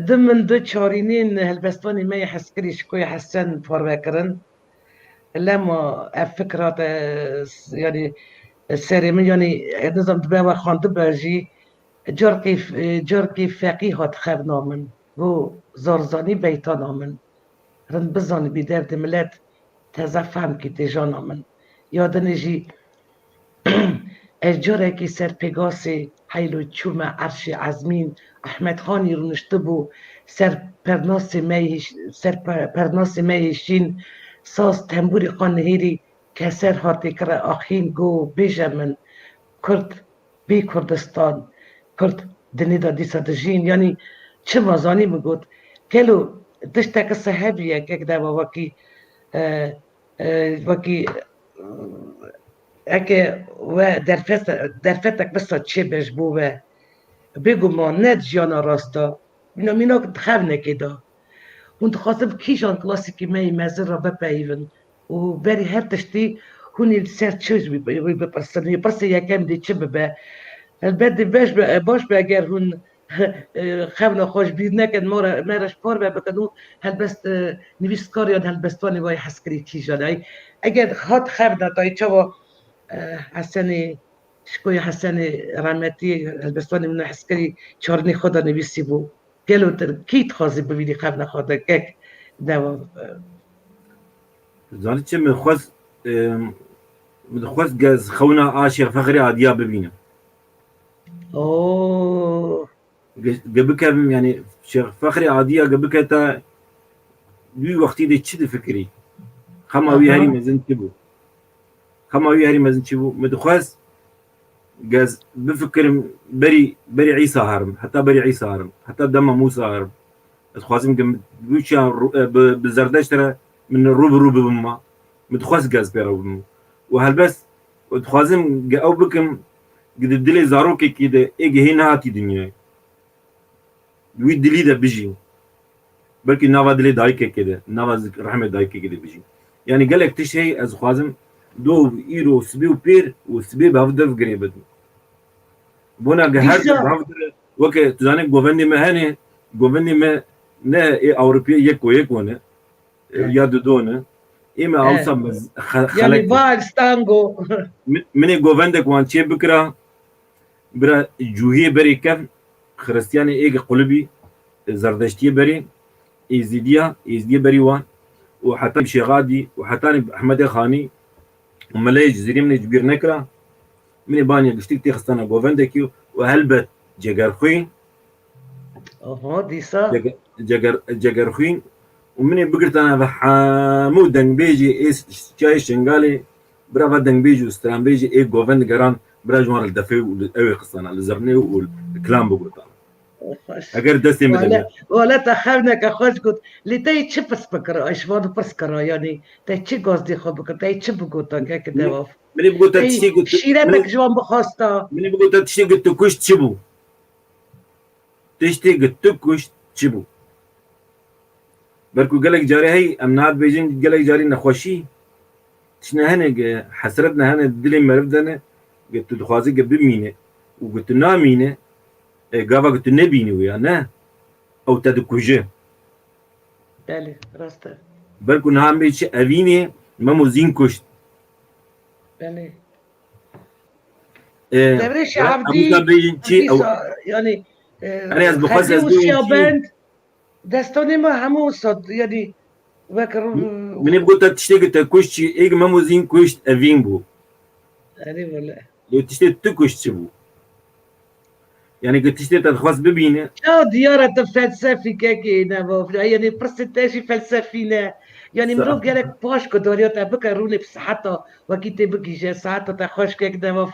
Di min du çarînên helbestvanê me yê heskirî Şikoyê Hesen parve kirin. Lema ev fikra te, s-, yanî serê min, yanî nizam dibe we xandibe jî, carkê f-, carkê feqî hat xevna min, got, Zarzanî beytana min. Rind bizanibî derdê milet, teze fehm kî tê jana min. Ya dinê jî, ez carekî ser pêgasê heylo çûme erşê ezmîn, Ehmed Xanî rûniştibû ser pernasê me yê hîş-, ser pe-, pernasê me yê şîn, saz tembûrê xwe nihêrî keser hatê kire axîn, got, bêje min, Kurd bê Kurdistan, Kurd dinê de dîsa dijîn. Yanî çima zanî min got, gelo tişteke se hebiye kek deva wekî, e, e, wekî, e, eke we derfet-, derfetek wisa çêbe ji bo we, bêguman ne di jiyana rast de, mîna mînak di xewnekê de. Hûn dixwazin bi kîjan klasîkê me yê mezin re bipeyivin û berî her tiştî hûn ê li ser çi wî, wî bipirsin? Wî pirsê yekem dê çi bibe? Helbet dê beş be, baş be eger hûn, e, xewna xwe ji bîr nekin, me re, me re ji parve bikin û helbest, e, nivîskar yan helbestvanê wayê hezkirî kîjan e? Eger hat xewna tayê çawa, e, Hesenê, Şikoyê Hesenê rehmetî helbestvanê min hezkirî çarînê xwe de nivîsî bû. Gelo tu kî dixwazî bibînî xevna xwe de kek dewa? Zanî çi min xwest, e, min dixwest ge ez xewna a Şêx Fexrê Adiya bibînim. Oo. Ge, ge bikevim, yani Şêx Fexrê Adiya ge bikete wî wextî de çi difikirî? Xema wî Aha. Herî mezin çi bû? Xema wî herî mezin çi bû? Min dixwest ge ez bifikirim berî, berî Îsa herim, heta berî Îsa herim, heta dema Mûsa herim. Ez dixwazim ge wî çiyan rû-, e, bi, bi Zerdeşt re min rû bi rû bibim ma. Min dixwest ge ez pê re bibim. Û helbest, û dixwazim ge ew bikim, ge di dilê zarokekî de ê ge hê nehatî dinyayê. Wî dilî de bijî. Belkî nava dilê dayikekê de, nava zik-, rehmê dayikekê de bijî. Yani gelek tişt heye ez dixwazim do îro sibê û pêr û sibê bi hev dev girê bidin. Bona ge her Dîsa- dev bi hev dire, weke tu zanî govendê me hene, govendê me ne ê Ewropî yek û yek wane, e, Evet. ya du do ne. Ê me Evet. awsa me z-, xe-, Yani xelek. Val, Stango. Min, min ê govendek wan çê bikira, bira cûhiyê berê kevn, Xiristiyanê êg qulibî, Zerdeştiyê berê, Êzîdiya, Êzîdiyê berî wan û heta Şêxadî û hetanî Ehmedê Xanî û Meleyê Cizîrî min ê ji bîr nekira. Min ê baniye giştik tê xistana govendekî û helbet cegerxwîn. Aha, dîsa. Ceger, ceger, cegerxwîn û min ê bigirtana ve hemû dengbêjê ê s-, çiyayê Şengalê, bira ve dengbêj û stranbêjê ê govend geran, bira ji wan re li defê û li ewê xistana, li zirnê û li kilam bigotana. Xweş. Eger destê min de Wele, be. Wele te xewneke xweş got. Lê te yê çi pirs bikira? Ay, ji wan pirs kira, yanî te çi gazdî xwe bikir? Te yê çi bigota keke Min, devav? Min ê bigota Te yê tiştê got, şîretek min ê, ji wan bixwasta? Min ê bigota tiştê got tu kuşt çi bû? Tiştê got tu kuşt çi bû? Belku gelek carê hey, em niha dibêjin gelek carî nexweşî, tiştine hene ge, hesret ne hene, dilê meriv de ne, ge tu dixwazî ge bimîne û ge tu namîne, e, gava ge tu nebînî wê ya ne, ew te dikuje. Belê, rast e. Belku niha em bê çi evînê, Mem û Zîn kuşt. Belê. E, Devrê e, Şehabdî, Abuka bêjin çi, ew, dîsa, yanî, e, Erê ez bixwest ez bêjim çi? Siyabend, Destanê me hemû sed, yanî wek Min ê bigota tiştê ku te kuşt çi, êg Mem û Zîn kuşt evîn bû. Erê wele. Lê tiştê tu kuşt çi bû? Yani ku tiştê te dixwest bibîne. Ya diyar e, tu felsefî kekê ne bafra. Yani pirsê te jî felsefî ne. Yani Sa- mirov gerek paş ku dariya te bike rûnê bi seheta wekî tê bigihîje. Seheta te xweş kek ne baf.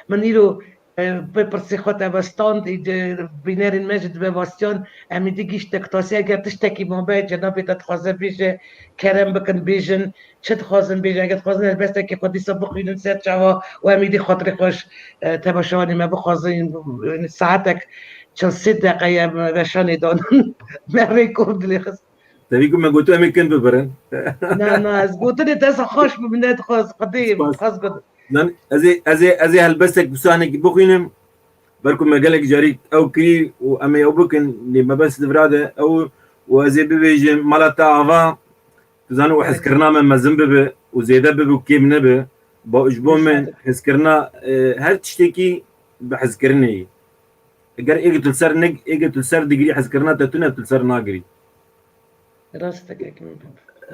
Min îro E, bi pirsê xwe te ve stand, ê, de, bînerên me jî dibe Bastian, em êdî gihîşte qutasiya, eger tiştekî mabe, cenabê te dixwaze bêje, kerem bikin, bêjin, çi dixwazin bêjin, eger dixwazin helbestekî xwe dîsa bixwînin ser çava û em êdî xatirê xweş, e, temaşevanê me bixwazin, yanî saetek çil sê deqe ye, me veşanê dan, me rêkor dilê xist. Tevî ku me gotu em ê kin bibirin. Na, na, ez gotinê te xweş bi min nedixwaz, xwedê Spas. xwaz got. Nan, ez ê, ez ê, ez ê helbestek bi sahnekî bixwînim. Belku me gelek carî ew kirî û em ê ew bikin, lê me bes li vira de ew û ez ê bibêjim, mala te ava, tu zanî û Evet. hezkirina me mezin bibe û zêde bibe û kêm nebe. Ba, ji bo me Înşallah. hezkirina, e, her tiştekî bi hezkirinê ye. Eger êk tu li ser ne, êk tu li ser digirî hezkirina te tune, tu li ser nagirî. Rast e kek min.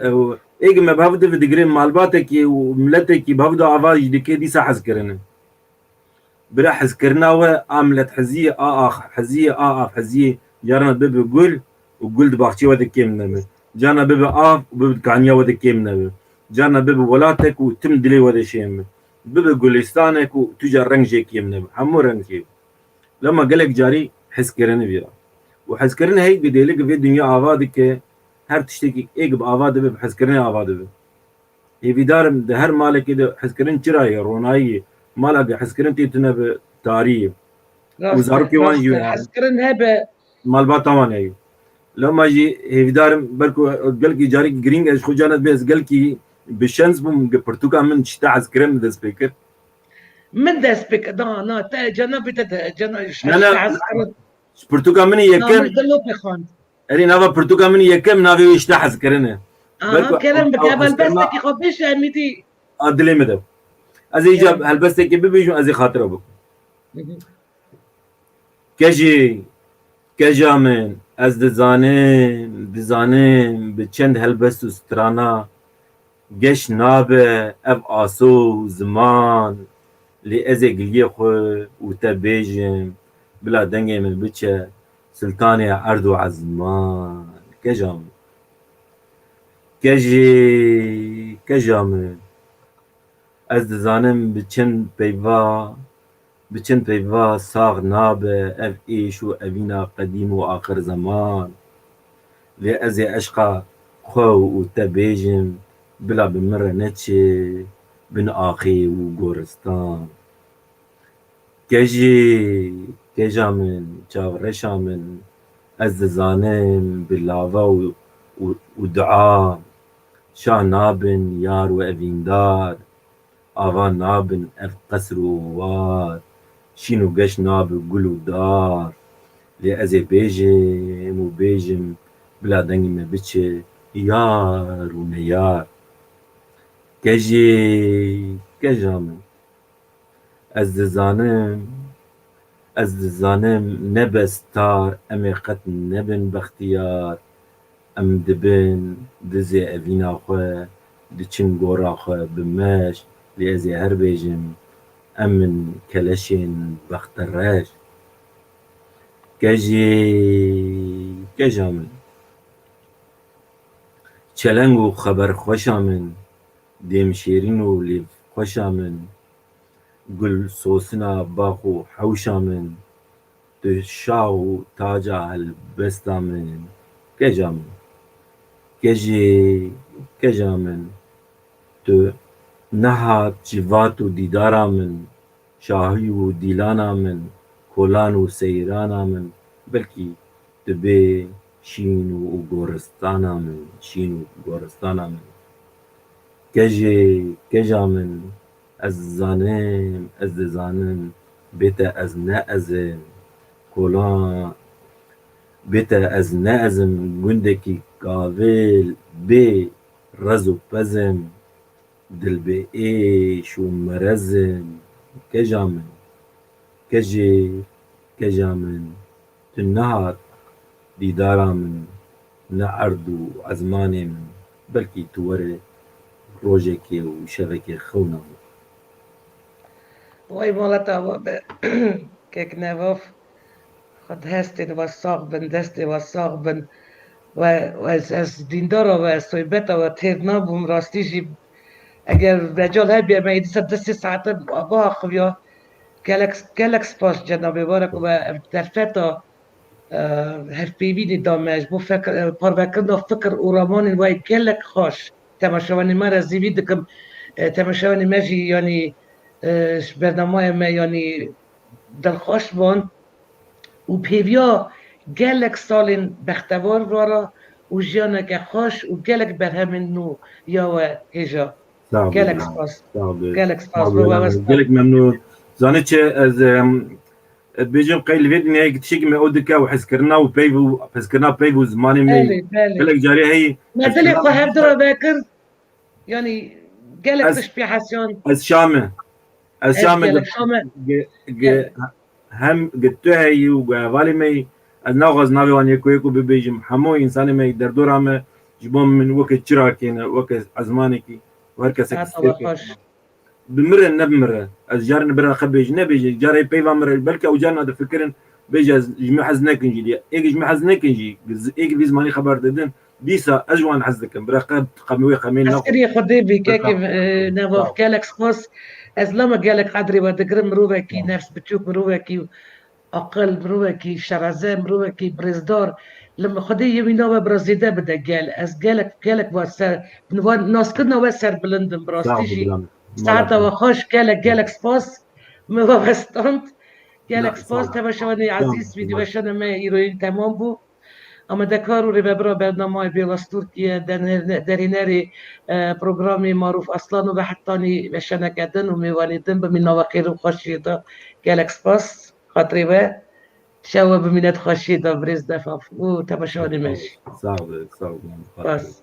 Ew, êk me bi hev dive digirê malbatekî û miletekî bi hev de ava jî dike dîsa hezkirine. Bira hezkirina we a miletheziyê, a axheziyê, a avheziyê, carna bibe gul û gul di baxçeyê we de kêm nebe. Carna bibe av û bibe di kaniya we de kêm nebe. Carna bibe welatek û tim dilê we de şêm be. Bibe gulistanek û tu ca reng jê kêm nebe. Hemû reng jê. Lema gelek carî hezkirinê vîra. Û hezkirin hey gidêlik vê dinya ava dike, her tiştekî êk bi ava dibe, bi hezkirinê ava dibe. Hêvîdar im di her malekê de hezkirin çira ye, ronayî ye. Mala ge hezkirin tê tune bi tarî ye. Û Rast e, zarokê wan rast jî e. were. Hezkirin hebe. Malbata wan heye. Lema jî hêvîdar im, belku gelkî carî girîng e, ji xwe carna dibê ez gelkî bi şens bûm, ge pirtûka min ji te hezkirin min dest pê kir. Min dest pê kir, na, na, te, cenabê te, te, cena-, Ne, ne, hezkirin. Ji pirtûka min ê Na, yekem, min dilopê xwend. Erê, nava pirtûka min ê yekem, navê wê ji te hezkirin e. Aha, Belku kerem ew, bike, ew hezkirina helbestekî xwe bêje, em êdî. a dilê min de. Ez ê îca Evet. helbestekê bibêjim, ez ê xatira bikim. Hı hı. Kejê, keja min, ez dizanim, dizanim bi çend helbest û strana geş nabe ev aso û ziman, lê ez ê giliyê xwe û te bêjim, bila dengê min biçe siltanê erd û ezman. Keja min. Kejê, keja min. Ez dizanim bi çend peyva, bi çend peyva sax nabe ev êş û evîna qedîm û axir zeman. Lê ez ê eşqa xwe û te bêjim, bila bi min re neçe bin axê û goristan. Kejê, keja min, çavreşa min, ez dizanim bi lava û, û, û dua. Şah nabin yar û evîndar, ava nabin ev qesr û war, şîn û geş nabi gul û dar. Lê ez ê bêjim û bêjim, bila dengê me biçe yar û neyar. Kejê, keja min. Ez dizanim, ez dizanim ne bestar em ê qet nebin bextiyar. Em dibin dizê evîna xwe, diçin gora xwe bi meş, lê ez ê her bêjim, em in keleşên bextereş. Kejê, keja min. Çeleng û xeberxweşa min, dêm şêrîn û lêvxweşa min, gul sosina bax û hewşa min, tu şah û taca helbesta min, keja min. Kejê, keja min, tu nehat civat û dîdara min, şahî û dîlana min, kolan û seyrana min, belkî tu bê şîn û goristana min, şîn û goristana min. Kejê, keja min, ez dizanim, ez dizanim, bê te ez ne ez im, kolan, bê te ez ne ez im, gundekî kavêl, bê rez û pez im. Dil bi êş û merez in, keja min, kejê, keja min, tu nehat dîdara min, ne erd û ezmanê min, belkî tu were rojekê û şevekê xewna min. Way mala te ava be kek Nevav. Xwed hestên we sax bin, destê we sax bin. We, we ez, ez dîndara we, ez soybeta we têr nabûm, rastî jî eger mecal hebiye me êdî ser du sê saete biaxiviya. Gelek, gelek spas cenabê we re ku we ev derfeta, e, hevpeyvînê da me, ji bo fekir, e, parvekirina fikir û ramanên we gelek xweş. Temaşevanê me re zîvî dikim. E, temaşevanê me jî, yanî, e, ji bernamaya me, yanî, dilxweş ban û pêviya gelek salên bextewar vara û jiyaneke xweş û gelek berhemên nû ya we hêja. Gelek spas. Gelek spas. Gelek memnûn. Zanî çi ez, em, ez bêjim qey li vê dinyayê tiştekî me ew dike û hezkirina û peyv û hezkirina peyv û zimanê me gelek carê heyî. Me dilê xwe hev dira vekir. Yanî gelek tişt pê hesiyan. Ez şa me. Ez şa me. Hem gi tu heyî û gi hevalê me yî. Ez naxwaz navê wan yeko yeko bibêjim. Hemû însanê me yî derdora me ji bo min weke çirakê ne, weke ezmanekî û her kesek. Bimire nebimire. Ez carin bira xwe bêjim, nebêjim. Carê peyva mire, belke ew carna difikirin, bêje ez ji min hez nekin jî diye. Êk ji min hez nekin jî, êk vî zimanî xeber didin, dîsa ez ji wan hez dikim. Bira qe-, qemê wê qemê naxwe. Hezkiriyê Xwedê bî, kekê, e, Nevav, gelek spas. Ez lama gelek qedrê we digirim, mirovekî nefs biçûk, mirovekî aqil, mirovekî şereze, mirovekî birêzdar. Li Xwedê yê wî nava bira zêde bide gel. Ez gelek, gelek va ser, va naskirina we serbilind im, bi rastî jî. Saeta we xweş, gelek, gelek spas. Me va vestand. Gelek spas, tevaşevanê ezîz, vîdyoweşana me îroyîn temam bû. Amadekar û rêvebira bernamayê Bêwaz Tirkiye, derhênerê, e, programê Marûf Aslan û Vehetanî weşaneke din û mêvanê din bimîn nava xêr û xweşiyê de. Gelek spas, xatirê we, şev we bimîne di xweşiyê de, birêz Nevav û temaşevanê me jî. Sağ ol, sağ ol. Spas.